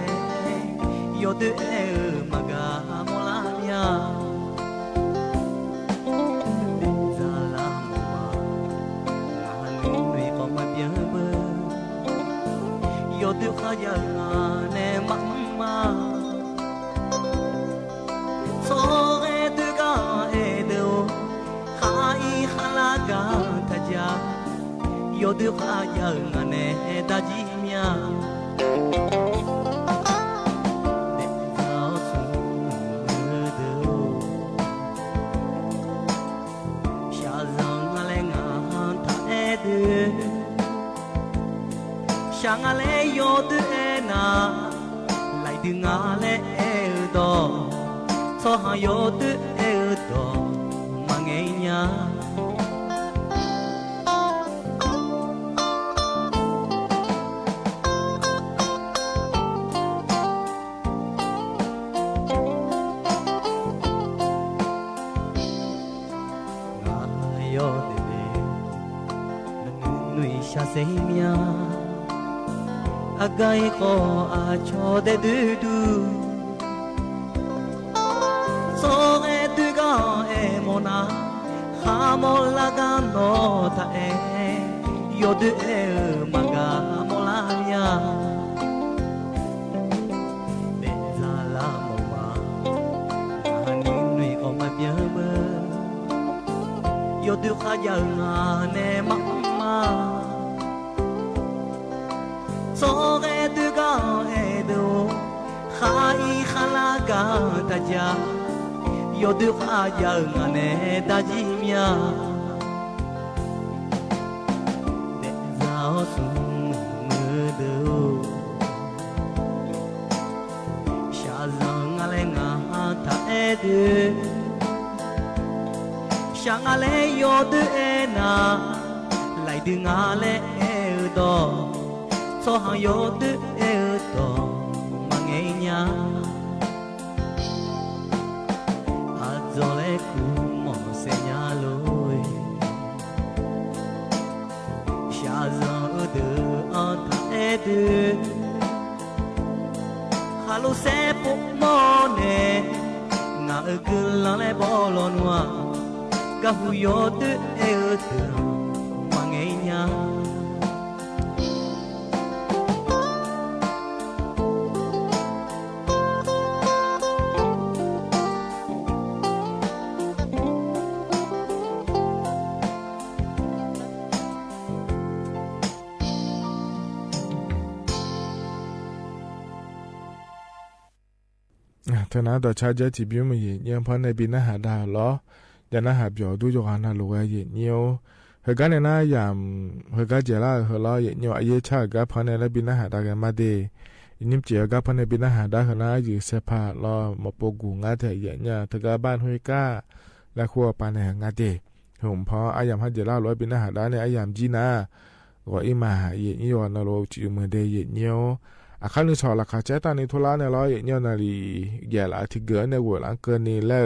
စီၤဂဲၤဒုးဂၤအဲၣ်ဒုး ဃးအံၤဃးလၢဂၤတၢ်ယၤ ယီၤဒုးဃးယၤဂၤနဲၣ် တၢ်ကံၣ်မံၤ ဒ်စၢ်အီၤဆူၣ်မုၢ်ဒုး ဆၣ်စၢ်ငါလဲၣ် ငါတၢ်အဲၣ်ဒုး ဆၣ်ငါလဲၣ် ယီၤဒုးအဲၣ်နၤ လၢဒုးငါလဲၣ်အဲၣ်အုးဒီး ဆီဟါယီၤဒုးအဲၣ်အုးဒီး မၤငဲညါ နယီၤဒဲးဒဲး နနွံနွံဆၣ်စ့မၠၣ် အဂၤအံၤဃီအကၠီဒဲးဒုဒု စီၤဂဲၤဒုးဂၤအဲၣ်မီၢ်နၤ ဟါမီၢ်လၢဂၤနီၢ်တၢ်အဲၣ် ယီၤဒုးအဲၣ်မၤဂၤမီၢ်လၢမၠၣ် ဒ်စၢ်လၢမီၢ်မး နဟးနွံနွံဃီမၤဘျၢဘၢ ယီၤဒုးဃးယၤဂၤနဲၣ် မးမး စီၤဂဲၤဒုးဂၤအဲၣ်ဒုး ဃးအံၤဃးလၢဂၤတၢ်ယၤ ယီၤဒုးဃးယၤဂၤနဲၣ် တၢ်ကံၣ်မံၤ ဒ်စၢ်အီၤဆူၣ်မုၢ်ဒုး ဆၣ်စၢ်ငါလဲၣ် ငါတၢ်အဲၣ်ဒုး ဆၣ်ငါလဲၣ် ယီၤဒုးအဲၣ်နၤ လၢဒုးငါလဲၣ်အဲၣ်အုးဒီး ဆီဟါယီၤဒုးအဲၣ်အုးဒီး မၤငဲညါ အဒိးလဲၣ်ကူမီၢ်စဲညါလိၤ ဆၣ်စၢ်အုးဒုးအတၢ်အဲၣ်ဒုး ဟါလိၤစဲပိာ်မီၢ်န့ၣ် နၤအုးကလီၤလဲၣ်ဘီလီၤနွၤ ကဟုယီၤဒုးအဲၣ်အုးဒုး မၤငဲညါ ထၢနၤဒီးဆါယဲၢ်ထံၣ်ဘျုးမုၢ်ယံာ် ညါဖီန့ၣ်ဘံၣ်နၢ်ဟးဒါလီၤ. ယနၢ်ဟးပျီၤဒူယဂၤနၤလိၤဝဲယံာ်ညိၣ်ဧၢ, ဟဲကါန့ၣ်နၤယၤ ဟဲကါကဲၤလၢဟဲလီၤယံာ်ညိၣ်ဧၢ, အယဲၢ်ဆၣ်ဂၤဖီန့ၣ်လၢဘံၣ်နၢ်ဟးဒါဂ့ၤမးဒ့ၣ် ယနံၣ်ပစံးအဂၤ ဖဲန့ၣ် ပံနၢ်ဟးဒါ ဟၢၤနၤ ယုၢ်စဲးဖးလီၤ မီၢ်ပိာ်ကူၣ်ငါ ထဲယဲၢ်ညါ တဂၤဘၣ်ဟူးကၣ် လၢဃိပၤန့ၣ် ဟၢၤငါဒၣ် ဟူးဖီ အယၢမ်ၣ်ဟဲယဲၢ်လၢ်လီၤ ပံနၢ်ဟးဒါန့ၣ် အယၢမ်ၣ်ကံနၤ ဂီၤအံၤမး ယဲၢ်ညါ ယိၤနၤလီၤ စံးမုၢ်ဒဲး ယဲၢ်ညါ အခါနုၢ်ဆီၣ် လၢခါဆဲးတၢ်န့ၣ် ထိလါန့ၣ်လီၤ ယဲၢ်ညါ နၣ်ရံၣ် ယဲၢ်လၢအထံဂၢၢ်န့ၣ် ဝဲလၢအကၢၢ်န့ၣ်လၢ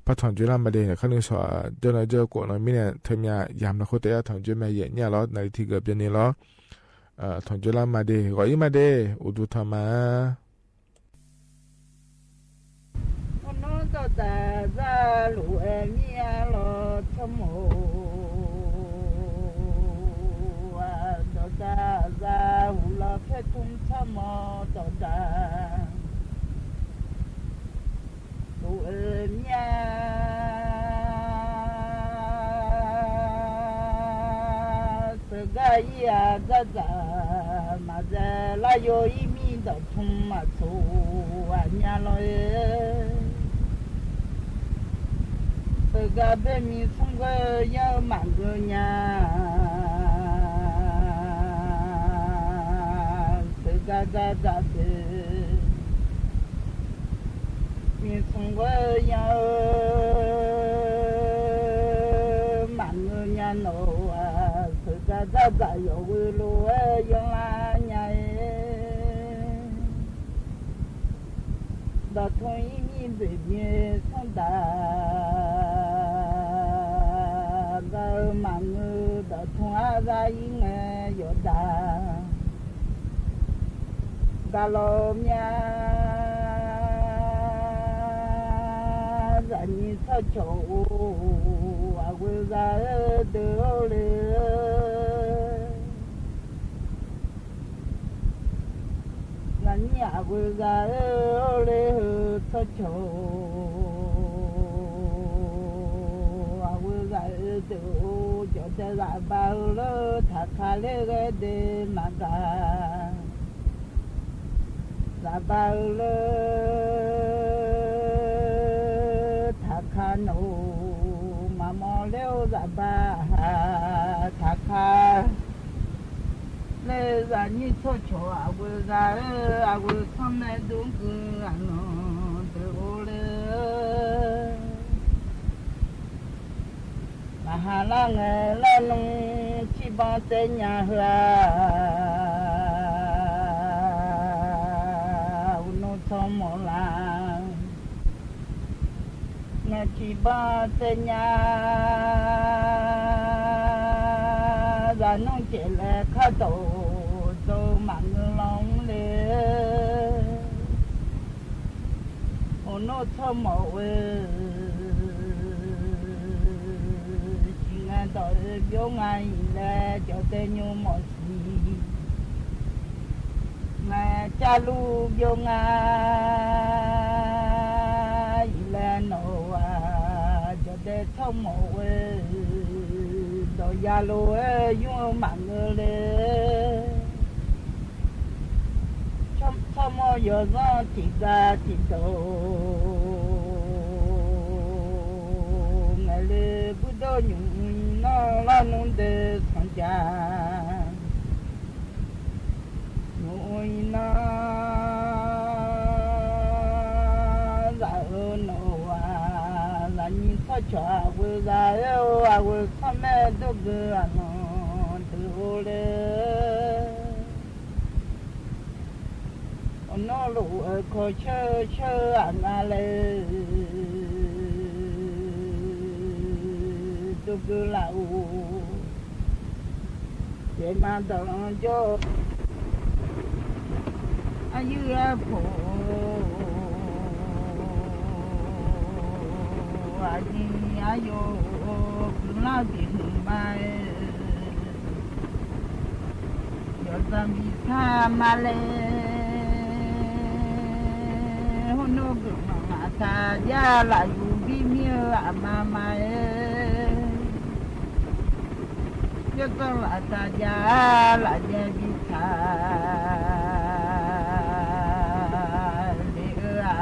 ဖဲထီၣ်ကၠိလၢမၤဒဲးန့ၣ် အခါနုၢ်ဆီၣ် ကၠိနၢ်ကၠိကိးနီၢ်မံၤန့ၣ် ထဲမ့ၢ်ယၢမ်ၣ်လၢဃိတယၢ်ထီၣ်ကၠိမ့ၢ်ယဲၢ်ညါလီၤ နၣ်ရံၣ်ထံဂၢၢ်ပၠိန့ၣ်လီၤ ထီၣ်ကၠိလၢမၤဒဲး ဂီၤအံၤမၤဒဲး အိၣ်ဒူထီၣ်မး သုးဂၤအံၤအသးသး မၤစၢၤလၢယိၤ အံၤမံဒီးထူၣ်မး ဆိၣ်အညါလီၤ သုးဂၤဘၣ်မံဆိကမိၣ် ယဲၢ်မးဂ့ၤညါ သုးဂၤသးသးဘၣ် မံဆိကမိၣ် ယဲၢ်မးဂ့ၤညါနီၤ သုးဂၤသးသး ယွၤဝဲလိာ်ဝဲ ယွၤလၢညါ ဒီးထူၣ်အံၤမံဘၣ်မံဆိဒၣ် ဂၤဧၢ မးဂ့ၤ ဒီးထူၣ်အါဂၤအံၤ ငဲၤယိာ်ဒၣ် ဂၤလီၤမၠါ သးနံၣ်ဆီၣ်ဆီၣ်အိၣ် အဝဲဂၤဧၢ ဒုးအိၣ်လၢ သးနံၣ်အဝဲဂၤဧၢ အိၣ်လၢဟၢဆီၣ်ဆီၣ် အဝဲဂၤဧၢ ဒုးအိၣ် ကၠီတဲသးဘၣ်ဧၢလၢထးခါလၢဂဲၤဒဲးမၤဂၤ သးဘၣ်ဧၢလၢ ထးခါနီၤ မၤမီၢ်လၢအိၣ်သးဘၣ် ထးခါ လၢသးနံၣ်ဆီၣ်ဆီၣ် အဝဲဂၤဧၢ အဝဲဆီၣ်မဲာ်ဒိၣ်ဂ့ၤအနီၢ် ဒုးအိၣ်လၢ မဟါလၢငဲၤလၢနုၢ် ထံဘီတဲညါဟၢ အဝဲနုၢ်ဆီၣ်မီၢ်လၢ နထံဘီတဲညါ သးနုၢ်ကဲလဲၤခီၣ်တီၢ် ဒိၣ်မးငုာ်လီၤလၢ အိၣ်နုၢ်ဆီၣ်မီၢ်ဝဲ စံးငဲၤဒီးအၢဘျိငါအံၤလဲၣ် ကၠီတဲညိၣ်မီၢ်စံး ငါကၢ်လူၢ်ဘျိငါ အံၤလဲၣ်နီၢ်ဝါ ကၠီတဲဆီၣ်မီၢ်ဝဲ ဒီးယၤလိၤဝဲ ယုၢ်မးငုာ်လၢ ဆီၣ်မီၢ်ယီၤစီၤ တံၢ်ဂၤတံၢ်ဒီး ငဲၤလၢပုၢ်ဒီးညိၣ်အံၤနီၢ် လီၤနုၢ်ဒဲးဆီၣ်ကၠၢ နူအံၤနီၢ် သးအၢနီၢ်ဝါ သးနံၣ်ဆီၣ်ဆီၣ် အဝဲဂၤဧၢ အဝဲဆီၣ်မဲာ်ဒိၣ်ဂ့ၤအနီၢ် ဒုးအိၣ်လၢ အနီၢ်လိာ်အၢခီဆၢဆၢအငါလဲၣ် ဒိၣ်ဂ့ၤလၢအိၣ် ယဲမၤဒီးကၠီ အယုၢ်အဖိ အနံၤအယိာ် ကုလၢ်ဘံၣ်မး ယီၤသးဘံၣ်ဆၣ်မးလဲၣ် ဟိၣ်နိၣ်ဂုာ်မၤမၤတၢ်ယါလၢယူၤဘံၣ်မံၣ်အၢအမါမး ယကီၢ်လၢတၢ်ယါလၢယဲဘံၣ်ဆၣ် လံအၢဧါ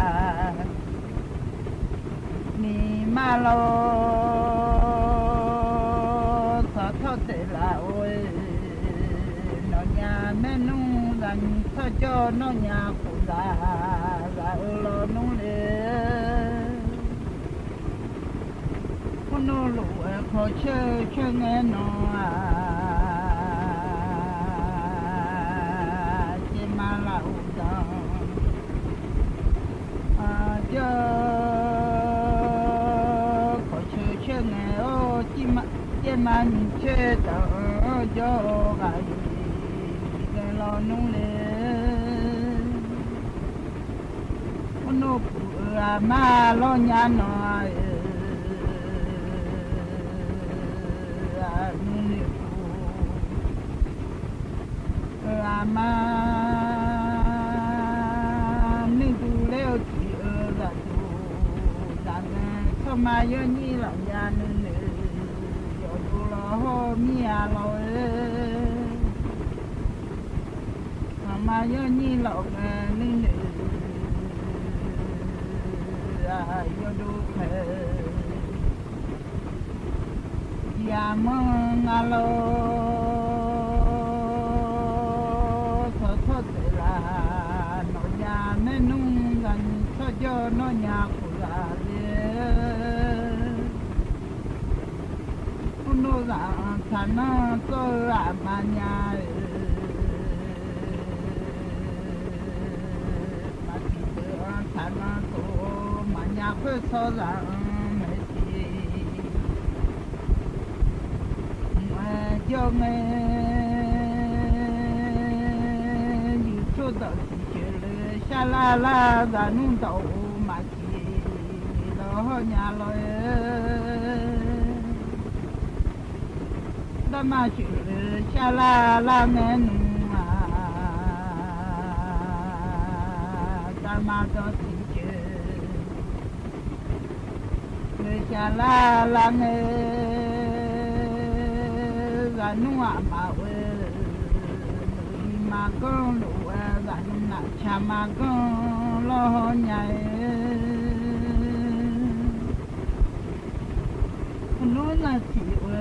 နံၤမးလီၤ သီထီၣ်တဲလၢအိၣ် နီၢ်ညါမဲာ်နုၢ် သးညီထီၣ်ကၠီၣ်နီၢ်ညါခိၣ်သး သးအၢၣ်လီၤနူလဲၣ်. ဖိနိၣ်လူးအဲ ခီဆၢဆၢငဲနီၤ အကဲမၤလၢအိၣ်ဒီး အကၠီၣ် ခီဆၢဆၢငဲအိၣ် ကၠီၣ်မး ကၠီၣ်မးမံၤဆၢဒီး ကၠီၣ်ဂၤအံၤ ကဲလီၤနူလဲၣ်. ဖိနိၣ်ပူၤအၢ အမါလီၤညါနီၤ အနုၢ်နုၢ်ပူၤ အၢ အမါ နုၢ်တူလဲၣ်အိၣ်ထံး အၢသးတူၢ် သးမ့ၢ်ဆီၣ်မါယီၢ်ညိၣ်လီၤညါ နုၢ်နုၢ် ယီၢ်ဒိလီၤဟီၣ်မံအါလီၤဧၢ. ဆီၣ်မါယီၢ်ညိၣ်လီၤ နုၢ်နုၢ် အၢ ယီၢ်ဒိဖဲ ယၤမၢငါလီၤ ဆီၣ်ထီၣ်တဲလၢ နီၢ်ညါမ့ၢ်နုၢ် သးညီထီၣ်ကၠီၣ်နီၢ်ညါခိၣ်သးလဲၣ်. ဖိနိၣ်သးအၢၣ်ထးနီၢ် ကၠီၣ်အၢ အမါညါဧၢ မၤတံၤပၢၢ်အၢၣ်ထးနီၢ် ကၠီၣ် မၤညါပၢၢ်ဆီသးအၢ မဲာ်ထံး မ့ၢ်ကၠီၣ်ငဲ ယူၢ်ဆိၣ်ဒီးထံၣ်ကၢၢ်လၢ ရှါလါလါ သးနုၢ်ဒီးအိၣ် မၤထံး လီၤဟီၣ်ညါလီၤဧၢ. တၢ်မၤဆူၣ်လၢ ရှါလါလါ ငဲနုၢ်ဧၢ တၢ်မၤဒီးထံၣ်ကၢၢ် လၢရှါလါလါ ငဲ သးနုၢ်အမါဝဲ နုၢ်အံၤမၤကီၢ်လိာ်ဝဲ သးနုၢ်နးဆါမၤကီၢ် လီၤဟီၣ်ညါဧၢ. နုၢ်နးထံၣ်ဝဲ အ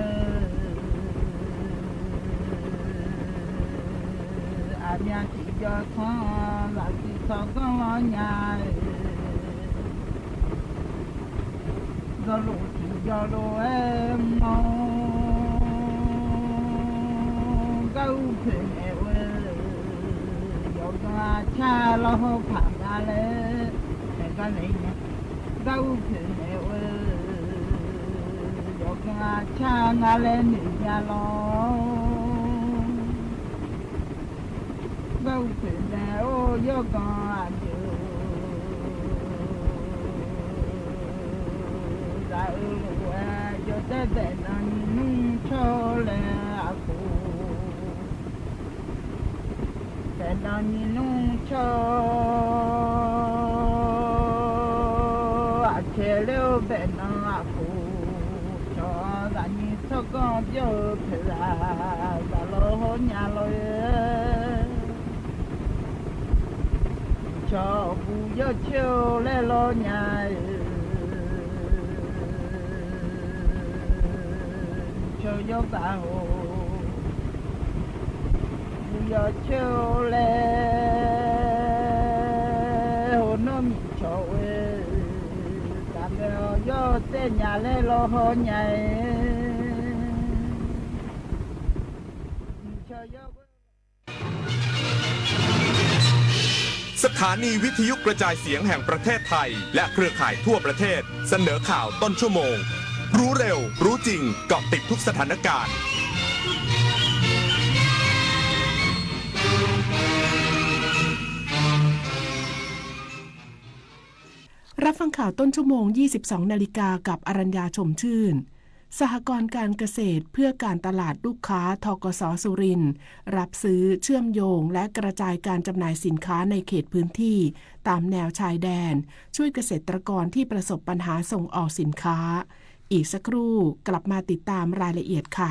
မါထံၣ်ယီၤခီ သးထံၣ်ထီၣ်ကီၢ်လီၤညါဧၢ. ဒီးလိာ်ထံၣ်ယီၤလိာ်ဝဲမီၤ ကၣ်အူဖျဲးနဲဝဲ ယီၤကီၢ်အဆၣ်လီၤဟီၣ်ဖးဂၤလဲၣ် ဖဲဂၤလဲၣ် ကၣ်အူဖျဲးနဲဝဲ ယီၤကီၢ်အဆၣ် ဂၤလဲၣ်နုၢ်ညါလီၤ. ကၣ်အူဖျဲးနဲအိၣ် ယီၤကီၢ်အဒုး သးအၢၣ်လီၤဝဲ ယတဲဘဲၣ်နီၢ်နံၤနုၢ်ဆီလဲၣ်အခိၣ် ဘဲၣ်နီၢ်နံၤနုၢ်ဆီ အဆဲးလၢဘဲၣ်နီၢ်အခိၣ် ဆီသးနံၤထီၣ်ကီၢ်ပျီၢ်ဖဲလၢ သးလီၤဟီၣ်ညါလီၤဧၢ. ဆီဘူးယီၤဆၢလဲၣ်လီၤညါဧၢ. ဆီယီၤဘၣ်ဟီၣ် ဘူးယီၤဆၢလဲၣ် ဟိနီၢ်မံၤဆီဝဲ တၢ်မ့ၢ်အီၤယီၤတဲညါလဲၣ်လီၤဟီၣ်ညါဧၢ. ဆီယီၤ สถานีวิทยุกระจายเสียงแห่งประเทศไทย และเครือข่ายทั่วประเทศ เสนอข่าวต้นชั่วโมง รู้เร็ว รู้จริง เกาะติดทุกสถานการณ์ รับฟังข่าวต้นชั่วโมง ยี่สิบสองนาฬิกา กับอรัญญา ชมชื่น สหกรณ์การเกษตรเพื่อการตลาดลูกค้า ธ.ก.ส. สุรินทร์ รับซื้อ เชื่อมโยง และกระจายการจำหน่ายสินค้าในเขตพื้นที่ตามแนวชายแดน ช่วยเกษตรกรที่ประสบปัญหาส่งออกสินค้า อีกสักครู่กลับมาติดตามรายละเอียดค่ะ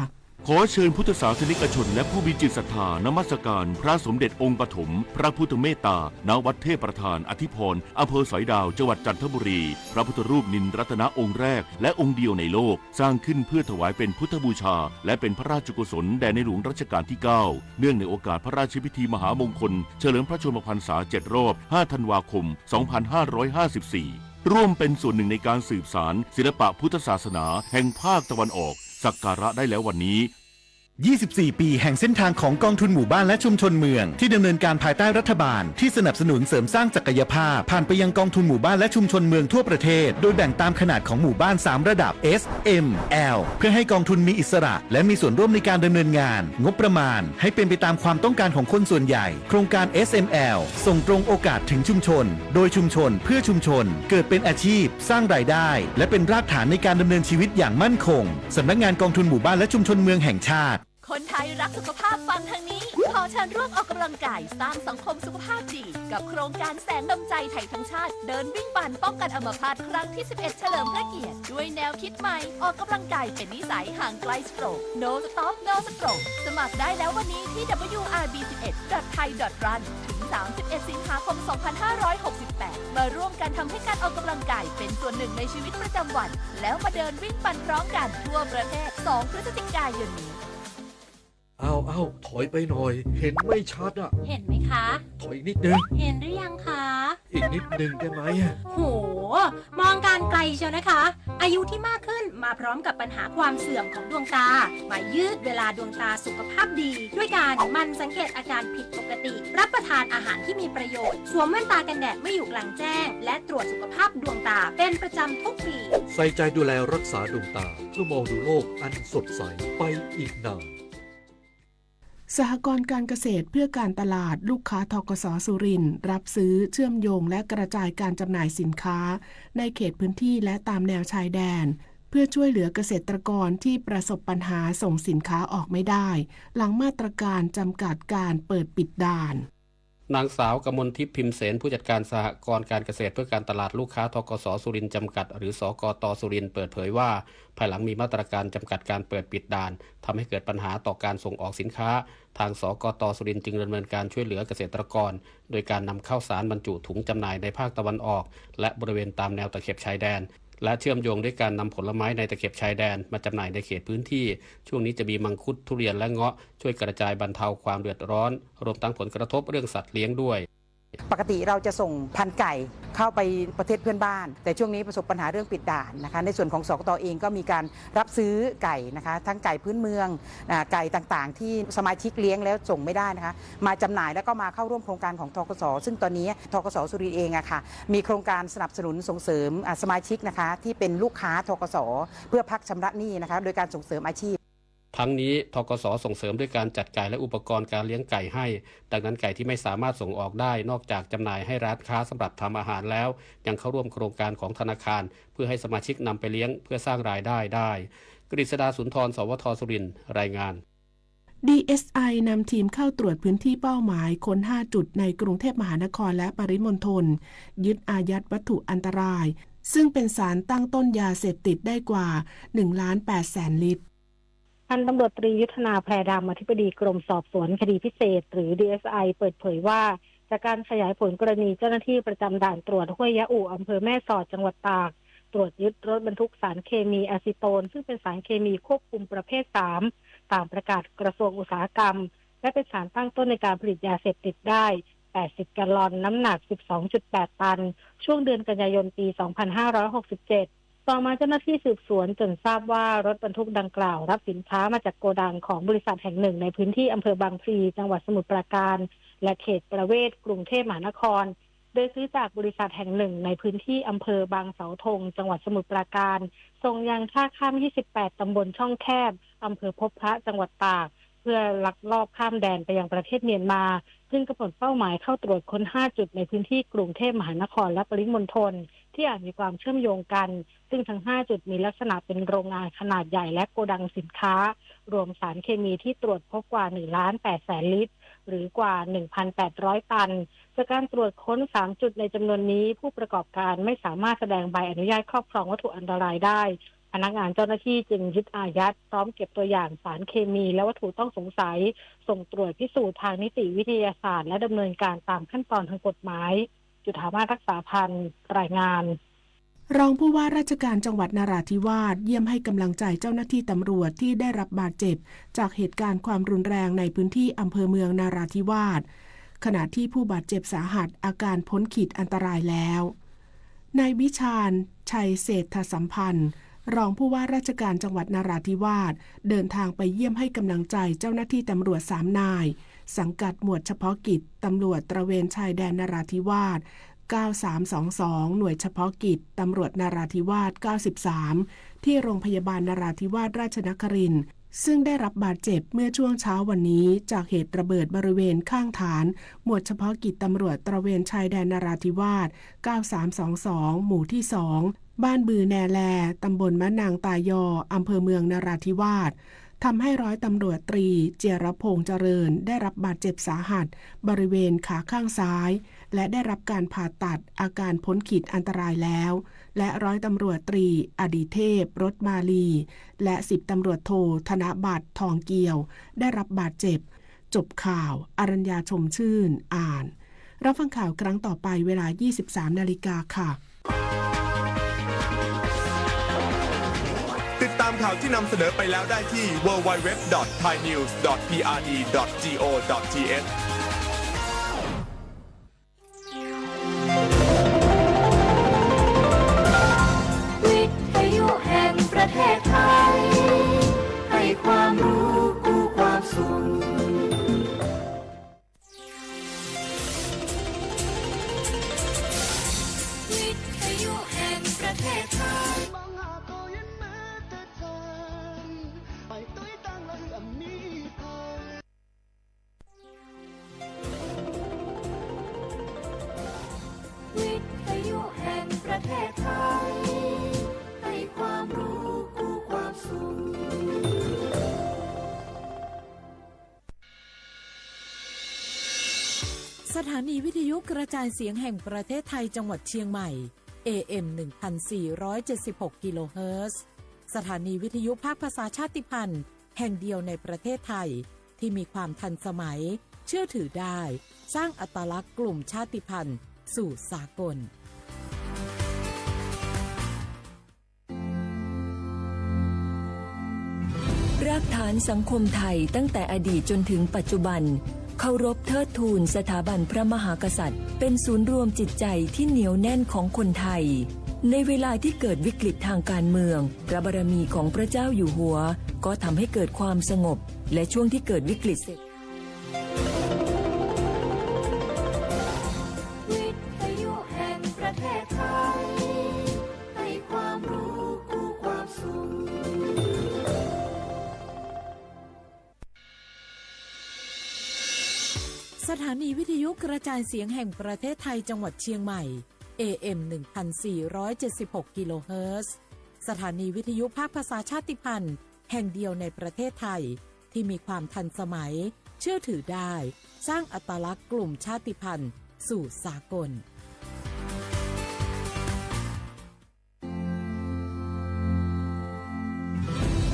ขอเชิญพุทธศาสนิกชนและผู้มีจิตศรัทธานมัสการพระสมเด็จองค์ปฐมพระพุทธเมตตา ณ วัดเทพประธานอธิพร อำเภอสอยดาว จังหวัดจันทบุรี พระพุทธรูปนิลรัตนะองค์แรกและองค์เดียวในโลก สร้างขึ้นเพื่อถวายเป็นพุทธบูชา และเป็นพระราชกุศลแด่ในหลวงรัชกาลที่เก้า เนื่องในโอกาสพระราชพิธีมหามงคล เฉลิมพระชนมพรรษาเจ็ดรอบ ห้าธันวาคม สองพันห้าร้อยห้าสิบสี่ ร่วมเป็นส่วนหนึ่งในการสืบสานศิลปะพุทธศาสนาแห่งภาคตะวันออก สักการะได้แล้ววันนี้ ยี่สิบสี่ ปีแห่งเส้นทางของกองทุนหมู่บ้านและชุมชนเมือง ที่ดำเนินการภายใต้รัฐบาลที่สนับสนุนเสริมสร้างศักยภาพ ผ่านไปยังกองทุนหมู่บ้านและชุมชนเมืองทั่วประเทศ โดยแบ่งตามขนาดของหมู่บ้าน สาม ระดับ S M L เพื่อให้กองทุนมีอิสระ และมีส่วนร่วมในการดำเนินงาน งบประมาณให้เป็นไปตามความต้องการของคนส่วนใหญ่ โครงการ S M L ส่งตรงโอกาสถึงชุมชน โดยชุมชน เพื่อชุมชน เกิดเป็นอาชีพ สร้างรายได้ และเป็นรากฐานในการดำเนินชีวิตอย่างมั่นคง สำนักงานกองทุนหมู่บ้านและชุมชนเมืองแห่งชาติ คนไทยรักสุขภาพฟังทางนี้ ขอเชิญร่วมออกกำลังกายสร้างสังคมสุขภาพดี กับโครงการแสงนำใจไทยทั้งชาติ เดินวิ่งปั่นป้องกันอัมพาตครั้งที่ สิบเอ็ด เฉลิมพระเกียรติ ด้วยแนวคิดใหม่ ออกกำลังกายเป็นนิสัย ห่างไกลสโตรก No Stop No Stroke สมัครได้แล้ววันนี้ที่ ดับเบิลยูอาร์บีสิบเอ็ดดอทไทยดอทรัน ถึง สามสิบเอ็ด สิงหาคม สองพันห้าร้อยหกสิบแปด มาร่วมกันทำให้การออกกำลังกายเป็นส่วนหนึ่งในชีวิตประจำวัน แล้วมาเดินวิ่งปั่นพร้อมกันทั่วประเทศ สอง พฤศจิกายนนี้ เอา เอา ถอยไปหน่อย เห็นไม่ชัดอะ เห็นไหมคะ ถอยอีกนิดนึง เห็นหรือยังคะ อีกนิดนึงได้ไหมอะ โห มองการไกลเชียวนะคะ อายุที่มากขึ้นมาพร้อมกับปัญหาความเสื่อมของดวงตา มายืดเวลาดวงตาสุขภาพดี ด้วยการหมั่นสังเกตอาการผิดปกติ รับประทานอาหารที่มีประโยชน์ สวมแว่นตากันแดดเมื่ออยู่กลางแจ้ง และตรวจสุขภาพดวงตาเป็นประจำทุกปี ใส่ใจดูแลรักษาดวงตา เพื่อมองดูโลกอันสดใสไปอีกนาน สหกรณ์การเกษตรเพื่อการตลาด ลูกค้า ธ.ก.ส. สุรินทร์ รับซื้อ เชื่อมโยง และกระจายการจำหน่ายสินค้า ในเขตพื้นที่และตามแนวชายแดน เพื่อช่วยเหลือเกษตรกรที่ประสบปัญหาส่งสินค้าออกไม่ได้ หลังมาตรการจำกัดการเปิดปิดด่าน นางสาวกมลทิพย์ พิมเสน ผู้จัดการสหกรณ์การเกษตรเพื่อการตลาด ลูกค้า ธ.ก.ส. สุรินทร์ จำกัด หรือ สกต. สุรินทร์ เปิดเผยว่า ภายหลังมีมาตรการจำกัดการเปิดปิดด่าน ทำให้เกิดปัญหาต่อการส่งออกสินค้า ทาง สกต. สุรินทร์ จึงดำเนินการช่วยเหลือเกษตรกร โดยการนำข้าวสารบรรจุถุงจำหน่ายในภาคตะวันออก และบริเวณตามแนวตะเข็บชายแดน และเชื่อมโยงด้วยการนำผลไม้ในตะเข็บชายแดนมาจำหน่ายในเขตพื้นที่ ช่วงนี้จะมีมังคุด ทุเรียน และเงาะ ช่วยกระจายบรรเทาความเดือดร้อน รวมทั้งผลกระทบเรื่องสัตว์เลี้ยงด้วย ปกติเราจะส่งพันธุ์ไก่เข้าไปประเทศเพื่อนบ้าน แต่ช่วงนี้ประสบปัญหาเรื่องปิดด่านนะคะ ในส่วนของ สกต. เองก็มีการรับซื้อไก่นะคะ ทั้งไก่พื้นเมือง อ่า ไก่ต่างๆ ที่สมาชิกเลี้ยงแล้วส่งไม่ได้นะคะ มาจำหน่ายแล้วก็มาเข้าร่วมโครงการของ ธ.ก.ส. ซึ่งตอนนี้ ธ.ก.ส. สุรินทร์ เองอะค่ะ มีโครงการสนับสนุนส่งเสริม อ่า สมาชิกนะคะ ที่เป็นลูกค้า ธ.ก.ส. เพื่อพักชำระหนี้นะคะ โดยการส่งเสริมอาชีพ ทั้งนี้ ธ.ก.ส. ส่งเสริมด้วยการจัดไก่และอุปกรณ์การเลี้ยงไก่ให้ ดังนั้นไก่ที่ไม่สามารถส่งออกได้ นอกจากจำหน่ายให้ร้านค้าสำหรับทำอาหารแล้ว ยังเข้าร่วมโครงการของธนาคาร เพื่อให้สมาชิกนำไปเลี้ยงเพื่อสร้างรายได้ได้ กฤษดา สุนทร สวท สุรินทร์ รายงาน ดีเอสไอ นำทีมเข้าตรวจพื้นที่เป้าหมายค้น ห้า จุดในกรุงเทพมหานครและปริมณฑล ยึดอายัดวัตถุอันตราย ซึ่งเป็นสารตั้งต้นยาเสพติดได้กว่า หนึ่งล้านแปดแสนลิตร พันตำรวจตรียุทธนา แพรดำ อธิบดีกรมสอบสวนคดีพิเศษ หรือ ดีเอสไอ เปิดเผยว่า จากการขยายผลกรณีเจ้าหน้าที่ประจำด่านตรวจห้วยยะอุ อำเภอแม่สอด จังหวัดตาก ตรวจยึดรถบรรทุกสารเคมีอะซิโตน ซึ่งเป็นสารเคมีควบคุมประเภท สาม ตามประกาศกระทรวงอุตสาหกรรม และเป็นสารตั้งต้นในการผลิตยาเสพติดได้ แปดสิบ แกลลอน น้ำหนัก สิบสองจุดแปด ตัน ช่วงเดือนกันยายน ปี สองพันห้าร้อยหกสิบเจ็ด ต่อมาเจ้าหน้าที่สืบสวนจนทราบว่ารถบรรทุกดังกล่าวรับสินค้ามาจากโกดังของบริษัทแห่งหนึ่งในพื้นที่อำเภอบางพลี จังหวัดสมุทรปราการ และเขตประเวศกรุงเทพมหานคร โดยซื้อจากบริษัทแห่งหนึ่งในพื้นที่อำเภอบางเสาธง จังหวัดสมุทรปราการ ส่งยังท่าข้าม ยี่สิบแปด ตำบลช่องแคบ อำเภอพบพระ จังหวัดตาก เพื่อลักลอบข้ามแดนไปยังประเทศเมียนมา ซึ่งกำหนดเป้าหมายเข้าตรวจค้น ห้า จุดในพื้นที่กรุงเทพมหานครและปริมณฑล ที่อาจมีความเชื่อมโยงกัน ซึ่งทั้ง ห้า จุดมีลักษณะเป็นโรงงานขนาดใหญ่และโกดังสินค้า รวมสารเคมีที่ตรวจพบกว่า หนึ่งล้านแปดแสนลิตร หรือกว่า หนึ่งพันแปดร้อย ตัน จากการตรวจค้น สาม จุดในจำนวนนี้ ผู้ประกอบการไม่สามารถแสดงใบอนุญาตครอบครองวัตถุอันตรายได้ พนักงานเจ้าหน้าที่จึงยึดอายัดพร้อมเก็บตัวอย่างสารเคมีและวัตถุต้องสงสัย ส่งตรวจพิสูจน์ทางนิติวิทยาศาสตร์ และดำเนินการตามขั้นตอนทางกฎหมาย จุฑามาศ รักษาพันธ์ รายงาน รองผู้ว่าราชการจังหวัดนราธิวาสเยี่ยมให้กำลังใจเจ้าหน้าที่ตำรวจที่ได้รับบาดเจ็บจากเหตุการณ์ความรุนแรงในพื้นที่อำเภอเมืองนราธิวาส ขณะที่ผู้บาดเจ็บสาหัสอาการพ้นขีดอันตรายแล้ว นายวิชาญ ชัยเศรษฐสัมพันธ์ รองผู้ว่าราชการจังหวัดนราธิวาส เดินทางไปเยี่ยมให้กำลังใจเจ้าหน้าที่ตำรวจสามนาย สังกัดหมวดเฉพาะกิจตำรวจตระเวนชายแดนนราธิวาส เก้าสามสองสอง หน่วยเฉพาะกิจตำรวจนราธิวาส เก้าสิบสาม ที่โรงพยาบาลนราธิวาสราชนครินทร์ ซึ่งได้รับบาดเจ็บเมื่อช่วงเช้าวันนี้ จากเหตุระเบิดบริเวณข้างฐานหมวดเฉพาะกิจตำรวจตระเวนชายแดนนราธิวาส เก้าสามสองสอง หมู่ที่สอง บ้านบือแนแล ตำบลมะนางตายอ อำเภอเมืองนราธิวาส ทำให้ร้อยตำรวจตรี เจียรพงษ์ เจริญ ได้รับบาดเจ็บสาหัสบริเวณขาข้างซ้าย และได้รับการผ่าตัดอาการพ้นขีดอันตรายแล้ว และร้อยตำรวจตรี อดิเทพ รสมาลี และสิบตำรวจโท ธนบัตร ทองเกี่ยว ได้รับบาดเจ็บ จบข่าว อรัญญา ชมชื่น อ่าน รับฟังข่าวครั้งต่อไปเวลา ยี่สิบสามนาฬิกาค่ะ ติดตามข่าวที่นำเสนอไปแล้วได้ที่ ดับเบิลยู ดับเบิลยู ดับเบิลยู ดอท ไทยนิวส์ ดอท พีอาร์ดี ดอท จี โอ ดอท ที เอช วิทยุแห่งประเทศไทย ให้ความรู้คู่ความสุข วิทยุแห่งประเทศไทย วิทยุแห่งประเทศไทย ให้ความรู้คู่ความสุข สถานีวิทยุกระจายเสียงแห่งประเทศไทยจังหวัดเชียงใหม่ เอ เอ็ม หนึ่งพันสี่ร้อยเจ็ดสิบหก กิโลเฮิรตซ์ สถานีวิทยุภาคภาษาชาติพันธุ์แห่งเดียวในประเทศไทย ที่มีความทันสมัย เชื่อถือได้ สร้างอัตลักษณ์กลุ่มชาติพันธุ์สู่สากล รากฐานสังคมไทยตั้งแต่อดีตจนถึงปัจจุบัน เคารพเทิดทูนสถาบันพระมหากษัตริย์ เป็นศูนย์รวมจิตใจที่เหนียวแน่นของคนไทย ในเวลาที่เกิดวิกฤตทางการเมือง พระบารมีของพระเจ้าอยู่หัว ก็ทำให้เกิดความสงบ และช่วงที่เกิดวิกฤตเศรษฐ วิทยุแห่งประเทศไทย ให้ความรู้คู่ความสุข สถานีวิทยุกระจายเสียงแห่งประเทศไทยจังหวัดเชียงใหม่ เอ เอ็ม หนึ่งพันสี่ร้อยเจ็ดสิบหก กิโลเฮิรตซ์ สถานีวิทยุภาคภาษาชาติพันธุ์แห่งเดียวในประเทศไทย ที่มีความทันสมัย เชื่อถือได้ สร้างอัตลักษณ์กลุ่มชาติพันธุ์สู่สากล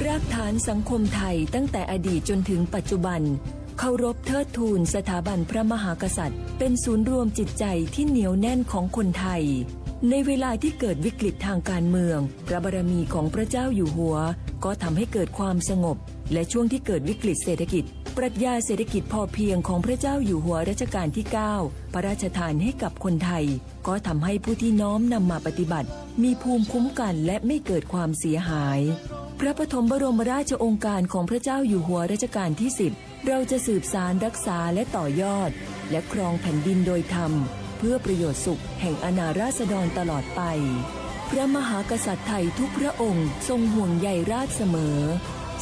รากฐานสังคมไทยตั้งแต่อดีตจนถึงปัจจุบัน เคารพเทิดทูนสถาบันพระมหากษัตริย์ เป็นศูนย์รวมจิตใจที่เหนียวแน่นของคนไทย ในเวลาที่เกิดวิกฤตทางการเมือง พระบารมีของพระเจ้าอยู่หัว ก็ทำให้เกิดความสงบ และช่วงที่เกิดวิกฤตเศรษฐกิจ ปรัชญาเศรษฐกิจพอเพียงของพระเจ้าอยู่หัวรัชกาลที่เก้า พระราชทานให้กับคนไทย ก็ทำให้ผู้ที่น้อมนำมาปฏิบัติ มีภูมิคุ้มกันและไม่เกิดความเสียหาย พระปฐมบรมราชโองการของพระเจ้าอยู่หัวรัชกาลที่สิบ เราจะสืบสานรักษาและต่อยอด และครองแผ่นดินโดยธรรม เพื่อประโยชน์สุขแห่งอาณาราษฎรตลอดไป พระมหากษัตริย์ไทยทุกพระองค์ทรงห่วงใยราษฎรเสมอ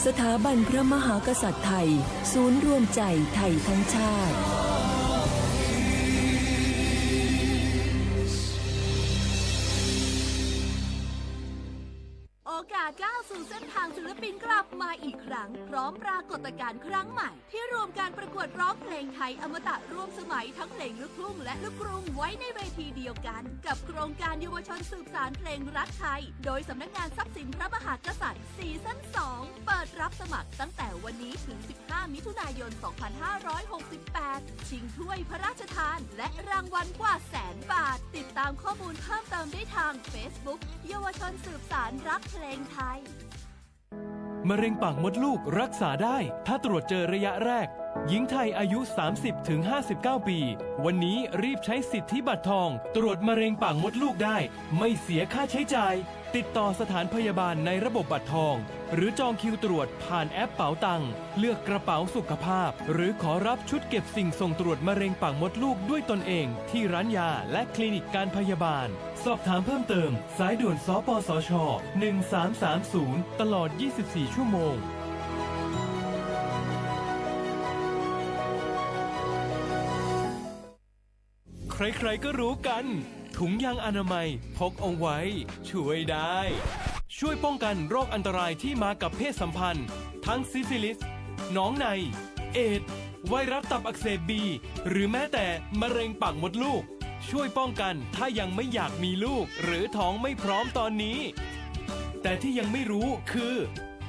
สถาบันพระมหากษัตริย์ไทย ศูนย์รวมใจไทยทั้งชาติ โอกาสก้าวสู่เส้นทางศิลปินกลับ มาอีกครั้ง พร้อมปรากฏการณ์ครั้งใหม่ ที่รวมการประกวดร้องเพลงไทยอมตะร่วมสมัยทั้งเพลงลูกทุ่งและลูกกรุงไว้ในเวทีเดียวกัน กับโครงการเยาวชนสืบสานเพลงรักไทย โดยสำนักงานทรัพย์สินพระมหากษัตริย์ ซีซั่นสอง เปิดรับสมัครตั้งแต่วันนี้ถึง สิบห้า มิถุนายน สองพันห้าร้อยหกสิบแปด ชิงถ้วยพระราชทาน และรางวัลกว่าแสนบาท ติดตามข้อมูลเพิ่มเติมได้ทางเฟซบุ๊ก เยาวชนสืบสานรักเพลงไทย มะเร็งปากมดลูกรักษาได้ ถ้าตรวจเจอระยะแรก หญิงไทยอายุ สามสิบถึงห้าสิบเก้า ปี วันนี้รีบใช้สิทธิบัตรทอง ตรวจมะเร็งปากมดลูกได้ ไม่เสียค่าใช้จ่าย ติดต่อสถานพยาบาลในระบบบัตรทอง หรือจองคิวตรวจผ่านแอปเป๋าตัง เลือกกระเป๋าสุขภาพ หรือขอรับชุดเก็บสิ่งส่งตรวจมะเร็งปากมดลูกด้วยตนเอง ที่ร้านยาและคลินิกการพยาบาล สอบถามเพิ่มเติม สายด่วน สปสช หนึ่งสามสามศูนย์ ตลอด ยี่สิบสี่ ชั่วโมง ใครๆ ก็รู้กัน ถุงยางอนามัยพกเอาไว้ ช่วยได้ ช่วยป้องกันโรคอันตรายที่มากับเพศสัมพันธ์ ทั้งซิฟิลิส หนองใน เอดส์ ไวรัสตับอักเสบบี หรือแม้แต่มะเร็งปากมดลูก ช่วยป้องกันถ้ายังไม่อยากมีลูก หรือท้องไม่พร้อมตอนนี้ แต่ที่ยังไม่รู้คือ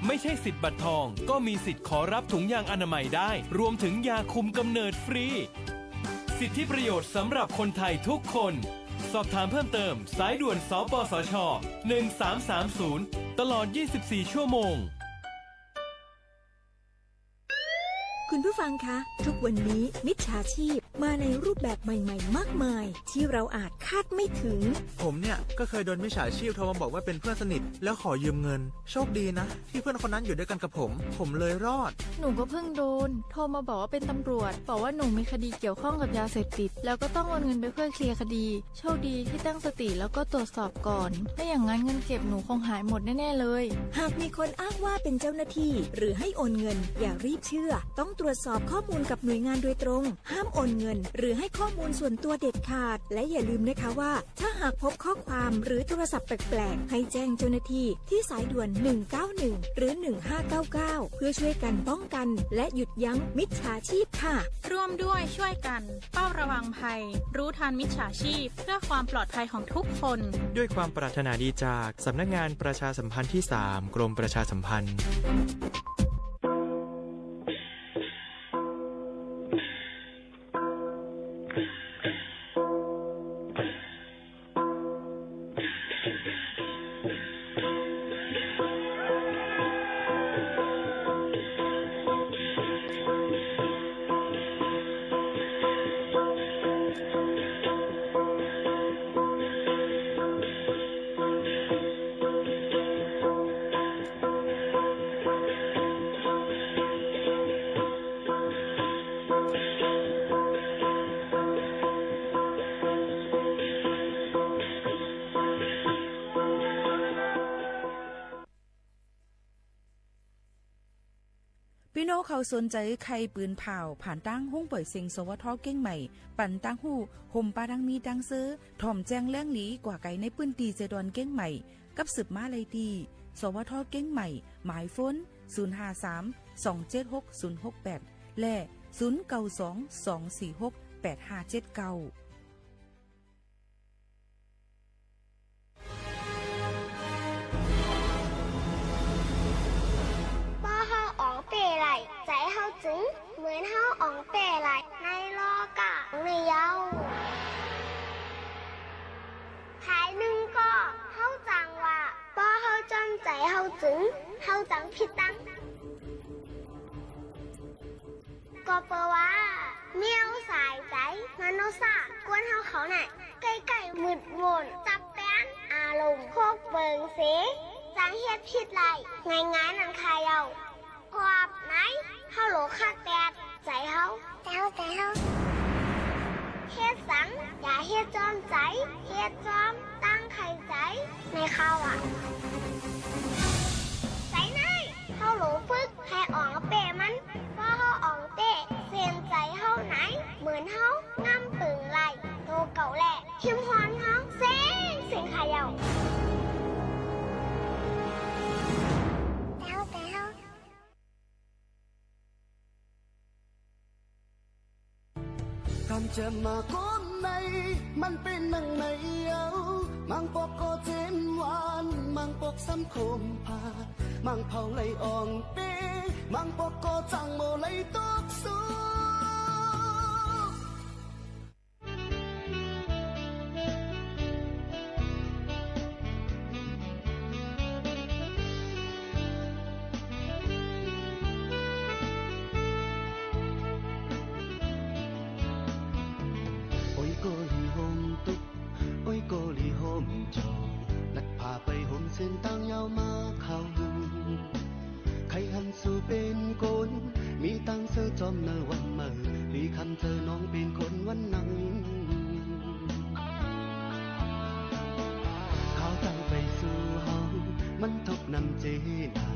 ไม่ใช่สิทธิ์บัตรทอง ก็มีสิทธิ์ขอรับถุงยางอนามัยได้ รวมถึงยาคุมกำเนิดฟรี สิทธิประโยชน์สำหรับคนไทยทุกคน สอบถามเพิ่มเติม สายด่วน สปสช หนึ่งสามสามศูนย์ ตลอด ยี่สิบสี่ ชั่วโมง คุณผู้ฟังคะ ทุกวันนี้มิจฉาชีพมาในรูปแบบใหม่ๆ มากมาย ที่เราอาจคาดไม่ถึง ผมเนี่ยก็เคยโดนมิจฉาชีพโทรมาบอกว่าเป็นเพื่อนสนิท แล้วขอยืมเงิน โชคดีนะ ที่เพื่อนคนนั้นอยู่ด้วยกันกับผม ผมเลยรอด หนูก็เพิ่งโดน โทรมาบอกว่าเป็นตำรวจ บอกว่าหนูมีคดีเกี่ยวข้องกับยาเสพติด แล้วก็ต้องโอนเงินไปเพื่อเคลียร์คดี โชคดีที่ตั้งสติแล้วก็ตรวจสอบก่อน ไม่อย่างนั้นเงินเก็บหนูคงหายหมดแน่ๆ เลย หากมีคนอ้างว่าเป็นเจ้าหน้าที่ หรือให้โอนเงิน อย่ารีบเชื่อ ต้องตรวจสอบข้อมูลกับหน่วยงานโดยตรง ห้ามโอนเงิน หรือให้ข้อมูลส่วนตัวเด็ดขาด และอย่าลืมนะคะว่า ถ้าหากพบข้อความหรือโทรศัพท์แปลกๆ ให้แจ้งเจ้าหน้าที่ที่สายด่วน หนึ่งเก้าหนึ่ง หรือ หนึ่งห้าเก้าเก้า เพื่อช่วยกันป้องกัน และหยุดยั้งมิจฉาชีพค่ะ ร่วมด้วยช่วยกัน เฝ้าระวังภัย รู้ทันมิจฉาชีพ เพื่อความปลอดภัยของทุกคน ด้วยความปรารถนาดีจากสำนักงานประชาสัมพันธ์ที่สาม กรมประชาสัมพันธ์ ปี้น้องเขาสนใจ๋ใค่ปืนผ่าว ผ่านตางห้องป่อยเสียง สวท เกียงใหม่ ปันตางฮู้ ห่มปาดังมีดังเซอ ถ่อมแจ้งเรื่องดีกว่าไกลในปื้นตี้เจดอนเกียงใหม่ กับสืบมาได้ตี้ สวท เกียงใหม่ หมายโฟน ศูนย์ห้าสาม สองเจ็ดหก ศูนย์หกแปด และ ศูนย์เก้าสอง สองสี่หก แปดห้าเจ็ดเก้า ป้อเฮาอ่องเป้ไหล่ ใจ๋เฮาจึง เหมือนเฮาอ่องเป้ไหล่ ในลอกาในเย้า ภายนึ่งก็ เฮาจังว่า ป้อเฮาจ้อนใจ๋เฮาจึง เฮาจังผิดตัง ก็เปื้อว่า แมวสายใจ๋ มโนสา กวนเฮาเขาน่ะ ใก้ๆ มืดมน จับแป้น อารมณ์ พวกเปิงเส จังเฮ็ดผิดไหล่ ง่ายๆ นั้นค่ะเย้า กอบไหน เฮาโหลคักแต๊ด ใจ๋เฮา ใจ๋เฮา ใจ๋เฮา เฮ็ดสัง อย่าเฮ็ดจ้อนใจ๋ เฮ็ดจ้อม ตั้งใค่ใจ๋ ในคราวอะ ใจ๋ใน เฮาโหลฝึก ใค่อ่องเป้มัน ป้อเฮาอ่องเป้ เส้นใจ๋เฮาไหน เหมือนเฮา ง่ำเปิงไหล่ โตเก่าแหละ เข้มฮ้อนเฮา เซ็ง เซ็งค่ะเย้า ใจ๋เฮา ใจ๋เฮา จะมาก้นใน มันเป๋นนังไหนเย้า บางปอกก็เจ๋มหวาน บางปอกซ้ำขมผาด บางเผาไหลอ่องเป๊ บางปอกก็จั้งบ่ไหลตกสุก โอ้ยก็ลีห่มตุ๊ก โอ้ยก็ลีห่มจอ ลัดผ้าไปห่มเส้นตางยาวมาเข้าหื้อ ใค่หันสูเป๋นคน มีตางเซอจอมเนอวันเมอ ลีคำเจอน้องเป๋นคนวันนั้น ข้าวตางไปสู่ห้อง มันทบนำเจนา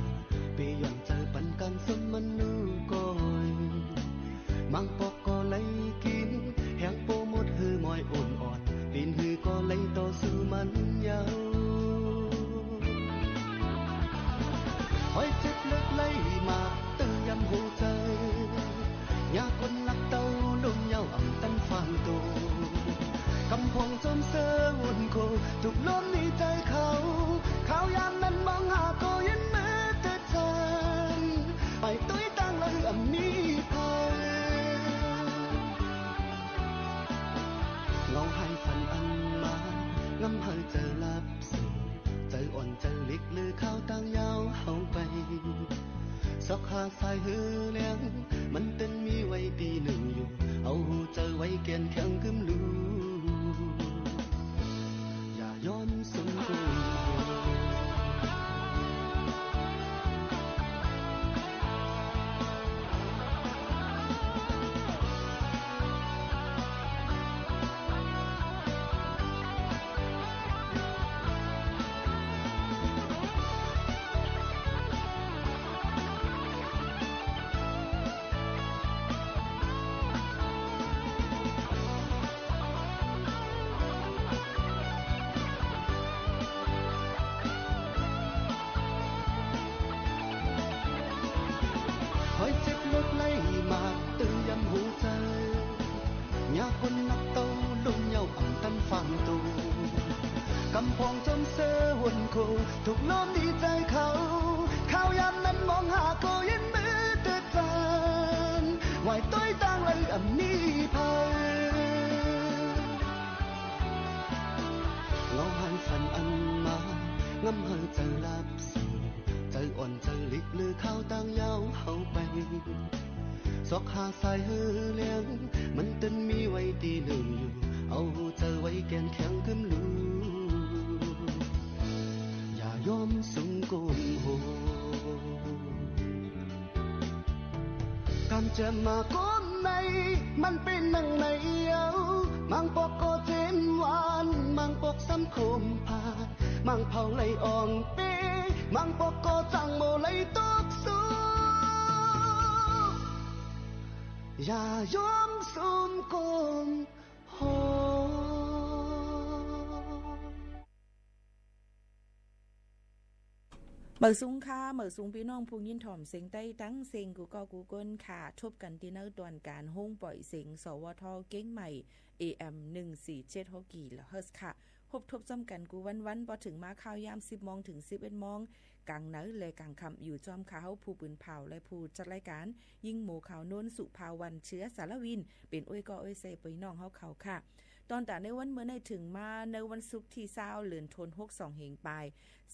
เป๋ย้อนเจอปันก๋านสมมันหนูก้อย บางปอกก็ไหลกิ๋น แฮงโปหมดหื้อมอยอ่อนๆ ตี๋นหื้อก็ไหลต่อสู้มันเย้า หอยเจ็บเลิกไหลมา ตื้อยำหัวใจ๋ ยาคนฮักเต้าลุ่มเย้าอ่ำตันฟางโต กำพ่องจอมเซอหวนโค ถูกลมดีใจ๋เขา ข้าวยามนั้นมองหาก็เย็นเมื่อเติดจัน ไปตุ้ยตางเลยอ่ำมีภัย เงาหายฝันอันมา งำหื้อเจอหลับ ใจ๋อ่อนใจ๋เล็กลือข้าวตางยาวเฮาไป ซอกหาสายหื้อแหลง มันเต้นมีไว้ตี้นึ่งอยู่ เอาหัวใจ๋ไว้แก่นแข็งกึ๊มลู อย่ายอมสุนกุม หอยเจ็บเลิกไหลมา ตื้อยำหัวใจ๋ ยาคนฮักเต้าลุ่มเย้าอ่ำตันฟางโต กำพ่องจอมเซอหวนโค ถูกลมดีใจ๋เขา ข้าวยามนั้นมองหาก็เย็นเมื่อเติดจัน ไหว้ตุ้ยตางเลยอ่ำมีภัย เงาหายฝันอันมา งำหื้อเจอหลับ ใจ๋อ่อนใจ๋เล็กลือข้าวตางยาวเฮาไป ซอกหาสายหื้อแหลง มันเต้นมีไว้ตี้นึ่งอยู่ เอาหัวใจ๋ไว้แก่นแข็งกึ๊มลู อย่ายอมสุนกุมโห ก๋านจะมาก้นใน มันเป๋นนังไหนเย้า บางปอกก็เจ๋มหวาน บางปอกซ้ำขมผาด บางเผาไหลอ่องเป๊ บางปอกก็จั้งบ่ไหลตกสุก อย่ายอมสุนกุมโห เมิกสูงค่ะ เมิกสูงปี้น้องผู้ยินถ่อมเสียงใต้ตังเสียงกู้ก้อกู้ก้นค่ะ ทบกั๋นตี้เนินตอนก๋านโฮงป่อยเสียง สวท เกียงใหม่ เอเอ็ม หนึ่งสี่เจ็ดหก กิโลเฮิรตซ์ค่ะ ฮบทบจ้อมกั๋นกู้วันๆ ปอเถิงมาข้าวยามสิบโมงเถิงสิบเอ็ดโมง ก๋างเนินและก๋างค่ำ อยู่จ้อมข้าเฮาผู้ปืนข่าวและผู้จัดรายก๋าน ญิงหมอข่าวโนน สุภาวรรณ เชื้อสารวิน เป๋นอ้วยก้ออ้วยเซปี้น้องเฮาเขาค่ะ ตอนต๋าในวันเมื่อในเถิงมาในวันศุกร์ตี้ซาว เดือนธันวาคม สองเฮงปาย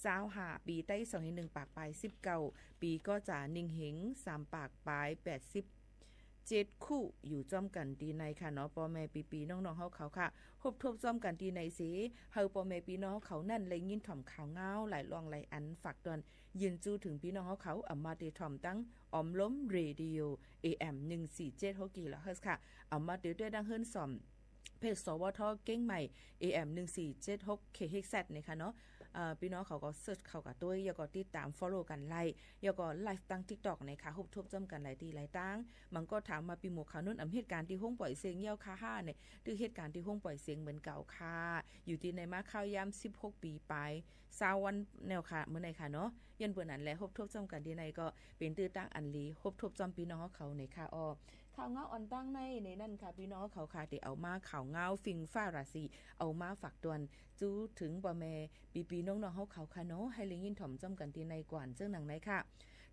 ซาวห้า ปี๋ไต้สองเฮงหนึ่งปากปายสิบเก้า ปี๋ก็จ๋าหนึ่งเฮงสามปากปายแปดสิบเจ็ดคู่ อยู่จ้อมกั๋นตี้ในค่ะเนาะ ป้อแม่ปี้ๆ น้องๆ เฮาเขาค่ะ ฮบทบจ้อมกั๋นตี้ในเส หื้อป้อแม่ปี้น้องเฮาเขานั้นได้ยินถ่อมข่าวเงาหลายล่องหลายอัน ฝากตวน ยืนจู้เถิงปี้น้องเฮาเขา อำมาตย์เตถ่อมตัง ออมล้ม เรดิโอ เอเอ็ม หนึ่งสี่เจ็ดหก กิโลเฮิรตซ์ค่ะ อำมาตย์เตต้วยดั้งเฮิรนซ่อม เพจ สวท เกียงใหม่ เอเอ็ม หนึ่งสี่เจ็ดหก เคเอชเอส เนี่ยค่ะเนาะ เอ่อ ปี้น้องเขาก็เสิร์ชเข้ากั๋นตวย แล้วก็ติดต๋าม ฟอลโลว์ กั๋นไลค์ แล้วก็ไลฟ์ตังติ๊กต็อกเนี่ยค่ะ ฮบทบจ้อมกั๋นหลายตี้หลายตัง บางก็ถามมาปี้หมอข่าวโนน อำเหตุก๋ารณ์ตี้โฮงป่อยเสียงเย้าค่ะห้าเนี่ย ตื้อเหตุก๋ารณ์ตี้โฮงป่อยเสียงเหมือนเก่าค่ะ อยู่ตี้ในมาข้าวยามสิบหกปี๋ปาย ซาววันแนวค่ะ เมื่อในค่ะเนาะ ย้อนเปื้อนั้นแหละ ฮบทบจ้อมกั๋นตี้ในก็เป๋นตื้อตังอันดี ฮบทบจ้อมปี้น้องเฮาเขาในค่ะอ้อ ข่าวงาวอ่อนตางใน ในนั้นค่ะ ปี้น้องเฮาเขาค่ะ ตี้เอามาข่าวงาวฟิงฟ้าราศี เอามาฝากตวน จู๊เถิงป้อแม่ปี้ๆ น้องๆ เฮาเขาค่ะเนาะ หื้อได้ยินถ่อมจ้อมกั๋นตี้ในก่อน เจิ่งหนังในค่ะ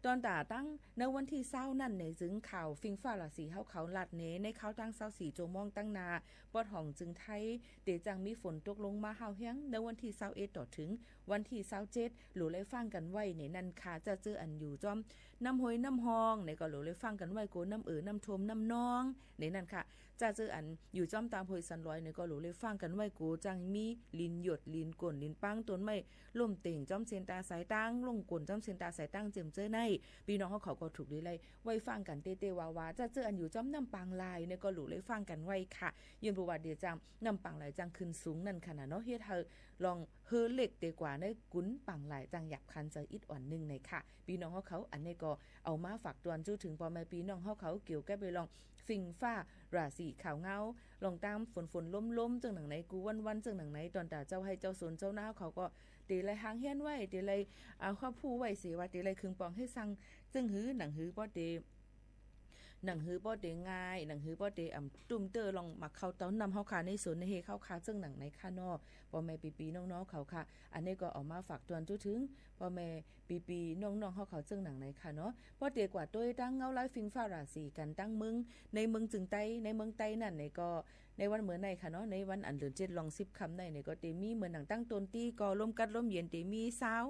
ตอนต๋าตั้งในวันตี้ซาวนั้น ในเจิ่งข่าวฟิงฟ้าราศีเฮาเขาลัดเนาะ ในคราวตั้งซาวสี่จั่วโมงตังหน้า ปอดห้องจึงไทย เต๋จั่งมีฝนตกลงมาห้าวแฮง ในวันตี้ซาวเอ็ดต่อเถิงวันตี้ซาวเจ็ด หลูได้ฟังกั๋นไว้ในนั้นค่ะ จะเจออันอยู่จ้อมน้ำห้วยน้ำฮอง ในก็หลูได้ฟังกั๋นไว้ กั๋วน้ำเอ่อ น้ำท่วม น้ำนอง ในนั้นค่ะ จะเจออันอยู่จ้อมต๋ามห้วยสันลอย ในก็หลูได้ฟังกั๋นไว้ กั๋วจั่งมีลินหยด ลินก้น ลินปัง ต้นไม้ล้มเต็งจ้อมเส้นตาสายตาง ล่งก้นจ้อมเส้นตาสายตาง เจิ่มเจ้อใน ปี้น้องเฮาเขาก็ถูกดีไล่ไว้ฟังกั๋นเต๊ๆ ว่าๆ จะเจออันอยู่จ้อมน้ำปางลาย ในก็หลูได้ฟังกั๋นไว้ค่ะ ย้อนเพราะว่าเดี๋ยวจั่งน้ำปางลายจั่งขึ้นสูงนั้นค่ะนะเนาะ เฮ็ดหื้อล่องเฮอเล็กเต๋กว่าในกุ๋นปางลาย จั่งหยาบคันใจ๋อิดอ่อนนึ่งในค่ะ ปี้น้องเฮาเขา อันนี้ก็เอามาฝากตวน จู๊เถิงป้อแม่ปี้น้องเฮาเขา เกี่ยวกับไปล่อง ฟิงฟ้าราศี ข่าวงาว ล่องต๋ามฝนๆ ลมๆ เจิ่งหนังใน กู้วันๆ เจิ่งหนังใน ตอนต๋าเจ้าไฮ่เจ้าสวนเจ้านาเขาก็เต๋ได้หางเฮียนไว้ เต๋ได้ อ่า ครอบฮู้ไว้เสียว่า เต๋ได้เคิงปองเฮ็ดซัง เจิ่งหื้อ หนังหื้อป้อเต๋ หนังหื้อป้อเต๋ง่าย หนังหื้อป้อเต๋อ่ำตุ้มเต๊อะ ล่องหมากเข้าเต้าน้ำเฮาค่ะ ในสวนในเฮเฮาค่ะ เจิ่งหนังในค่ะเนาะ ป้อแม่ปี้ๆ น้องๆ เขาค่ะ อันนี้ก็เอามาฝากตวน จู๊เถิงป้อแม่ปี้ๆ น้องๆ เฮาเขา เจิ่งหนังในค่ะเนาะ ป้อเต๋กว่าตวยตั้งเงาไล่ฟิงฟ้าราศีกั๋นตั้งเมือง ในเมืองจึงใต้ ในเมืองใต้นั้น ในก็ในวันเมื่อในค่ะเนาะ ในวันอันเดือนเจ็ดล่องสิบค่ำใน ในก็เต๋มีเหมือนหนังตั้งต้นตี้ก็ลมกัดลมเย็น เต๋มีซาว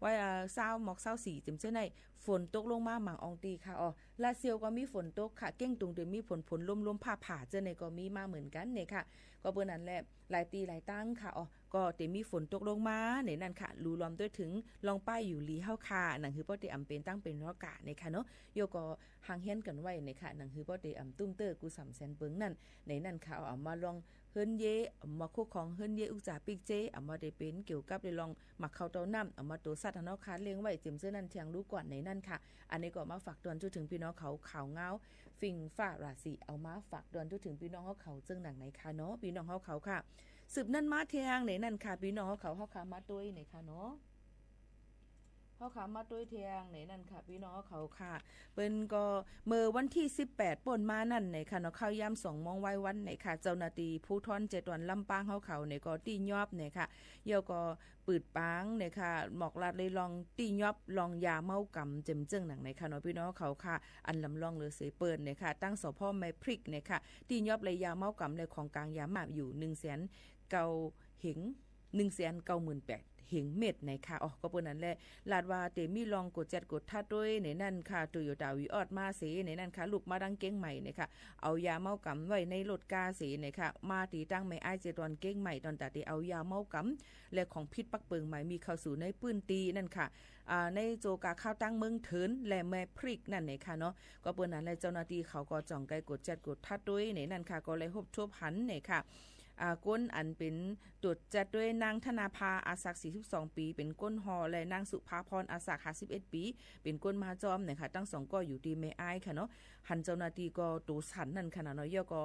ว่า อ่า ซาวหมอกซาวสี เจิ่มเจ้อใน ฝนตกลงมาหมางอ่องตี้ค่ะ อ้อ ลาดเซียวก็มีฝนตกค่ะ เก้งตุงเต๋มีฝนๆ ลมๆ ฟ้าผ่า เจ้อในก็มีมาเหมือนกั๋นในค่ะ ก็เปิ้นนั้นแหละ หลายตี้หลายตังค่ะ อ้อ ก็เต๋มีฝนตกลงมาในนั้นค่ะ หลูรวมตวยเถิงล่องป้ายอยู่หลีเฮาค่ะ หนังหื้อป้อเต๋อ่ำเป๋นตังเป๋นรอกาในค่ะเนาะ โยก็หางเฮียนกั๋นไว้ในค่ะ หนังหื้อป้อเต๋อ่ำตุ้มเต๊อะกู้สามแสนเปิงนั้น ในนั้นค่ะ เอา เอามาล่องเฮือนเย้ เอามาคู่ครองเฮือนเย้ อุจจาปิ๊กเจ๊ เอามาเต๋เป๋นเกี่ยวกับได้ล่องหมากเข้าเต้าน้ำ เอามาตั๋วสัตว์เฮาเนาะค่ะ เลี้ยงไว้ เจิ่มเจ้อนั้นเถียงลูกก่อนในนั้นค่ะ อันนี้ก็มาฝากตวน จู๊เถิงปี้น้องเขา ข่าวงาว ฟิงฟ้าราศี เอามาฝากตวน จู๊เถิงปี้น้องเฮาเขา เจิ่งหนังในค่ะเนาะ ปี้น้องเฮาเขาค่ะ สืบนั้นมาแทงในนั้นค่ะ ปี้น้องเฮาเขา เฮาค่ะมาตวยในค่ะเนาะ เฮาค่ะมาตวยแทงในนั้นค่ะ ปี้น้องเฮาเขาค่ะ เปิ้นก็เมื่อวันตี้สิบแปดป้นมานั้นในค่ะเนาะ ค่ำยามสองโมงวายวันในค่ะ เจ้าหน้าตี้ภูธรเจตวันลำปางเฮาเขาในก็ตี้ยอบในค่ะ เยี่ยวก็ปืดปางในค่ะ หมอกลาดเลยล่องตี้ยอบล่องยาเมากำ เจิ่มเจิ่งหนังในค่ะเนาะ ปี้น้องเฮาเขาค่ะ อันลำลองเหลือเสยเปิ้นในค่ะ ตั้ง สภ.แม่พริกในค่ะ ตี้ยอบเลยยาเมากำเลยของกลางยาบ้าอยู่หนึ่งแสนเก้าเหง หนึ่งแสนเก้าหมื่นแปดเหงเม็ดในค่ะ อ้อ ก็เปิ้นนั้นแหละ ลาดว่าเต๋มีล่องกวดแจ๊ดกวดทัดตวยในนั้นค่ะ โตโยต้าวีออสมาเสในนั้นค่ะ ลุกมาดังเจียงใหม่ในค่ะ เอายาเมากำไว้ในรถก้าเสในค่ะ มาตี้ตั้งแม่อ้ายเจตวันเจียงใหม่ ตอนต๋าเต๋เอายาเมากำ และของผิดปักเปิงหมายมีเข้าสู่ในปื้นตี้นั้นค่ะ อ่า ในโจกาข้าวตั้งเมืองเถินและแม่พริกนั้นในค่ะเนาะ ก็เปิ้นนั้นแหละ เจ้าหน้าตี้เขาก็จ่องใก้กวดแจ๊ดกวดทัดตวยในนั้นค่ะ ก็เลยฮบทบหันในค่ะ อ่า คนอันเป๋นตรวจแจ๊ดตวย นางธนาภา อาศักดิ์สี่สิบสองปี๋ เป๋นคนห่อ และนางสุภาพร อาศักดิ์ห้าสิบเอ็ดปี๋ เป๋นคนมาจ้อมในค่ะ ตังสองก็อยู่ตี้แม่อ้ายค่ะเนาะ หันเจ้าหน้าตี้ก็ตั๋วสั่นนั้นค่ะนะเนาะ เยี่ยวก็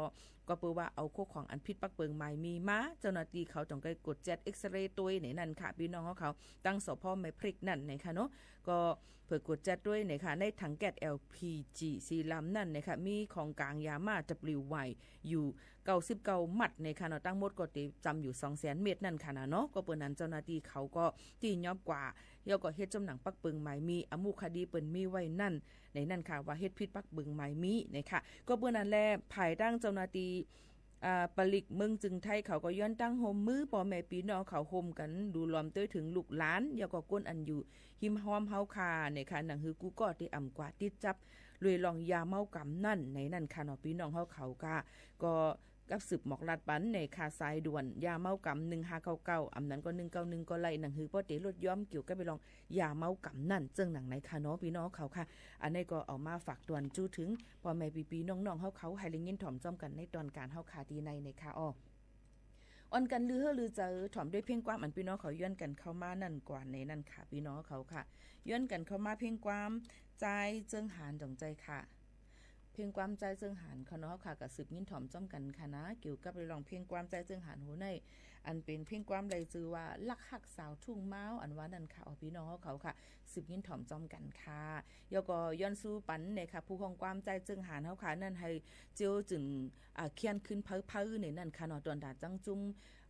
ก็เปิ้นว่าเอาเข้าของอันผิดปักเปิงหมายมีมา เจ้าหน้าตี้เขาจ่องใก้กวดแจ๊ดเอ็กซเรย์ตวยในนั้นค่ะ ปี้น้องเฮาเขา ตัง สภ.แม่พริกนั้นในค่ะเนาะ ก็เปื้อกวดแจ๊ดตวยในค่ะ ในถังแก๊ส แอลพีจี สี่ลำนั้นในค่ะ มีของกลางยาบ้า ดับเบิลยูวาย อยู่เก้าสิบเก้ามัดในค่ะเนาะ ตังหมดก็เต๋จำอยู่สองแสนเม็ดนั้นค่ะนะเนาะ ก็เปิ้นนั้นเจ้าหน้าตี้เขาก็ตี้ยอบกว่า เยี่ยวก็เฮ็ดจ้อมหนังปักเปิงหมายมี อมูคดีเปิ้นมีไว้นั้น ในนั้นค่ะ ว่าเฮ็ดผิดปักเปิงหมายมีในค่ะ ก็เปิ้นนั้นแหละ ภายตั้งเจ้าหน้าตี้ อ่า ปาลิกเมืองจึงไทยเขาก็ย้อนตั้งฮ่วมมือป้อแม่ปี้น้องเขาฮ่มกั๋น ดูรวมตวยเถิงลูกหลาน เยี่ยวก็คนอันอยู่ฮิมฮ้อมเฮาค่ะในค่ะ หนังหื้อกู้ก็ตี้อ่ำกว่าติดจับ ลวยล่องยาเมากำนั้นในนั้นค่ะเนาะ ปี้น้องเฮาเขาค่ะ ก็กับสืบหมอกลาดปันในค่ะ สายด่วนยาเมากำ หนึ่งห้าเก้าเก้า อำนั้นก็ หนึ่งเก้าหนึ่ง ก็ไล่ หนังหื้อป้อเต๋ลดย้อมเกี่ยวกับไปล่องยาเมากำนั้น เจิ่งหนังในค่ะเนาะ ปี้น้องเฮาเขาค่ะ อันนี้ก็เอามาฝากตวน จู๊เถิงป้อแม่ปี้ๆ น้องๆ เฮาเขา หื้อได้ยินถ่อมจ้อมกั๋นในตอนก๋านเฮาค่ะ ตี้ในในค่ะ อ้อ อ่อนกั๋นลือเฮอลือใจ๋ ถ่อมด้วยเพลงความอันปี้น้องเขาย้อนกั๋นเข้ามานั้นก่อนในนั้นค่ะ ปี้น้องเขาค่ะ ย้อนกั๋นเข้ามาเพลงความ จายเจิงหานดวงใจ๋ค่ะ เพลงความจายเจิงหานค่ะเนาะ เฮาค่ะ ก็สืบยินถ่อมจ้อมกั๋นค่ะนะ เกี่ยวกับเรื่องเพลงความจายเจิงหานโหนใน อันเป๋นเพลงความได้จื้อว่า ลักฮักสาวทุ่งมาว อันว่านั้นค่ะ อ้อ ปี้น้องเฮาเขาค่ะ สืบยินถ่อมจ้อมกั๋นค่ะ แล้วก็ย้อนซู้ปันเนี่ยค่ะ ผู้ฮ้องความจายเจิงหานเฮาค่ะ นั้นหื้อเจียวจื้น อ่า เคียนขึ้นเพ้อๆ เนี่ยนั้นค่ะเนาะ ต๋อนตาจั้งจุ้ม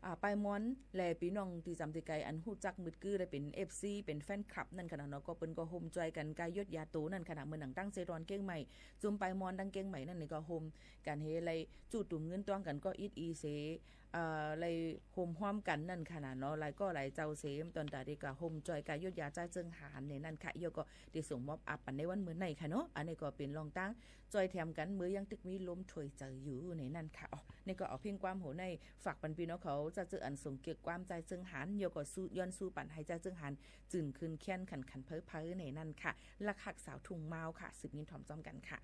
อ่า ปายมอน และปี้น้องตี้จำตี้ไก อันฮู้จักมืดกื้อ และเป๋นเอฟซี เป๋นแฟนคลับนั้นค่ะเนาะ ก็เปิ้นก็โฮมจอยกั๋นก้าวยดยาโตนั้นค่ะนะ เมือนหนังตั้งเซตอนเกียงใหม่ จุ้มปายมอนตังเกียงใหม่นั้นนี่ก็โฮมกั๋นเฮ ไล่จู้ตุ่มเงินตองกั๋นก็อิดอีเส เอ่อ ไล่โฮมฮ้อมกั๋นนั้นค่ะนะเนาะ หลายก้อหลายเจ้าเส ต๋อนตาตี้ก็โฮมจอยก้าวยดยาจายเจิงหานเนี่ยนั้นค่ะ แล้วก็ตี้ส่งมอบอัปปันในวันมื้อในค่ะเนาะ อันนี้ก็เป๋นรองตั้ง จ้อยแถมกั๋นเมื่อยังตึกมีลมถ้วยใจ๋อยู่ในนั้นค่ะ อ้อ นี่ก็เอาเพลงความโหนใน ฝากปันปี้น้องเขา จาเจออันส่งเกียรติความจายเจิงหาน แล้วก็ซู้ ย้อนซู้ปันหื้อจายเจิงหาน จื้นขึ้นเคียนขันๆ เพ้อๆ ในนั้นค่ะ ลักฮักสาวทุ่งมาวค่ะ สืบยินถ่อมจ้อมกั๋นค่ะ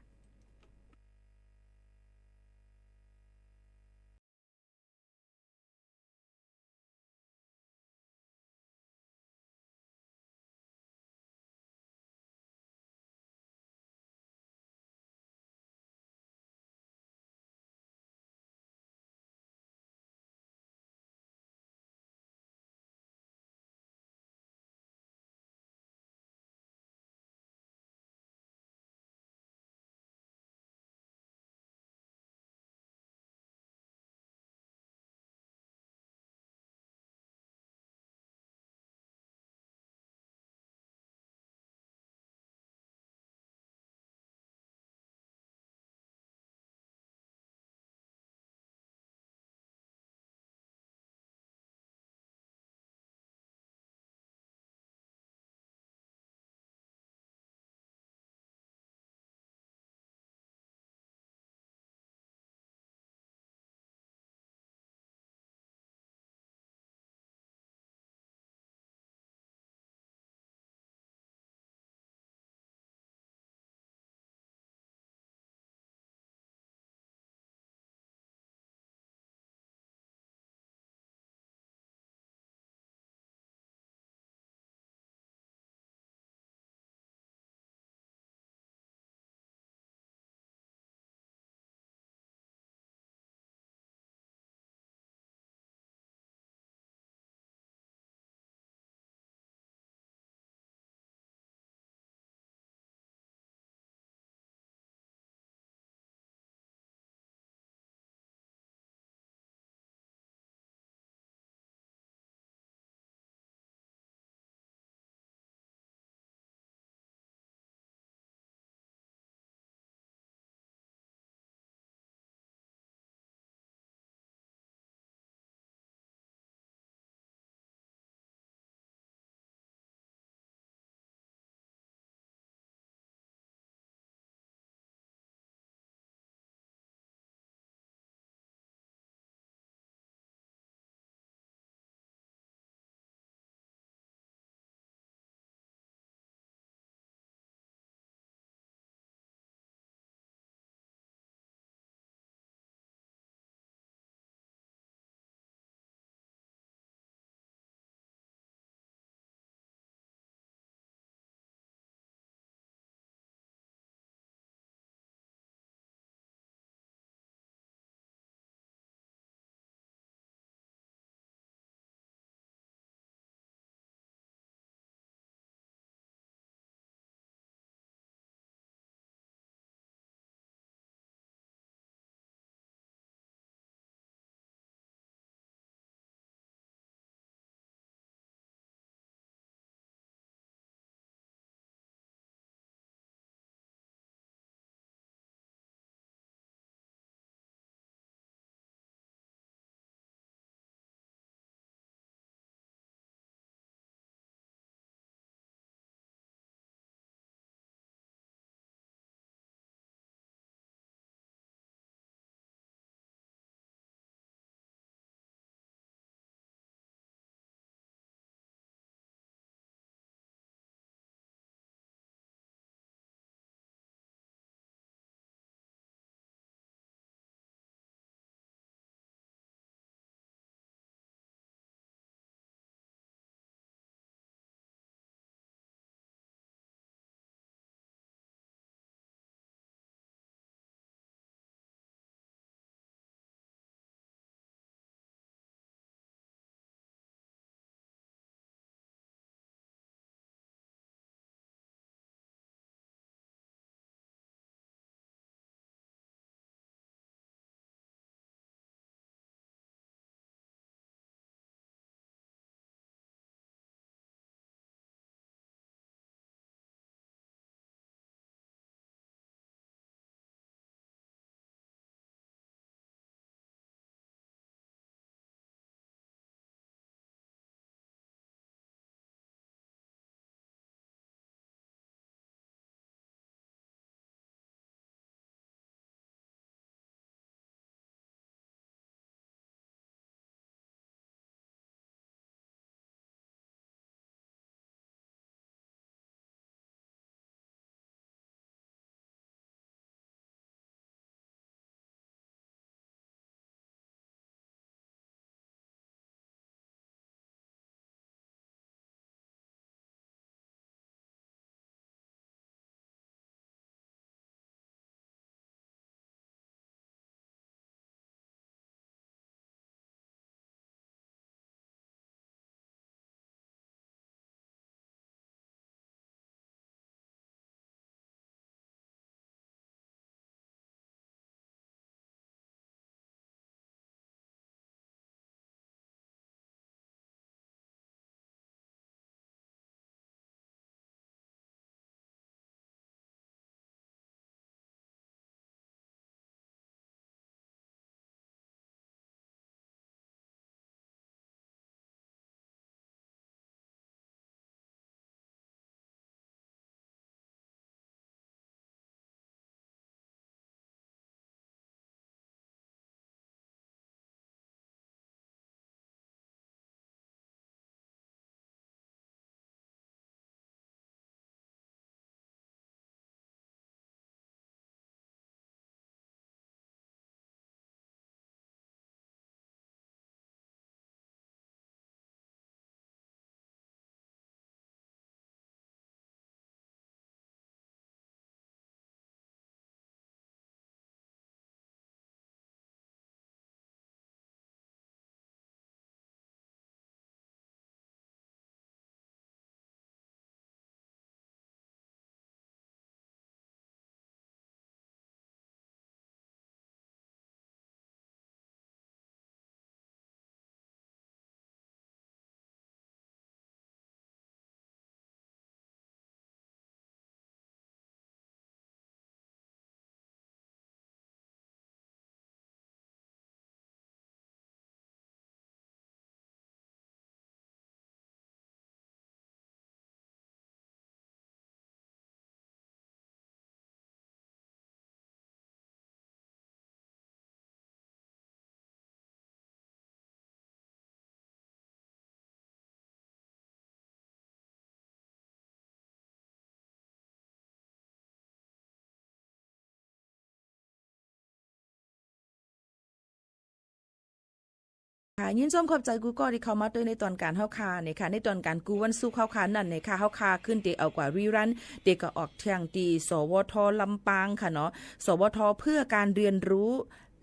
ค่ะ ยินดีขอบใจ๋กู้ก้อตี้เข้ามาตวยในตอนก๋านเฮาค่ะ เน่ค่ะ ในตอนก๋านกู้วันศุกร์เฮาค่ะนั้นเน่ค่ะ เฮาค่ะขึ้นเต๋าเอากว่ารีรัน เต๋าก็ออกเที่ยงตี้ สวท ลำปางค่ะเนาะ สวท เพื่อการเรียนรู้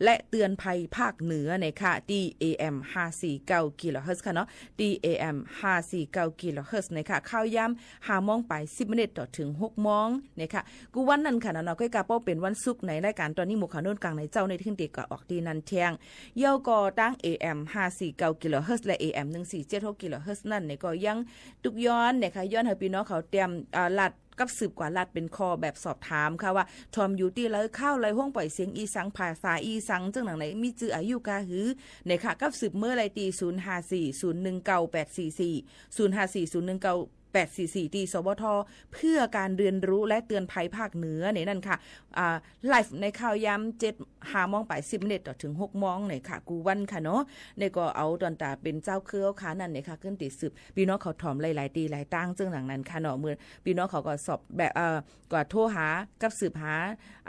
และเตือนภัยภาคเหนือเน่ค่ะ ตี้ เอ เอ็ม ห้าสี่เก้า กิโลเฮิรตซ์ค่ะเนาะ ตี้ เอ เอ็ม ห้าสี่เก้า กิโลเฮิรตซ์เน่ค่ะ ข่าวยามห้าโมงไปสิบมินิตต่อเถิงหกโมงเน่ค่ะ กู้วันนั้นค่ะเนาะ ก้อยกาเป้าเป๋นวันศุกร์ในรายก๋านตอนนี้หมู่ข่าวโน้นกลางในเจ้าในขึ้นเต๋าก็ออกตี้นั้นเที่ยง เยี่ยวก็ตั้ง เอ เอ็ม ห้าสี่เก้า กิโลเฮิรตซ์ และ เอ เอ็ม หนึ่งสี่เจ็ดหก กิโลเฮิรตซ์นั้นเน่ก็ยังตุ๊กย้อนเน่ค่ะ ย้อนหื้อปี้น้องเขาเตรียม อ่า ลัด กับสืบกว่าลัดเป๋นข้อแบบสอบถามค่ะว่า ถ่อมอยู่ตี้ใด เข้าใด ห้องปล่อยเสียงอี่สัง ภาษาอี่สัง เจิ่งหนังไหน มีจื้ออายุกาหือเน่ค่ะ กับสืบเมื่อใดตี้ ศูนย์ห้าสี่ ศูนย์หนึ่งเก้า แปดสี่สี่ ศูนย์ห้าสี่ ศูนย์หนึ่งเก้า แปดสี่สี่ ตี้ สวท เพื่อการเรียนรู้และเตือนภัยภาคเหนือเน่นั่นค่ะ อ่า ไลฟ์ในข่าวยามเจ็ด ห้าโมงไปสิบมินิตต่อเถิงหกโมงเน่ค่ะ กู้วันค่ะเนาะ เน่ก็เอาตอนต๋าเป๋นเจ้าเครือค่ะนั้นเน่ค่ะ ขึ้นเต๋าสืบ ปี้น้องเขาถ่อมหลายๆ ตี้หลายตาง เจิ่งหนังนั้นค่ะเนาะ เมื่อ ปี้น้องเขาก็สอบแบบ เอ่อ ก็โทรหา กับสืบหา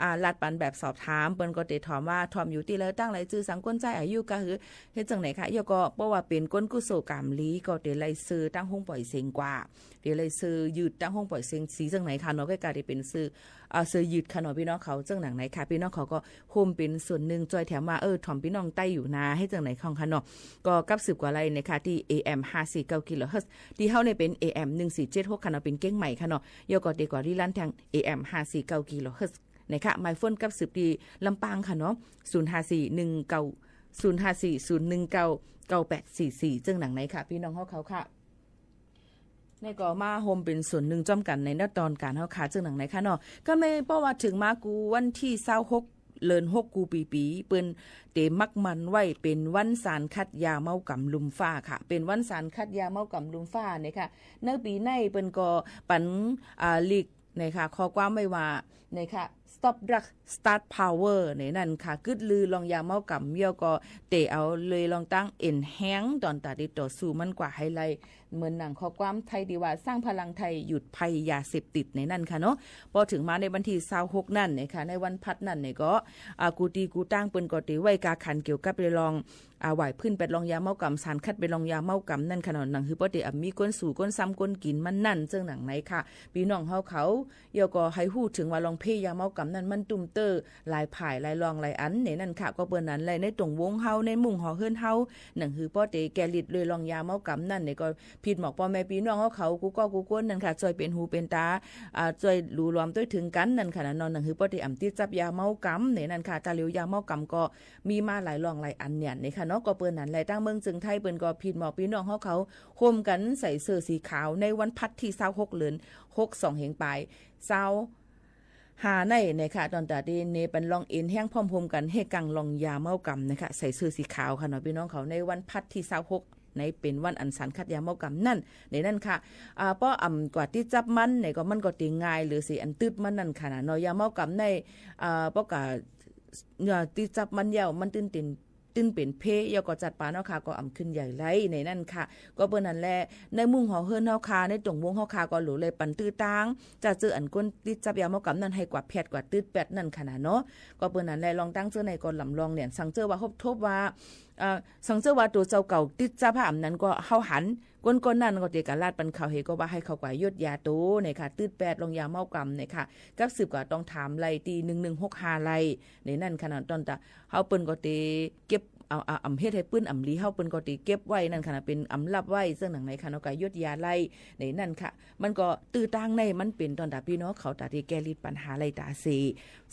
อ่า ลัดปันแบบสอบถาม เปิ้นก็เต๋าถ่อมว่า ถ่อมอยู่ตี้ใด ตั้งใด จื้อสัง ก้นใจ๊ อายุกาหือ เฮ็ดเจิ่งไหนค่ะ เยี่ยวก็เปราะว่าเป๋นก้นกู้โสก๋ามลี ก็เต๋าไล่เซิร์ตั้งห้องปล่อยเสียงกว่า เต๋าไล่เซิร์ยืดตั้งห้องปล่อยเสียงสีเจิ่งไหนค่ะเนาะ ก้อยกาเต๋าเป๋นเซิร์ อ่า เซิร์ยืดค่ะเนาะ ปี้น้องเขา เจิ่งหนังไหนค่ะ ปี้น้องเขาก็โฮมเป๋นส่วนนึ่งจ้อยแถมว่า เออ ถ่อมปี้น้องใต้อยู่นา เฮ็ดเจิ่งไหนของค่ะเนาะ ก็กับสืบกว่าลัดเน่ค่ะ ตี้ เอ เอ็ม ห้าสี่เก้า กิโลเฮิรตซ์ ตี้เฮาเนี่ยเป๋น เอ เอ็ม หนึ่งสี่เจ็ดหก ค่ะเนาะ เป๋นเก้งใหม่ค่ะเนาะ เยี่ยวก็เต๋าก็รีรันแทง เอ เอ็ม ห้าสี่เก้า กิโลเฮิรตซ์เน่ค่ะ หมายโฟนกับสืบตี้ลำปางค่ะเนาะ ศูนย์ห้าสี่ หนึ่งเก้า ศูนย์ห้าสี่ ศูนย์หนึ่งเก้า เก้าแปดสี่สี่ เจิ่งหนังไหนค่ะ ปี้น้องเฮาเขาค่ะ เน่ก็มาโฮมเป๋นส่วนนึ่งจ้อมกั๋นในตอนก๋านเฮาค่ะ เจิ่งหนังไหนค่ะเนาะ ก็แม่นเปราะว่าเถิงมากู้วันตี้ซาวหก เดือนหกกู้ปี๋ๆ เปิ้นเต๋ามักหมั่นไว้เป๋นวันสารคัดยาเมากำลุ่มฟ้าค่ะ เป๋นวันสารคัดยาเมากำลุ่มฟ้าเน่ค่ะ ในปี๋ในเปิ้นก็ปัน อ่า ลีกเน่ค่ะ ข้อความไว้ว่าเน่ค่ะ Stop Drug Start Power เน่นั่นค่ะ กึ๊ดลือลองยาเมากำ เยี่ยวก็เต๋าเอาเลยลองตั้งเอ็นแฮง ตอนต๋าตี้ต่อสู้มันกว่าหื้อไล่ เหมือนหนังข้อความไทยตี้ว่า สร้างพลังไทยหยุดภัยยาเสพติด เน่นั่นค่ะเนาะ ปอเถิงมาในวันตี้ซาวหกนั้นเน่ค่ะ ในวันพัดนั้นเน่ก็ อ่า กู้ตี้กู้ตางเปิ้นก็เต๋าไว้กาขันเกี่ยวกับเรื่อง อ่า หว่ายพื้นแปดลองยาเมากำ สารคัดแปดลองยาเมากำนั่นค่ะเนาะ หนังหื้อป้อเต๋าอ่ำมีก้นสูบก้นซ้ำก้นกิ๋นมันนั่น เจิ่งหนังไหนค่ะ ปี้น้องเฮาเขา เยี่ยวก็หื้อฮู้เถิงว่าลองเพยยาเมากำนั้นมันตุ้มเตื้อ หลายผ่ายหลายลองหลายอันเน่นั่นค่ะ ก็เปิ้นนั้นแหละ ในตรงวงเฮา ในมุ้งหอเฮือนเฮา หนังหื้อป้อเต๋าแก้ฤทธิ์โดยลองยาเมากำนั้นเน่ก็ ผิดหมอกป้อแม่ปี้น้องเฮาเขา กู้ก้อกู้คนนั่นค่ะ จ้อยเป๋นหูเป๋นต๋า อ่า จ้อยหลู่หลอมตวยเถิงกั๋นนั่นค่ะเนาะ หนังหื้อป้อเต๋าอ่ำติดจับยาเมากำเน่นั่นค่ะ ต๋าเหลียวยาเมากำก็มีมาหลายลองหลายอันเนี่ยเน่ค่ะเนาะ ก็เปิ้นนั้นแหละ ตางเมืองเจียงไฮ้เปิ้นก็ผิดหมอกปี้น้องเฮาเขา โฮมกั๋นใส่เสื้อสีขาว ในวันพัดตี้ซาวหก เดือนหก สองเฮงป๋าย ซาว หาในเน่ค่ะ ตอนต๋าตี้เน่ปันลองเอ็นแฮงพร้อมโฮมกั๋น เฮกังลองยาเมากำเน่ค่ะ ใส่เสื้อสีขาวค่ะเนาะ ปี้น้องเขา ในวันพัดตี้ซาวหก ในเป๋นวันอันสารคัดยาเมากำนั่น เน่นั่นค่ะ อ่า ป้ออ่ำกว่าติดจับมันเน่ก็มันก็เต๋าง่ายเหลือเสียอันตึ๊ดมันนั่นค่ะเนาะ ยาเมากำใน อ่า ป้อกา อ่า ติดจับมันเยี่ยว มันตื้นเต้น ตื้นเป๋นเพ เยี่ยวก็จัดป๋าเนาะค่ะ ก็อ่ำขึ้นใหญ่ไล่ เน่นั่นค่ะ ก็เปิ้นนั้นแหละ ในมุ้งหอเฮือนเฮาค่ะ ในตรงวงเฮาค่ะ ก็หลู่เลยปันตื้อตาง จะเจออันก้นติดจับยาเมากำนั้นหื้อกว่าแผดกว่าตื้อแป๊ดนั่นค่ะเนาะ ก็เปิ้นนั้นแหละ ลองตั้งเจื้อไหนก็ลำลองเนี่ย สังเจอว่าพบ พบว่า เอ่อ สังเจอว่าตั๋วเจ้าเก่าติดจับห้าอำนั้นก็เฮาหัน ก้นก้นนั้นก็เต๋ากาลาดปันเขา หื้อก็ว่าหื้อเขากว่าหยดยาโตเน่ค่ะ ตื้อแป๊ดลองยาเมากำเน่ค่ะ กับสืบกว่าต้องถามไล่ตี้ หนึ่งหนึ่งหกห้า ไล่ เน่นั่นค่ะเนาะ ตอนต๋า เฮาเปิ้นก็เต๋าเก็บ เอา เอา อ่ำเฮ็ดหื้อปื้นอ่ำหลี เฮาเปิ้นก็เต๋าเก็บไว้นั่นค่ะนะ เป๋นอ่ำลับไว้ เจิ่งหนังไหนค่ะเนาะ ก็หยดยาไล่ เน่นั่นค่ะ มันก็ตื้อตางในมันเป๋นตอนต๋าปี้น้องเขาต๋าตี้แก้ฤทธิ์ปัญหาไล่ต๋าเส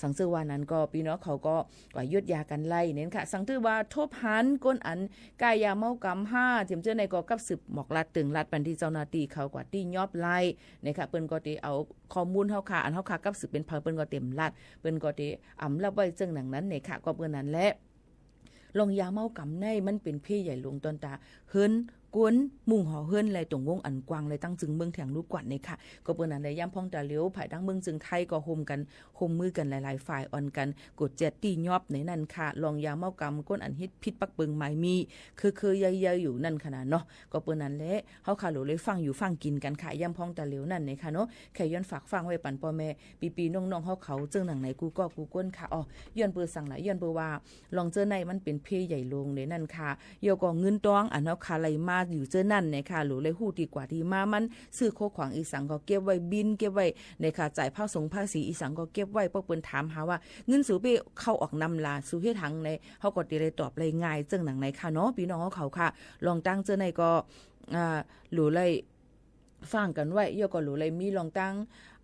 สังเจอว่านั้นก็ปี้น้องเขาก็ ก็หยดยากั๋นไล่ เน่นค่ะ สังเจอว่าพบหันก้นอันก้ายาเมากำห้า เจียมเจื้อในก็กับสืบหมอกลัดเติ่งลัดปันตี้เจ้าหน้าตี้เขากว่าตี้ยอบไล่ เน่ค่ะ เปิ้นก็เต๋าเอาข้อมูลเฮาค่ะ อันเฮาค่ะกับสืบเป๋นใผ เปิ้นก็เต๋าลัด เปิ้นก็เต๋าอ่ำลับไว้ เจิ่งหนังนั้นเน่ค่ะ ก็เปิ้นนั้นแหละ ลองยาเมากำในมันเป๋นเพใหญ่หลวงตอนต๋า เฮิรน ก้นมุงหอเฮือน และตรงวงอันกว้าง และตั้งจึงเมืองแถงลูกกว้านนี่ค่ะ ก็เปิ้นนั้นแหละ ยามพ่องตาเหลียว ภายตางเมืองเจียงไคก็ฮ่มกั๋น ฮ่มมือกั๋นหลายๆ ฝ่าย อ่อนกั๋น กดแจ๊ดตี้ยอบในนั้นค่ะ ลองยาเมาก๋ำ ก้นอันเฮ็ดผิดปักเปิงหมายมี เคยๆ เยอะๆ อยู่นั่นค่ะนะเนาะ ก็เปิ้นนั้นแหละ เฮาค่ะ หลูเลยฟังอยู่ฟังกิ๋นกั๋นค่ะ ยามพ่องตาเหลียวนั่นนี่ค่ะเนาะ แค่ย้อนฝากฟังไว้ปันป้อแม่ ปี้ๆ น้องๆ เฮาเขา เจิ่งหนังในกู้ก้อกู้ก้นค่ะ อ้อ ย้อนเปื้อสังหละ ย้อนเปื้อว่า ลองเจื้อในมันเป๋นเพใหญ่ลงในนั้นค่ะ เยี่ยวก็เงินตอง อันเฮาค่ะ ไหลมาอยู่เจื้อนั้นนี่ค่ะ หลูเลยฮู้ตี้กว่าตี้มามัน ซื้อโคขวางอีสังก็เก็บไว้ บินเก็บไว้นี่ค่ะ จ่ายภาคสงภาษีอีสังก็เก็บไว้ ป้อเปิ้นถามหาว่า เงินสูเป้เข้าออกนำลา สูเฮ็ดหังใน เฮาก็ตี้ได้ตอบได้ง่าย เจิ่งหนังในค่ะเนาะ ปี้น้องเฮาเขาค่ะ ลองตั้งเจื้อในก็ อ่า หลูเลย ฟังกั๋นไว้ เยี่ยวก็หลูเลยมีลองตั้ง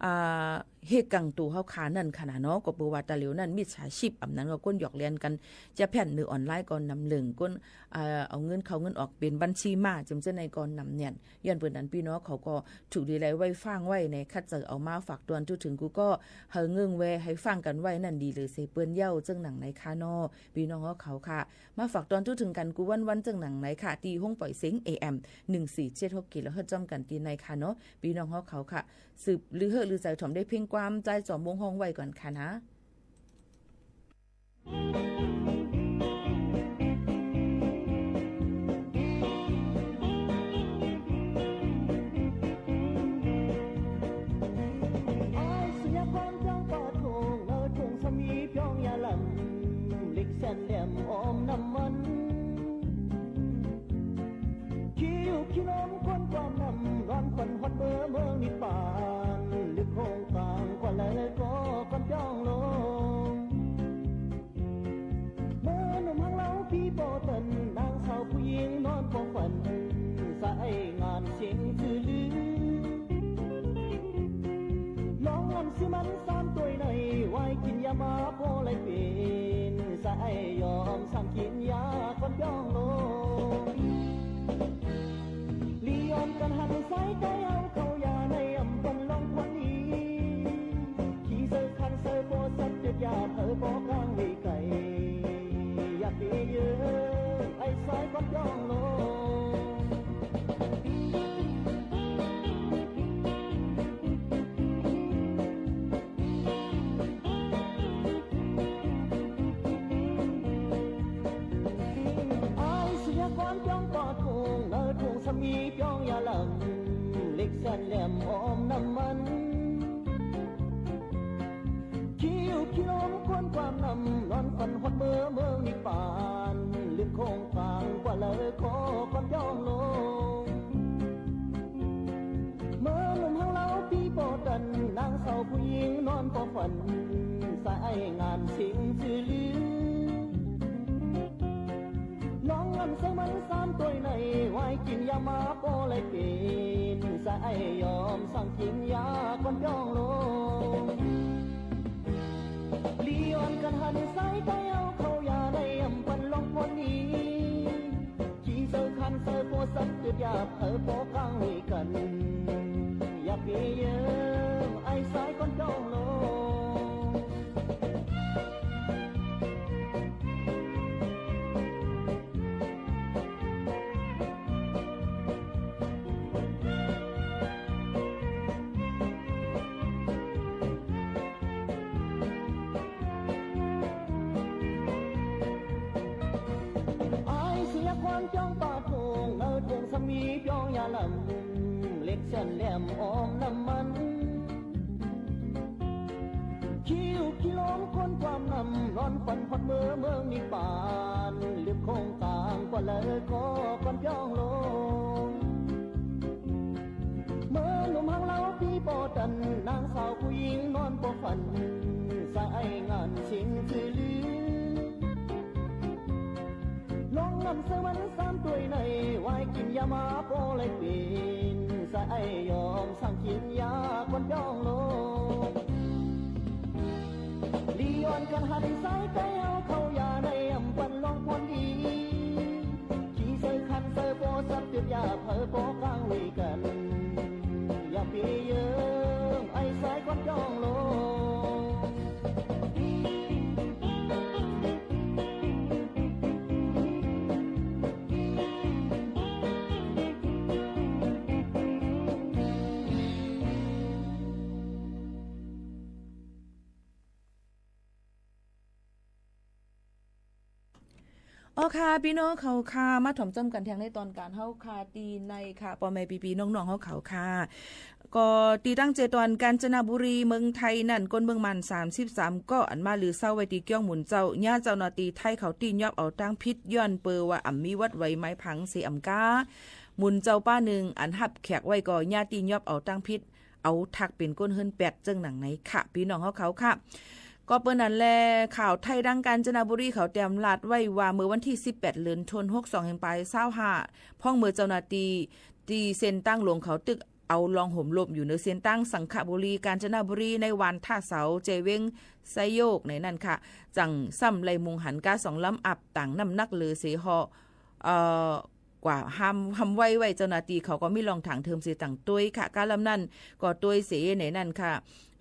อ่า เฮกังตูเฮาค่ะนั่นค่ะนะเนาะ ก็เปื้อว่าตาเหลียวนั้น มิจฉาชีพ อำนั้นก็ก้นหยอกเล่นกั๋น จะแผ่นในออนไลน์ก็นำเรื่อง ก้น อ่า เอาเงินเข้าเงินออกเป๋นบัญชีมา เจิ่งเจื้อในก็นำเนี่ย ย้อนเปื้อนั้นปี้น้องเขาก็ถูกดีไลไว้ฟังไว้ใน คัดเจอเอามาฝากตวนทั่วเถิงกู้ก้อ หื้อเงิ่งแว หื้อฟังกั๋นไว้นั่นดีเลยเสยเปิ้นเย้า เจิ่งหนังในค่ะเนาะ ปี้น้องเฮาเขาค่ะ มาฝากตอนทั่วเถิงกั๋นกู้วันๆ เจิ่งหนังในค่ะ ตี้ห้องป่อยเสียง เอ เอ็ม หนึ่งสี่เจ็ดหก กิโลเฮิรตซ์ จ้อมกั๋นตี้ในค่ะเนาะ ปี้น้องเฮาเขาค่ะ สืบลือเฮอะลือใจ๋ ถ่อมได้เพ่งความ ใจ๊จอมวงฮ้องไว้ก่อนค่ะนะ อ้ายสุญญากรเปียงป่าทุ่ง เนินทุ่งสามีเปียงยาลำ เหล็กแสนแหลมอ้อมน้ำมัน ขี้อยู่ขี้ลมคนความนำ นอนฝันฮอดเมือง เมืองนิพพาน ลึกโขงกลางกว่าไหลก็ก้อนเปียงลง เมื่อหนุ่มฮักเหล้าปี้บ่ตัน นางสาวผู้หญิงนอนบ่ฝัน สะใอ้งานเสียงจื้อลือ ลองนำซื้อมันสามตวยใน ไหว้กิ๋นยามาบ่ไหลเป๋น สะใอ้ยอมสั่งกิ๋นยาก้อนเปียงลง ลีอ่อนกั๋นหันสายใต้เอาเข้ายาใน อำเปิ้นลองควันอี ขี้เซอคันเซอโปสัตว์เจ็บยา เผลอปอกลางวีไก่ อย่าไปเยอะ ไอ้สายก้อนเปียงลง อ้ายสุญญากรเปียงป่าทุ่ง เนินทุ่งสามีเปียงยาลำ เหล็กแสนแหลมอ้อมน้ำมัน ขี้อยู่ขี้ลมคนความนำ นอนฝันฮอดเมือง เมืองนิพพาน ลึกโขงกลางกว่าไหลก็ก้อนเปียงลง เมื่อหนุ่มฮักเหล้าปี้บ่ตัน นางสาวผู้หญิงนอนบ่ฝัน สะใอ้งานเสียงจื้อลือ ลองนำซื้อมันสามตวยใน ไหว้กิ๋นยามาบ่ไหลเป๋น สะใอ้ยอมสั่งกิ๋นยาก้อนเปียงลง ลีอ่อนกั๋นหันสายใต้เอาเข้ายาใน อำเปิ้นลองควันอี ขี้เซอคันเซอโปสัตว์เจ็บยา เผลอปอกลางวีกั๋น อย่าไปเยอะ ไอ้สายก้อนเปียงลง อ้ายสุญญากรเปียงป่าทุ่ง เนินทุ่งสามีเปียงยาลำ เหล็กแสนแหลมอ้อมน้ำมัน ขี้อยู่ขี้ลมคนความนำ นอนฝันฮอดเมือง เมืองนิพพาน ลึกโขงกลางกว่าไหลก็ก้อนเปียงลง เมื่อหนุ่มฮักเหล้าปี้บ่ตัน นางสาวผู้หญิงนอนบ่ฝัน สะใอ้งานเสียงจื้อลือ ลองนำซื้อมันสามตวยใน ไหว้กิ๋นยามาบ่ไหลเป๋น สะใอ้ยอมสั่งกิ๋นยาก้อนเปียงลง ลีอ่อนกั๋นหันสายใต้เอาเข้ายาใน อำเปิ้นลองควันอี ขี้เซอคันเซอโปสัตว์เจ็บยา เผลอปอกลางวีกั๋น อย่าไปเยอะ ไอ้สายก้อนเปียงลง อ๋อค่ะ ปี้น้องเขาค่ะ มาถ่อมจ้อมกั๋นแทงในตอนก๋านเฮาค่ะ ตี้ในค่ะ ป้อแม่ปี้ๆ น้องๆ เฮาเขาค่ะ ก็ตี้ตังเจตอนกาญจนบุรีเมืองไทยนั่น คนเมืองมานสามสิบสามก้อ อันมาลือเซาไว้ตี้เกี้ยวหมุนเจ้า เยียะเจ้าหน้าตี้ไทยเขาตี้ยอบเอาตางผิด ย้อนเปิดว่าอ่ำมีวัดไหวไม้ผังเสียอ่ำก้า หมุนเจ้าป้านึ่ง อันฮับแขกไว้ก็เยียะตี้ยอบเอาตางผิด เอาถักเป๋นก้นเฮือนแป๊ด เจิ่งหนังในค่ะ ปี้น้องเฮาเขาค่ะ ก็เปิ้นนั้นแล ข่าวไทยดังกาญจนบุรีเขาแต้มลาดไว้ว่า เมื่อวันตี้สิบแปด เดือนธันวาคม หกสอง แห่งป๋ายซาวห้า พ่องเมื่อเจ้าหน้าตี้ ตี้เส้นตางหลวงเขาตึกเอาลองโหมรบอยู่เหนือเส้นตางสังขบุรี กาญจนบุรี ในหว่านท่าเสา เจเว็งไซโยกในนั่นค่ะ จั่งซ้ำไล่มุงหันก้าสองลำอับต่างน้ำหนักเหลือเสฮอ เอ่อ กว่าห้าม ห้ามไว้ไว้ เจ้าหน้าตี้เขาก็มีลองถางเถิมเสต่างตวยค่ะ ก้าลำนั้นก็ตวยเสในนั่นค่ะ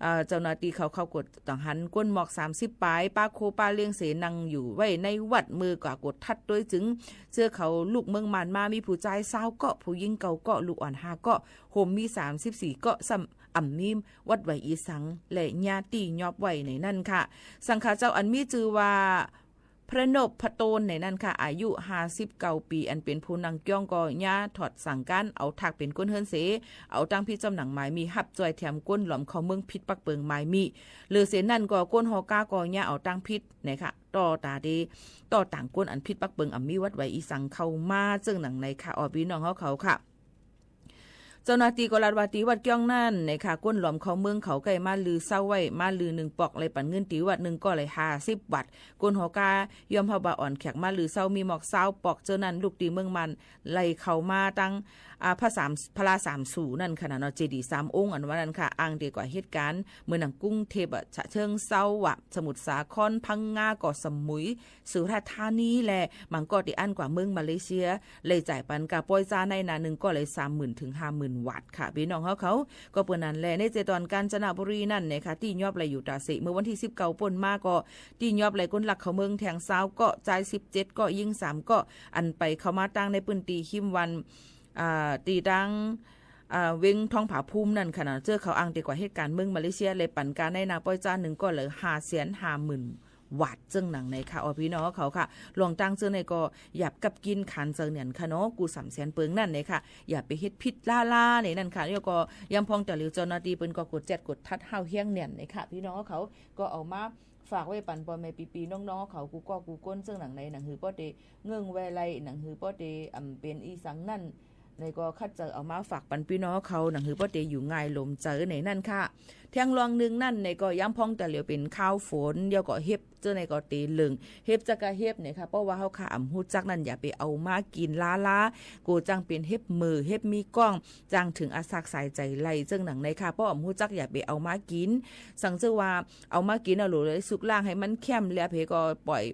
เอ่อ เจ้าหน้าตี้เขาเข้ากวดตางหันก้นหมอกสามสิบป๋าย ป้าโคป้าเลี้ยงเสนั่งอยู่ไว้ในวัด เมื่อกว่ากวดทัดตวยจึง เจื้อเขาลูกเมืองมานมา มีผู้จายซาวก้อ ผู้ญิงเก้าก้อ ลูกอ่อนห้าก้อ โฮมมีสามสิบสี่ก้อ ซ้ำอ่ำมีวัดไหวอีสัง และเยียะตี้ยอบไว้ในนั่นค่ะ สังขาเจ้าอันมีจื้อว่า พระนพพระโตนในนั่นค่ะ อายุห้าสิบเก้าปี๋ อันเป๋นผู้นั่งเกี้ยงก็เยียะถอดสั่งก๋านเอาถักเป๋นก้นเฮือนเส เอาตางผิดจ้อมหนังหมายมี ฮับจ้อยแถมก้นหลอมเข้าเมืองผิดปักเปิงหมายมี เหลือเสนั่นก็ก้นฮอก้าก็เยียะเอาตางผิดนะคะ ต่อตาเด ต่อต่างก้นอันผิดปักเปิงอ่ำมีวัดไหวอีสังเข้ามา เจิ่งหนังในค่ะ อ๋อ ปี้น้องเฮาเขาค่ะ เจ้าหน้าตี้ก็ลาดว่าตี้วัดเกี้ยงนั่นนะคะ ก้นหลอมเข้าเมืองเขาใก้มาลือเซาไว้ มาลือนึ่งปอก ไล่ปันเงินตี้วัดนึ่งก้อไล่ห้าสิบวาท ก้นฮอก้า ยอมฮับว่าอ่อนแขกมาลือเซามีหมอกซาวปอก เจ้านั้นลูกตี้เมืองมาน ไล่เข้ามาตัง อ่า พระสาม พระสามสูนั่นค่ะนะเนาะ เจดีย์สามองค์อันว่านั่นค่ะ อ้างเดียวกับเหตุก๋ารณ์ เมืองหนังกรุงเทพฯอะ ฉะเชิงเทราอะ สมุทรสาคร พังงา เกาะสมุย สุราษฎร์ธานี และบางก้อตี้อั้นกว่าเมืองมาเลเซีย ไล่จ่ายปันก้าป้อยจ้าในนานึ่งก้อไล่สามหมื่นเถิงห้าหมื่นวาทค่ะ ปี้น้องเฮาเขา ก็เปิ้นนั้นแล ในเจตอนกาญจนบุรีนั่นนะคะ ตี้ยอบไล่อยู่ตาเส เมื่อวันตี้สิบเก้าป้นมาก็ ตี้ยอบไล่ก้นลักเข้าเมืองแถงซาวก้อ จายสิบเจ็ดก้อ ญิงสามก้อ อันไปเข้ามาตังในปื้นตี้ฮิมวัน อ่า ตี้ตัง อ่า เว็งทองผาภูมินั่นค่ะนะ เจื้อเขาอ้างเดียวกับเหตุก๋ารณ์เมืองมาเลเซีย ไล่ปันก้าในนาป้อยจ้านึ่งก้อเหลือห้าแสนห้าหมื่นวาท เจิ่งหนังในค่ะ อ๋อ ปี้น้องเขาค่ะ ลองตั้งเจื้อในก็อย่ากับกิ๋นขันเจิ่งเนียนค่ะเนาะ กู้สามแสนเปิงนั่นในค่ะ อย่าไปเฮ็ดผิดล้าๆ ในนั่นค่ะ แล้วก็ยามพ่องแต่าเหลียวเจ้าหน้าตี้เปิ้นก็กวดแจ๊ดกวดทัดห้าวเฮี้ยงเนียนในค่ะ ปี้น้องเขา ก็เอามา ฝากไว้ปันป้อแม่ปี้ๆ น้องๆ เขากู้ก้อกู้ก้น เจิ่งหนังใน หนังหื้อป้อเตเงิ่งแวไล หนังหื้อป้อเตอ่ำเป๋นอีสังนั่น ในก็คัดเจาเอามาฝากปันปี้น้องเขา หนังหื้อป้อเตอยู่ง่ายลมใจ๋ในนั่นค่ะ แถงลองนึ่งนั่นในก็ยามพ่องแต่าเหลียวเป๋นคาวฝน เดี๋ยวก็เห็บ เจ้าในก็เตเหลิง เห็บจะกะเห็บในค่ะ เพราะว่าเฮาค่ะอ่ำฮู้จักนั่น อย่าไปเอามากิ๋นล้าๆ กั๋วจั่งเป๋นเห็บเหม่อ เห็บมีก้อง จั่งเถิงอาซากสายใจ๋ไล เจิ่งหนังในค่ะ เพราะอ่ำฮู้จักอย่าไปเอามากิ๋น สังเจ้าว่า เอามากิ๋นเอาหลูเลยสุกล้างหื้อมันแค่มแล้ว เพก็ป่อย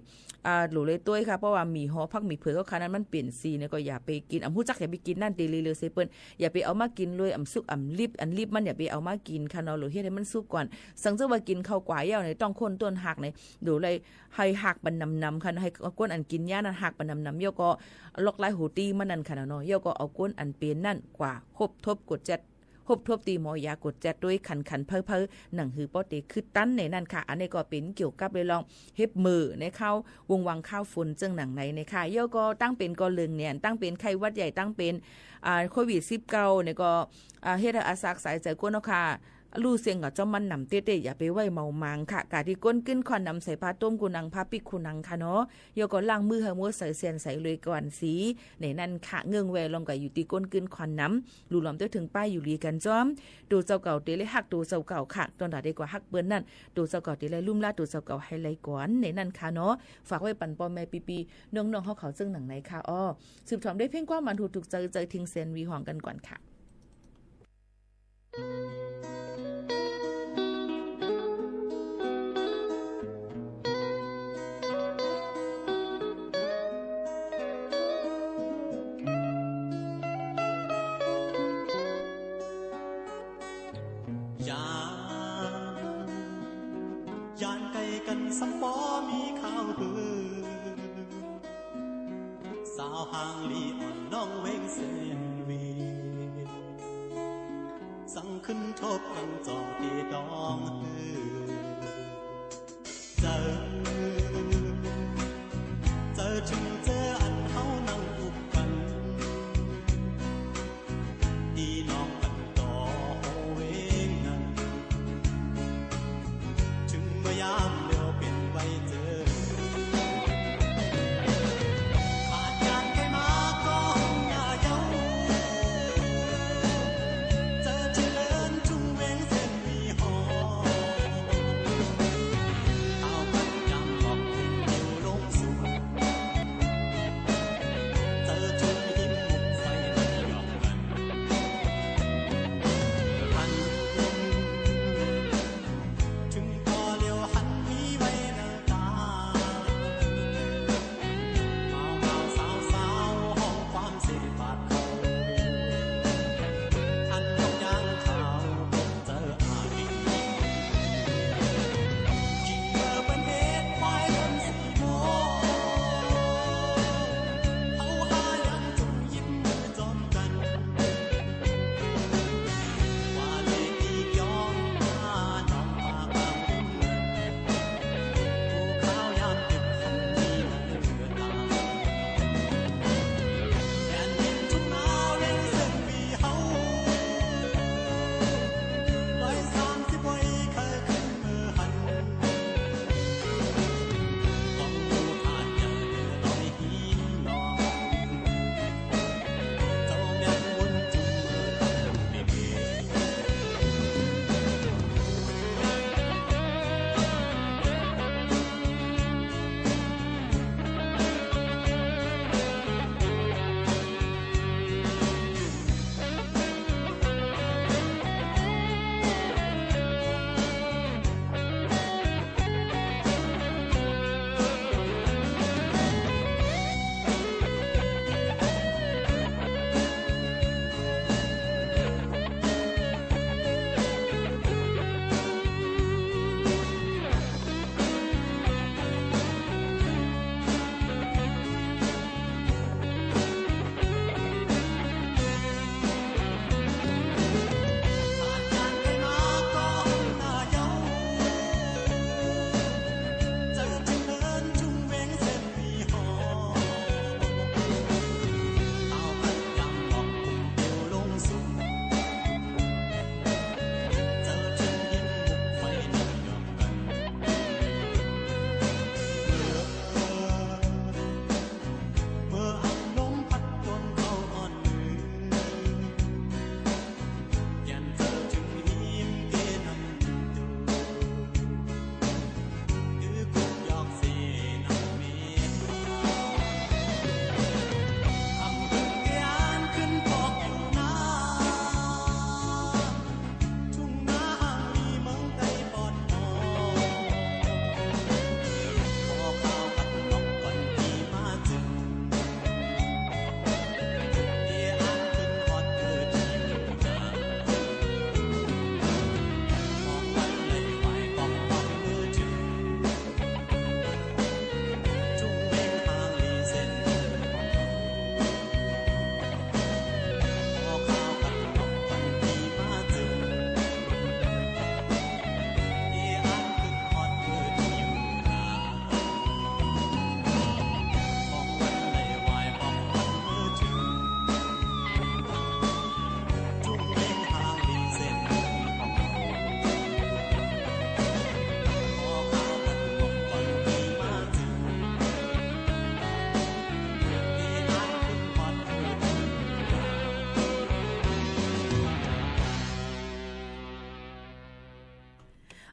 อ่า หลูเลยตวยค่ะ เพราะว่าหมี่ฮอผักหมี่เผือกเขาค่ะ นั้นมันเป๋นสีในก็อย่าไปกิ๋น อ่ำฮู้จักอย่าไปกิ๋นนั่น ตี้ลือเลือเสเปิ้น อย่าไปเอามากิ๋นเลย อ่ำสุกอ่ำลิบ อันลิบมันอย่าไปเอามากิ๋นค่ะเนาะ หลูเฮ็ดหื้อมันสุกก่อน สังเจ้าว่ากิ๋นข้าวก๋วยเย้าใน ต้องโค่นต้นฮากใน หลูเลยหื้อฮากมันหนำๆ ค่ะ หื้อก้นอันกิ๋นยานั่นฮากมันหนำๆ เย้าก็ลอกไล่ฮูตี้มันนั่นค่ะเนาะ เย้าก็เอาก้นอันเป๋นนั่นกว่า ฮบทบกวดแจ๊ด ฮบทบตี้หมอยากวดแจ๊ดตวย ขันๆ เผาๆ หนังหื้อป้อเตขึ้นตันในนั่นค่ะ อันนี้ก็เป๋นเกี่ยวกับเรื่องเห็บเหม่อในคาววงวังคาวฝน เจิ่งหนังในในค่ะ เย้าก็ตั้งเป๋นก็เหลิงเนียน ตั้งเป๋นไข้หวัดใหญ่ ตั้งเป๋น อ่า โควิดสิบเก้าในก็ อ่า เฮ็ดหื้ออาซากสายใจ๋ก้นเนาะค่ะ ลู่เสี้ยงกับจ้อมมันหนำเต๊ะๆ อย่าไปไหว้เมามังค่ะ ก๋าตี้ก้นกึ๊นควันหนำใส่ผ้าต้มกู้หนัง ผ้าปิ๊กกู้หนังค่ะเนาะ เย้าก็ล้างมือหื้อหมดใสเสี้ยนใสเลยก่อนสี ในนั่นค่ะ เงิ่งแวลองก๋าอยู่ตี้ก้นกึ๊นควันหนำ ลู่หลอมตวยเถิงป้ายอยู่หลีกั๋นจ้อม ตั๋วเจ้าเก่าเต๋เลยฮักตั๋วเจ้าเก่าค่ะ ตอนใด๋เด๋กว่าฮักเปิ้นนั่น ตั๋วเจ้าเก่าเต๋เลยลุ่มลาตั๋วเจ้าเก่าหื้อไหลก่อน ในนั่นค่ะเนาะ ฝากไว้ปันป้อแม่ปี้ๆ น้องๆ เฮาเขาเจิ่งหนังในค่ะ อ้อ สืบถามด้วยเพลงความหมานหูถูกใจ๋ ใจ๋เถิงแสนหวีห่วงกั๋นก่อนค่ะ ยาม ยานไก๋กั๋นซ้ำบ่มีข่าวหื้อ สาวห่างหลีอ่อนน้องเว็งแสนหวี สังขึ้นทบกั๋นจ่องตี้ตองหื้อ เจ้า เจ้าถึงเจ้า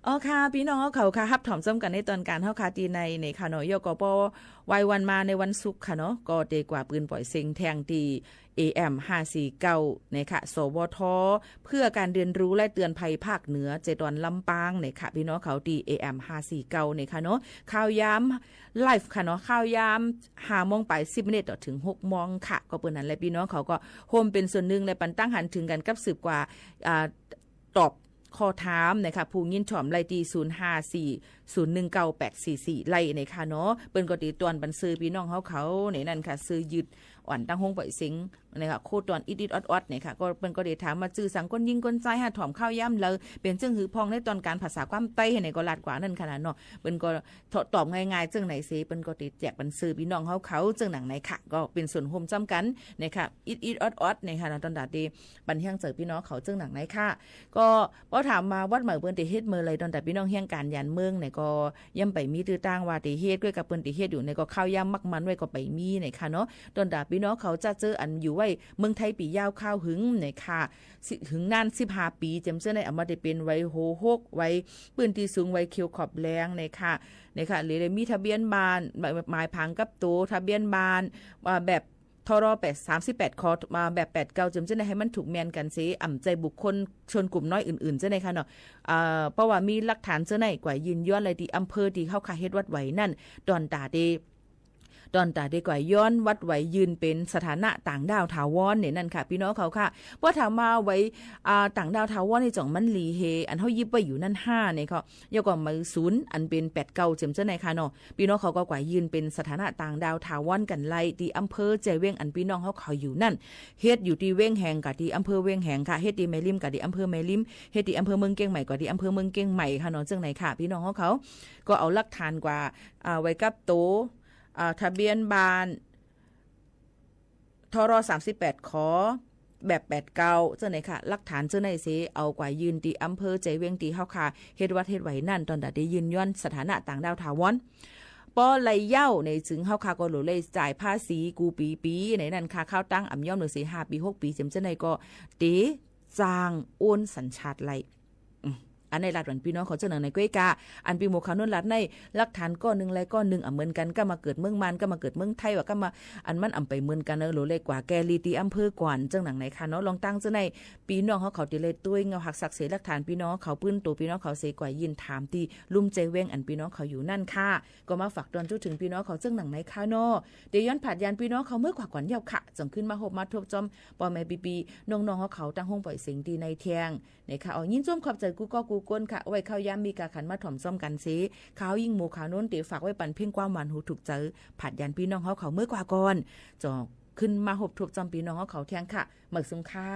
อ๋อค่ะ ปี้น้องเฮาเขาค่ะ ฮับถอมซ้ำกั๋นในตอนก๋านเฮาค่ะ ตี้ใน ในค่ะเนาะ ยอดก็ปอวายวันมาในวันศุกร์ค่ะเนาะ ก็เต๋กว่าปืนป่อยเสียงแท่งตี้ เอเอ็มห้าสี่เก้า นะคะ สวท เพื่อการเรียนรู้และเตือนภัยภาคเหนือ เจตอนลำปาง นะคะ ปี้น้องเขาตี้ เอเอ็มห้าสี่เก้า นะคะเนาะ ข่าวยามไลฟ์ค่ะเนาะ ข่าวยามห้าโมงไปสิบนาทีต่อเถิงหกโมงค่ะ ก็เปิ้นนั้นแหละ ปี้น้องเขาก็ฮ่วมเป๋นส่วนนึ่งและปันตังหันเถิงกั๋นกับสืบกว่า อ่า ตอบข้อถามนะคะ ผู้ยินถ่อมไล่ตี้ ศูนย์ห้าสี่ ศูนย์หนึ่งเก้า แปดสี่สี่ ไล่นะคะเนาะ เปิ้นก็ติดต่อปันซื่อปี้น้องเฮาเขาในนั้นค่ะ ซื่อยืดอ่อนตังห้องป่อยเสียงนะคะ โคตรตอนอิดอิดออดออดนะคะ ก็เปิ้นก็ได้ถามว่าจื้อสัง ก้นญิงก้นจาย หาถ่อมข่าวยามใด เป๋นเจิ่งหื้อพ่องในตอนก๋านภาษาความใต้ในก็ลาดกว่านั้นค่ะเนาะ เปิ้นก็ตอบง่ายๆ เจิ่งไหนเส เปิ้นก็ติดแจกปันซื่อปี้น้องเฮาเขาเจิ่งหนังในค่ะ ก็เป๋นส่วนฮ่วมซ้ำกั๋นนะคะ อิดอิดออดออดนะคะเนาะ ตอนตาตี้ ปันแฮงใจ๋ปี้น้องเขาเจิ่งหนังในค่ะ ก็ปอถามมาวัดใหม่เปิ้นเต๋เฮ็ดเมื่อไหร่ ตอนตาปี้น้องเฮียงก๋านยานเมืองในก็ยังไปมีตื้อตั้งว่าเต๋เฮ็ด ก้วยกั๋บเปิ้นเต๋เฮ็ดอยู่ในก็ข่าวยามมักมันไว้ก็ไปมีในค่ะเนาะ ตอนตาปี้น้องเขาจะเจออันอยู่ไว้เมืองไทยปี๋ยาวคาวหึงในค่ะ สิ หึงนานสิบห้าปี๋ เจียมเจื้อใน เอามาเต๋เป๋นวัยโหหก วัยปื้นตี้สูง วัยเขียวขอบแดงในค่ะ ในค่ะ หรือได้มีทะเบียนบ้าน หมาย หมายผังกับโต ทะเบียนบ้าน อ่า แบบ ทร แปด สามสิบแปด ขอ อ่า แบบแปดเก้า เจิมเจ้าใน หื้อมันถูกแม่นกั๋นเสีย อ่ำใจ้บุคคลชนกลุ่มน้อยอื่นๆ เจ้าในค่ะเนาะ อ่า เพราะว่ามีหลักฐานเจ้าใน กว่ายื่นย้อนไล่ตี้อำเภอตี้เฮาค่ะเฮ็ดวัดไหวนั้น ตอนตาเต ตอนตาเตกว่าย้อนวัดไหวยื่นเป๋นสถานะต่างด้าวถาวรเนี่ยนั่นค่ะ ปี้น้องเขาค่ะ ปอถามมาไหว อ่า ต่างด้าวถาวรนี่จ่องมันหลีเฮ อันเฮายิบไว้อยู่นั้นห้าเนี่ยค่ะ ยอดก็หมายศูนย์ อันเป๋นแปดเก้า เจิมเจ้าในค่ะเนาะ ปี้น้องเขาก็กว่ายื่นเป๋นสถานะต่างด้าวถาวรกั๋นไล่ตี้อำเภอใจ้เว้งอันปี้น้องเขาเขาอยู่นั้น เฮ็ดอยู่ตี้เวียงแหงก็ตี้อำเภอเวียงแหงค่ะ เฮ็ดตี้แม่ริมก็ตี้อำเภอแม่ริม เฮ็ดตี้อำเภอเมืองเกียงใหม่ก็ตี้อำเภอเมืองเกียงใหม่ค่ะเนาะ เจิ่งในค่ะ ปี้น้องเขาเขาก็เอาหลักฐานกว่า อ่า ไว้กับโต อ่า ทะเบียนบ้าน ทร สามสิบแปด ขอ แบบแปดเก้า เจ้าในค่ะ หลักฐานเจ้าในเส เอากว่ายื่นตี้อำเภอใจ้เว้งตี้เฮาค่ะเฮ็ดวัดเฮ็ดไหวนั้น ตอนตาเตยื่นย้อนสถานะต่างด้าวถาวร ปอไล่เย้าในจึงเฮาค่ะก็หลูได้จ่ายภาษีกู้ปี๋ๆ ในนั้นค่ะ ข้าวตังอ่ำย่อมเหลือเสียห้าปี๋หกปี๋ เจิมเจ้าในก็เตจ่างโอนสัญชาติไล่ อืม อันในลาดปันปี้น้องเขาเจิ่งหนังใน ก้วยกา อันปี้หมวกขาวนุ่นลาดใน หลักฐานก้อนนึ่งไล่ก้อนนึ่งอ่ำเหมือนกั๋น ก็มาเกิดเมืองมาน ก็มาเกิดเมืองไทย ว่าก็มา อันมันอ่ำไปเหมือนกั๋นเนอะ หลูได้กว่าแก้ลีตี้อำเภอก่อน เจิ่งหนังในค่ะเนาะ ลองตั้งเจ้าใน ปี้น้องเขาเขาตี้ไล่ตวยเงาหักสักเส หลักฐานปี้น้องเขา ปื้นโตปี้น้องเขาเส กว่ายื่นถามตี้ลุ่มใจ้เว้งอันปี้น้องเขาอยู่นั้นค่ะ ก็มาฝากตอนจุ๊เถิงปี้น้องเขาเจิ่งหนังในค่ะเนาะ เตย้อนผาดยานปี้น้องเขาเมื่อกว่าก่อนเย้าค่ะ จ่องขึ้นมาฮบมาทบจ้อม ปอแม่ปี้ๆ น้องๆ เขาเขาตั้งห้องป่อยเสียงตี้ในแท่ง ในค่ะ อ๋อ ยินจ้อมขอบใจ๋กู้ก้อกู้ก้นค่ะ ไว้ข่าวยามมีก๋าขันมาถ่อมซ้ำกั๋นเส ข่าวยิ่งหมู่ข่าวโน้นเต๋ฝากไว้ปันเพียงความหวานหูถูกใจ๋ ผาดยานปี้น้องเขาเขาเมื่อกว่าก่อน จ่องขึ้นมาฮบทบจ้อมปี้น้องเขาเขาแท่งค่ะ หมายสุงค่ะ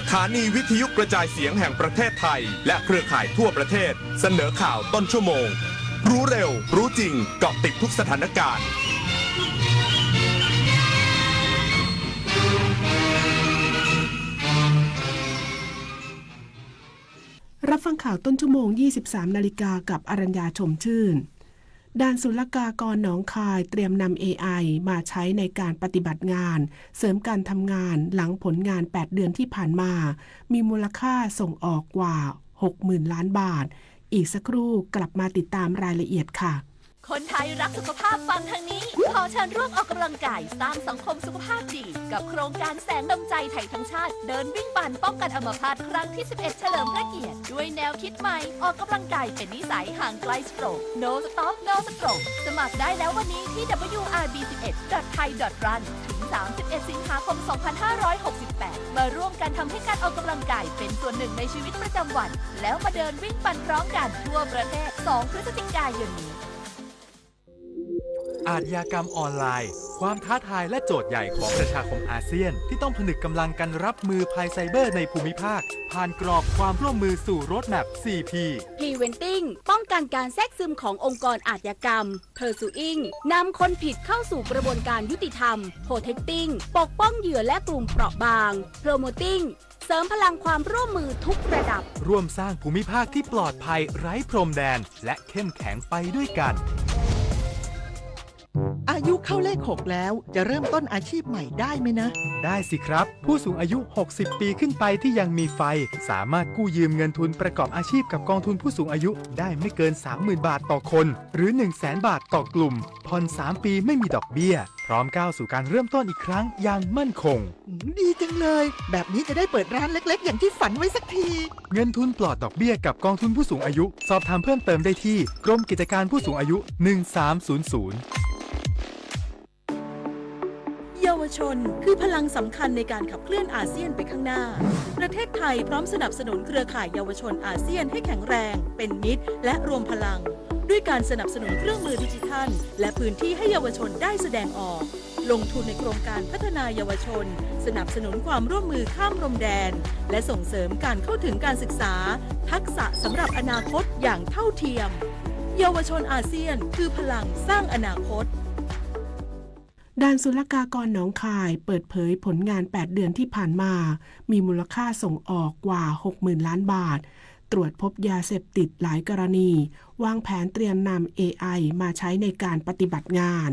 สถานีวิทยุกระจายเสียงแห่งประเทศไทย และเครือข่ายทั่วประเทศ เสนอข่าวต้นชั่วโมง รู้เร็ว รู้จริง เกาะติดทุกสถานการณ์ รับฟังข่าวต้นชั่วโมง ยี่สิบสามนาฬิกา กับอรัญญา ชมชื่น ด่านศุลกากรหนองคายเตรียมนำ เอไอ มาใช้ในการปฏิบัติงาน เสริมการทำงานหลังผลงาน แปดเดือนที่ผ่านมา มีมูลค่าส่งออกกว่า หกหมื่นล้านบาท อีกสักครู่กลับมาติดตามรายละเอียดค่ะ คนไทยรักสุขภาพฟังทางนี้ ขอเชิญร่วมออกกำลังกายสร้างสังคมสุขภาพดี กับโครงการแสงดวงใจไทยทั้งชาติ เดินวิ่งปั่นป้องกันอัมพาตครั้งที่ สิบเอ็ด เฉลิมพระเกียรติ ด้วยแนวคิดใหม่ ออกกำลังกายเป็นนิสัย ห่างไกลสโตรก No Stop No Stroke สมัครได้แล้ววันนี้ที่ ดับเบิลยูอาร์บีสิบเอ็ด ดอท ไทย ดอท รัน ถึง สามสิบเอ็ด สิงหาคม สองพันห้าร้อยหกสิบแปด มาร่วมกันทำให้การออกกำลังกายเป็นส่วนหนึ่งในชีวิตประจำวัน แล้วมาเดินวิ่งปั่นพร้อมกันทั่วประเทศ สอง พฤศจิกายนนี้ อาชญากรรมออนไลน์ ความท้าทายและโจทย์ใหญ่ของประชาคมอาเซียน ที่ต้องผนึกกำลังกันรับมือภัยไซเบอร์ในภูมิภาค ผ่านกรอบความร่วมมือสู่ Roadmap สี่พี Preventing ป้องกันการแทรกซึมขององค์กรอาชญากรรม Pursuing นำคนผิดเข้าสู่กระบวนการยุติธรรม Protecting ปกป้องเหยื่อและกลุ่มเปราะบาง Promoting เสริมพลังความร่วมมือทุกระดับ ร่วมสร้างภูมิภาคที่ปลอดภัยไร้พรมแดน และเข้มแข็งไปด้วยกัน อายุเข้าเลขหกแล้ว จะเริ่มต้นอาชีพใหม่ได้ไหมนะ ได้สิครับ ผู้สูงอายุ หกสิบปีขึ้นไปที่ยังมีไฟ สามารถกู้ยืมเงินทุนประกอบอาชีพกับกองทุนผู้สูงอายุได้ไม่เกิน สามหมื่นบาทต่อคน หรือ หนึ่งแสนบาทต่อกลุ่ม ผ่อนสามปีไม่มีดอกเบี้ย พร้อมก้าวสู่การเริ่มต้นอีกครั้งอย่างมั่นคง อืม ดีจังเลย แบบนี้จะได้เปิดร้านเล็กๆ อย่างที่ฝันไว้สักที เงินทุนปลอดดอกเบี้ยกับกองทุนผู้สูงอายุ สอบถามเพิ่มเติมได้ที่กรมกิจการผู้สูงอายุ หนึ่งสามศูนย์ศูนย์ เยาวชนคือพลังสำคัญในการขับเคลื่อนอาเซียนไปข้างหน้า ประเทศไทยพร้อมสนับสนุนเครือข่ายเยาวชนอาเซียนให้แข็งแรง เป็นมิตร และรวมพลัง ด้วยการสนับสนุนเครื่องมือดิจิทัล และพื้นที่ให้เยาวชนได้แสดงออก ลงทุนในโครงการพัฒนาเยาวชน สนับสนุนความร่วมมือข้ามพรมแดน และส่งเสริมการเข้าถึงการศึกษา ทักษะสำหรับอนาคตอย่างเท่าเทียม เยาวชนอาเซียนคือพลังสร้างอนาคต ด่านศุลกากรหนองคายเปิดเผยผลงาน แปดเดือนที่ผ่านมา มีมูลค่าส่งออกกว่า หกหมื่นล้านบาท ตรวจพบยาเสพติดหลายกรณี วางแผนเตรียมนำ เอไอ มาใช้ในการปฏิบัติงาน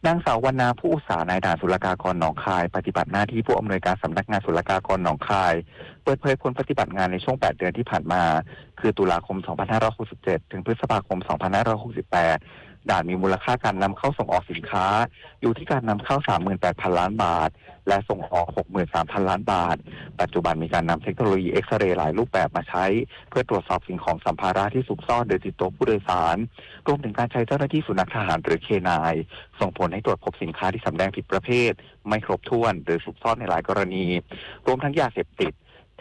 นางสาววรรณา ผู้อุตสาหะ นายด่านศุลกากรหนองคาย ปฏิบัติหน้าที่ผู้อำนวยการสำนักงานศุลกากรหนองคาย เปิดเผยผลปฏิบัติงานในช่วง แปดเดือนที่ผ่านมา คือตุลาคม สองพันห้าร้อยหกสิบเจ็ด ถึงพฤษภาคม สองพันห้าร้อยหกสิบแปด ด่านมีมูลค่าการนำเข้าส่งออกสินค้า อยู่ที่การนำเข้า สามหมื่นแปดพันล้านบาท และส่งออก หกหมื่นสามพันล้านบาท ปัจจุบันมีการนำเทคโนโลยีเอ็กซเรย์หลายรูปแบบมาใช้ เพื่อตรวจสอบสิ่งของสัมภาระที่ซุกซ่อนหรือติดตัวผู้โดยสาร รวมถึงการใช้เจ้าหน้าที่สุนัขทหารหรือเคนายน์ ส่งผลให้ตรวจพบสินค้าที่สำแดงผิดประเภท ไม่ครบถ้วน หรือซุกซ่อนในหลายกรณี รวมทั้งยาเสพติด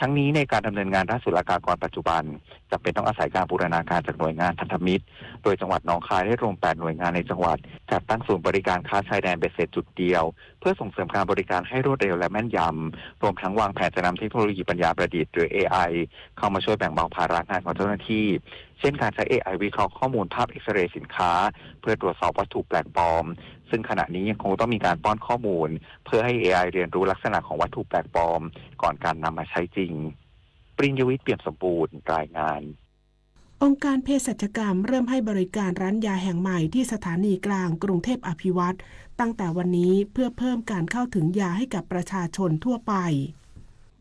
ทั้งนี้ในการดำเนินงานด้านศุลกากรปัจจุบัน จำเป็นต้องอาศัยการบูรณาการจากหน่วยงานพันธมิตร โดยจังหวัดหนองคายได้รวม แปดหน่วยงานในจังหวัด จัดตั้งศูนย์บริการค้าชายแดนเบ็ดเสร็จจุดเดียว เพื่อส่งเสริมการบริการให้รวดเร็วและแม่นยำ รวมทั้งวางแผนจะนำเทคโนโลยีปัญญาประดิษฐ์หรือ เอไอ เข้ามาช่วยแบ่งเบาภาระงานของเจ้าหน้าที่ เช่นการใช้ เอไอ วิเคราะห์ข้อมูลภาพเอ็กซเรย์สินค้า เพื่อตรวจสอบวัตถุแปลกปลอม ซึ่งขณะนี้ยังคงต้องมีการป้อนข้อมูล เพื่อให้ เอไอ เรียนรู้ลักษณะของวัตถุแปลกปลอม ก่อนการนำมาใช้จริง ปริญญวิทย์ เปี่ยมสมบูรณ์ รายงาน องค์การเภสัชกรรมเริ่มให้บริการร้านยาแห่งใหม่ที่สถานีกลางกรุงเทพอภิวัฒน์ ตั้งแต่วันนี้เพื่อเพิ่มการเข้าถึงยาให้กับประชาชนทั่วไป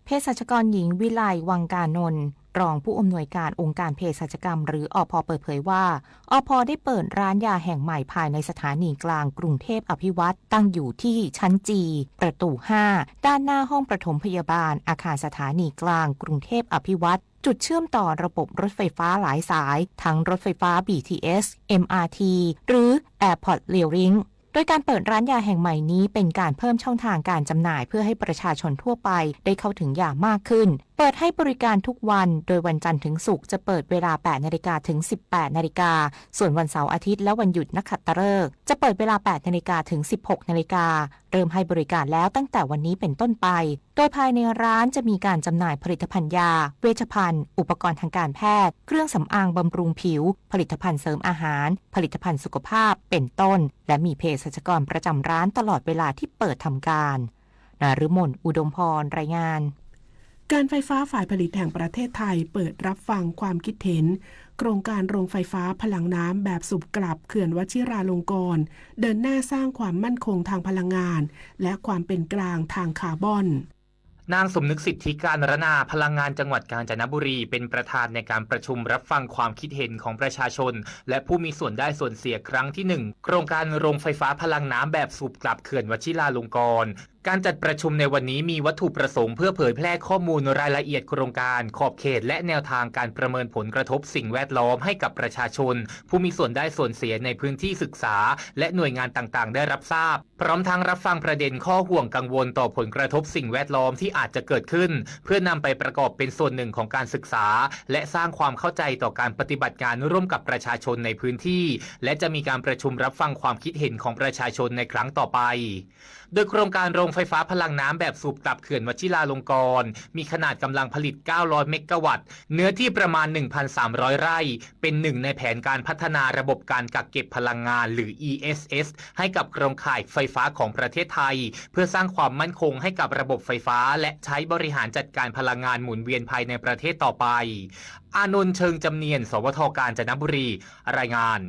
เภสัชกรหญิงวิไล วังกานนท์ รองผู้อำนวยการองค์การเภสัชกรรม หรือ อภ เปิดเผยว่า อภ ได้เปิดร้านยาแห่งใหม่ภายในสถานีกลางกรุงเทพอภิวัฒน์ ตั้งอยู่ที่ชั้นจี ประตูห้า ด้านหน้าห้องปฐมพยาบาล อาคารสถานีกลางกรุงเทพอภิวัฒน์ จุดเชื่อมต่อระบบรถไฟฟ้าหลายสาย ทั้งรถไฟฟ้า บีทีเอส เอ็มอาร์ที หรือ Airport Rail Link โดยการเปิดร้านยาแห่งใหม่นี้เป็นการเพิ่มช่องทางการจำหน่ายเพื่อให้ประชาชนทั่วไปได้เข้าถึงยามากขึ้น เปิดให้บริการทุกวัน โดยวันจันทร์ถึงศุกร์จะเปิดเวลา แปดนาฬิกา ถึง สิบแปดนาฬิกา ส่วนวันเสาร์อาทิตย์และวันหยุดนักขัตฤกษ์จะเปิดเวลา แปดนาฬิกา ถึง สิบหกนาฬิกา เริ่มให้บริการแล้วตั้งแต่วันนี้เป็นต้นไป โดยภายในร้านจะมีการจำหน่ายผลิตภัณฑ์ยา เวชภัณฑ์ อุปกรณ์ทางการแพทย์ เครื่องสำอางบำรุงผิว ผลิตภัณฑ์เสริมอาหาร ผลิตภัณฑ์สุขภาพ เป็นต้น และมีเภสัชกรประจำร้านตลอดเวลาที่เปิดทำการ นฤมล อุดมพร รายงาน การไฟฟ้าฝ่ายผลิตแห่งประเทศไทยเปิดรับฟังความคิดเห็น โครงการโรงไฟฟ้าพลังน้ำแบบสูบกลับเขื่อนวชิราลงกรณ์ เดินหน้าสร้างความมั่นคงทางพลังงาน และความเป็นกลางทางคาร์บอน นางสมนึก สิทธิการรนา พลังงานจังหวัดกาญจนบุรี เป็นประธานในการประชุมรับฟังความคิดเห็นของประชาชน และผู้มีส่วนได้ส่วนเสียครั้งที่หนึ่ง โครงการโรงไฟฟ้าพลังน้ำแบบสูบกลับเขื่อนวชิราลงกรณ์ การจัดประชุมในวันนี้มีวัตถุประสงค์เพื่อเผยแพร่ข้อมูลรายละเอียดโครงการ ขอบเขต และแนวทางการประเมินผลกระทบสิ่งแวดล้อมให้กับประชาชน ผู้มีส่วนได้ส่วนเสียในพื้นที่ศึกษา และหน่วยงานต่างๆ ได้รับทราบ พร้อมทั้งรับฟังประเด็นข้อห่วงกังวลต่อผลกระทบสิ่งแวดล้อมที่อาจจะเกิดขึ้น เพื่อนำไปประกอบเป็นส่วนหนึ่งของการศึกษา และสร้างความเข้าใจต่อการปฏิบัติงานร่วมกับประชาชนในพื้นที่ และจะมีการประชุมรับฟังความคิดเห็นของประชาชนในครั้งต่อไป โดยโครงการโรงไฟฟ้าพลังน้ำแบบสูบกลับเขื่อนวชิราลงกรณ์ มีขนาดกำลังผลิต เก้าร้อยเมกะวัตต์ เนื้อที่ประมาณ หนึ่งพันสามร้อยไร่ เป็นหนึ่งในแผนการพัฒนาระบบการกักเก็บพลังงาน หรือ อี เอส เอส ให้กับโครงข่ายไฟฟ้าของประเทศไทย เพื่อสร้างความมั่นคงให้กับระบบไฟฟ้า และใช้บริหารจัดการพลังงานหมุนเวียนภายในประเทศต่อไป อานนท์ เชิงจำเนียน สวท กาญจนบุรี รายงาน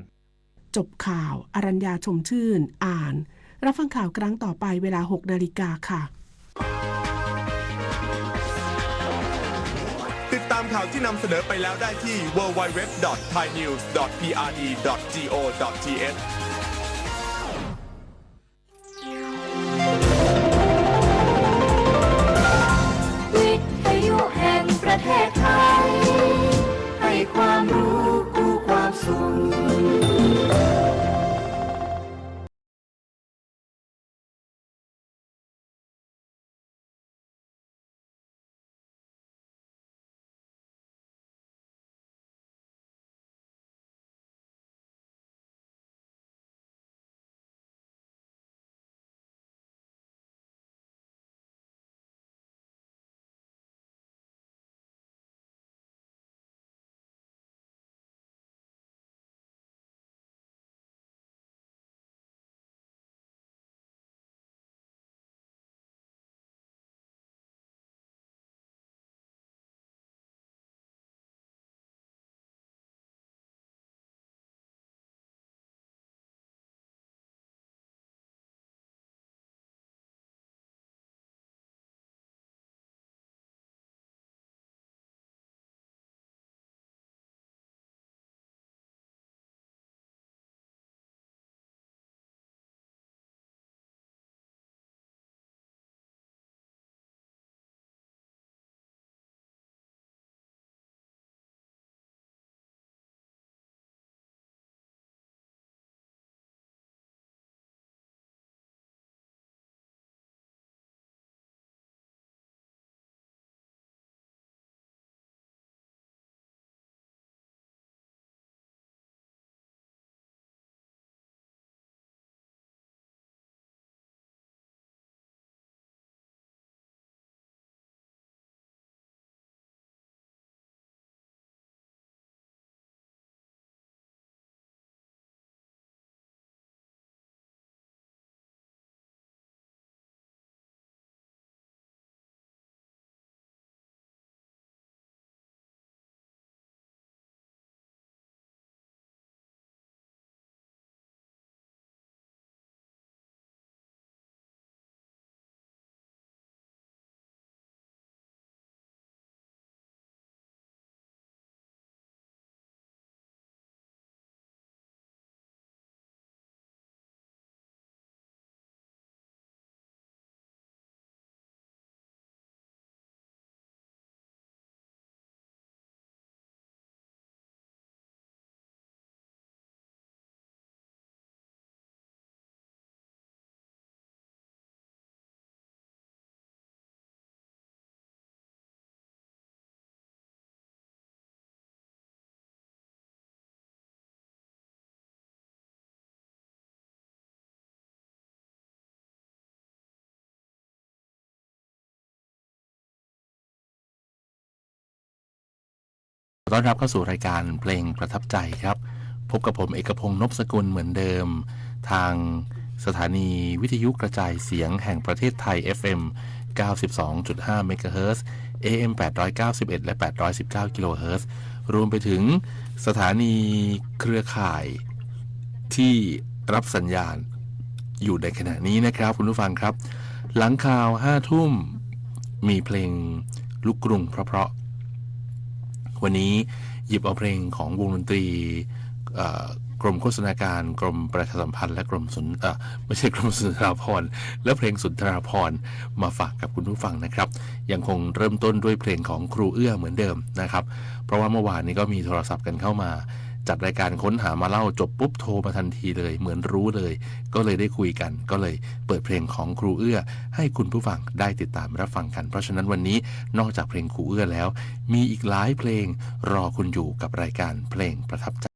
จบข่าว อรัญญา ชมชื่น อ่าน รับฟังข่าวครั้งต่อไปเวลา หกนาฬิกาค่ะ ติดตามข่าวที่นำเสนอไปแล้วได้ที่ ดับเบิลยู ดับเบิลยู ดับเบิลยู ดอท ไทยนิวส์ ดอท พี อาร์ ดี ดอท จี โอ ดอท ที เอช วิทยุแห่งประเทศไทย ให้ความรู้คู่ความสุข ต้อนรับเข้าสู่รายการเพลงประทับใจครับ พบกับผมเอกพงษ์ นพสกุล เหมือนเดิม ทางสถานีวิทยุกระจายเสียงแห่งประเทศไทย เอฟเอ็ม เก้าสิบสองจุดห้าเมกะเฮิรตซ์ เอเอ็ม แปดร้อยเก้าสิบเอ็ด และ แปดร้อยสิบเก้ากิโลเฮิรตซ์ รวมไปถึงสถานีเครือข่ายที่รับสัญญาณอยู่ในขณะนี้นะครับ คุณผู้ฟังครับ หลังข่าวห้าทุ่ม มีเพลงลูกกรุงเพราะๆ วันนี้หยิบเอาเพลงของวงดนตรี เอ่อ กรมโฆษณาการ กรมประชาสัมพันธ์ และกรมสุน-, เอ่อ ไม่ใช่กรมสุนทราภรณ์ และเพลงสุนทราภรณ์มาฝากกับคุณผู้ฟังนะครับ ยังคงเริ่มต้นด้วยเพลงของครูเอื้อเหมือนเดิมนะครับ เพราะว่าเมื่อวานนี้ก็มีโทรศัพท์กันเข้ามา จัดรายการค้นหามาเล่า จบปุ๊บโทรมาทันทีเลย เหมือนรู้เลย ก็เลยได้คุยกัน ก็เลยเปิดเพลงของครูเอื้อให้คุณผู้ฟังได้ติดตามรับฟังกัน เพราะฉะนั้นวันนี้นอกจากเพลงครูเอื้อแล้ว มีอีกหลายเพลงรอคุณอยู่กับรายการเพลงประทับใจ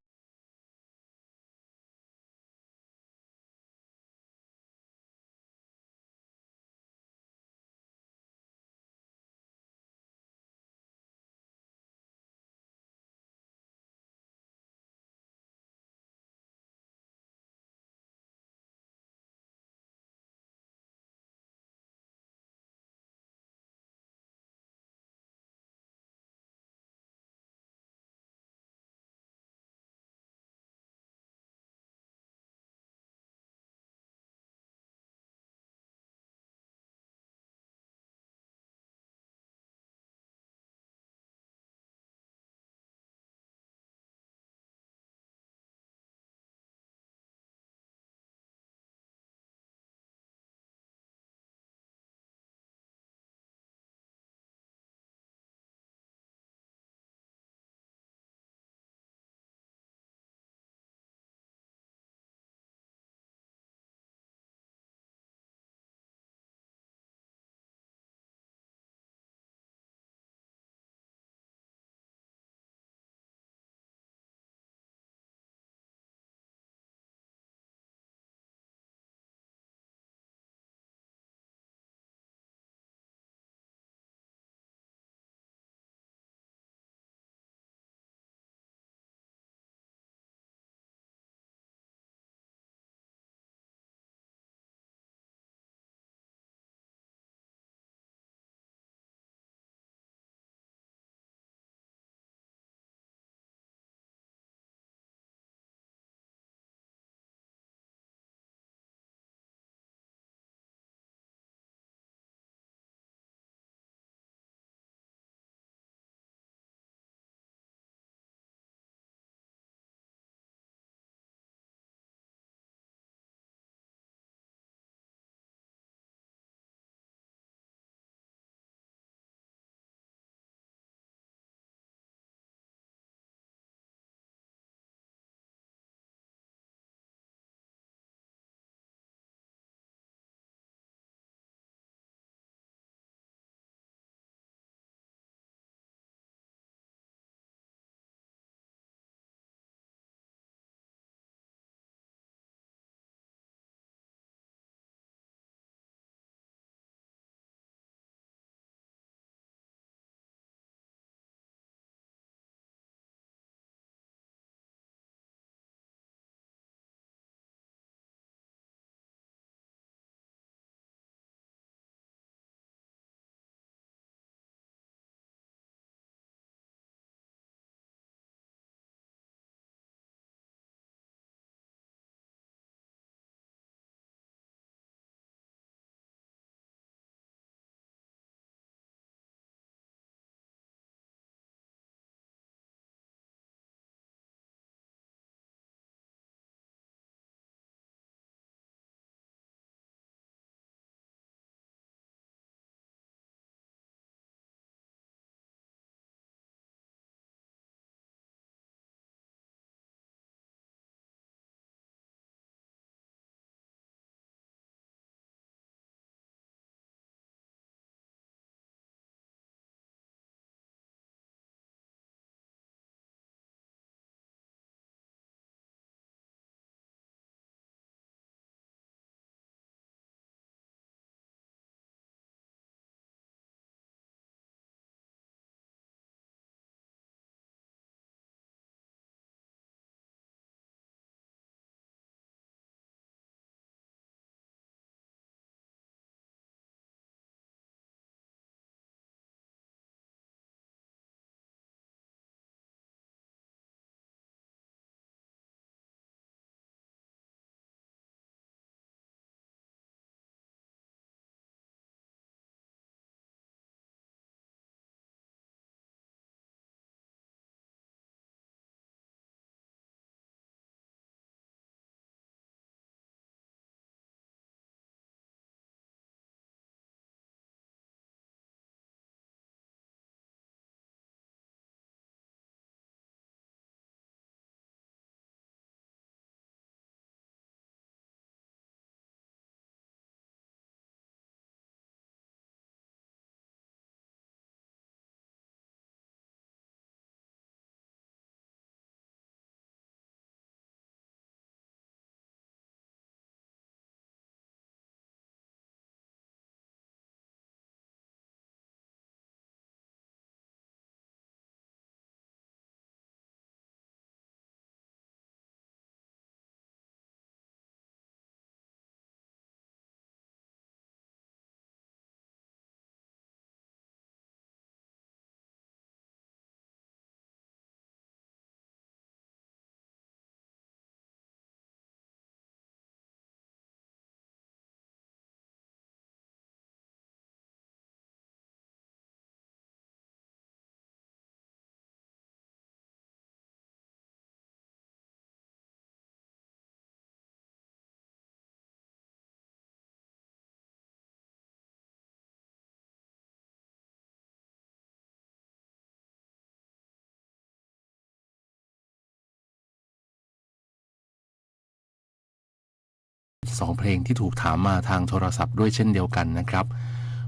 สองเพลงที่ถูกถามมาทางโทรศัพท์ด้วยเช่นเดียวกันนะครับ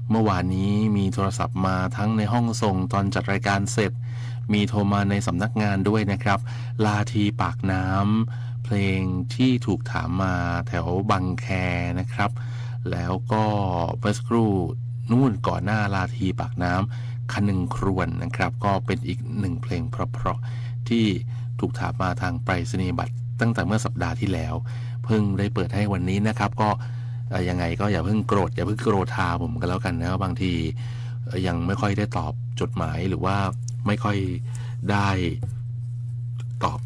เมื่อวานนี้มีโทรศัพท์มาทั้งในห้องส่งตอนจัดรายการเสร็จ มีโทรมาในสำนักงานด้วยนะครับ ลาทีปากน้ำ เพลงที่ถูกถามมาแถวบางแคนะครับ แล้วก็เมื่อสักครู่นู่นก่อนหน้าลาทีปากน้ำ คะนึงครวญนะครับ ก็เป็นอีกหนึ่งเพลงเพราะๆที่ถูกถามมาทางไปรษณียบัตรตั้งแต่เมื่อสัปดาห์ที่แล้ว เพิ่งได้เปิดให้วันนี้นะครับ ก็ เอ่อ ยังไงก็อย่าเพิ่งโกรธ อย่าเพิ่งโกรธาผมกันแล้วกันนะ บางที เอ่อ ยังไม่ค่อยได้ตอบจดหมาย หรือว่าไม่ค่อยได้ตอบ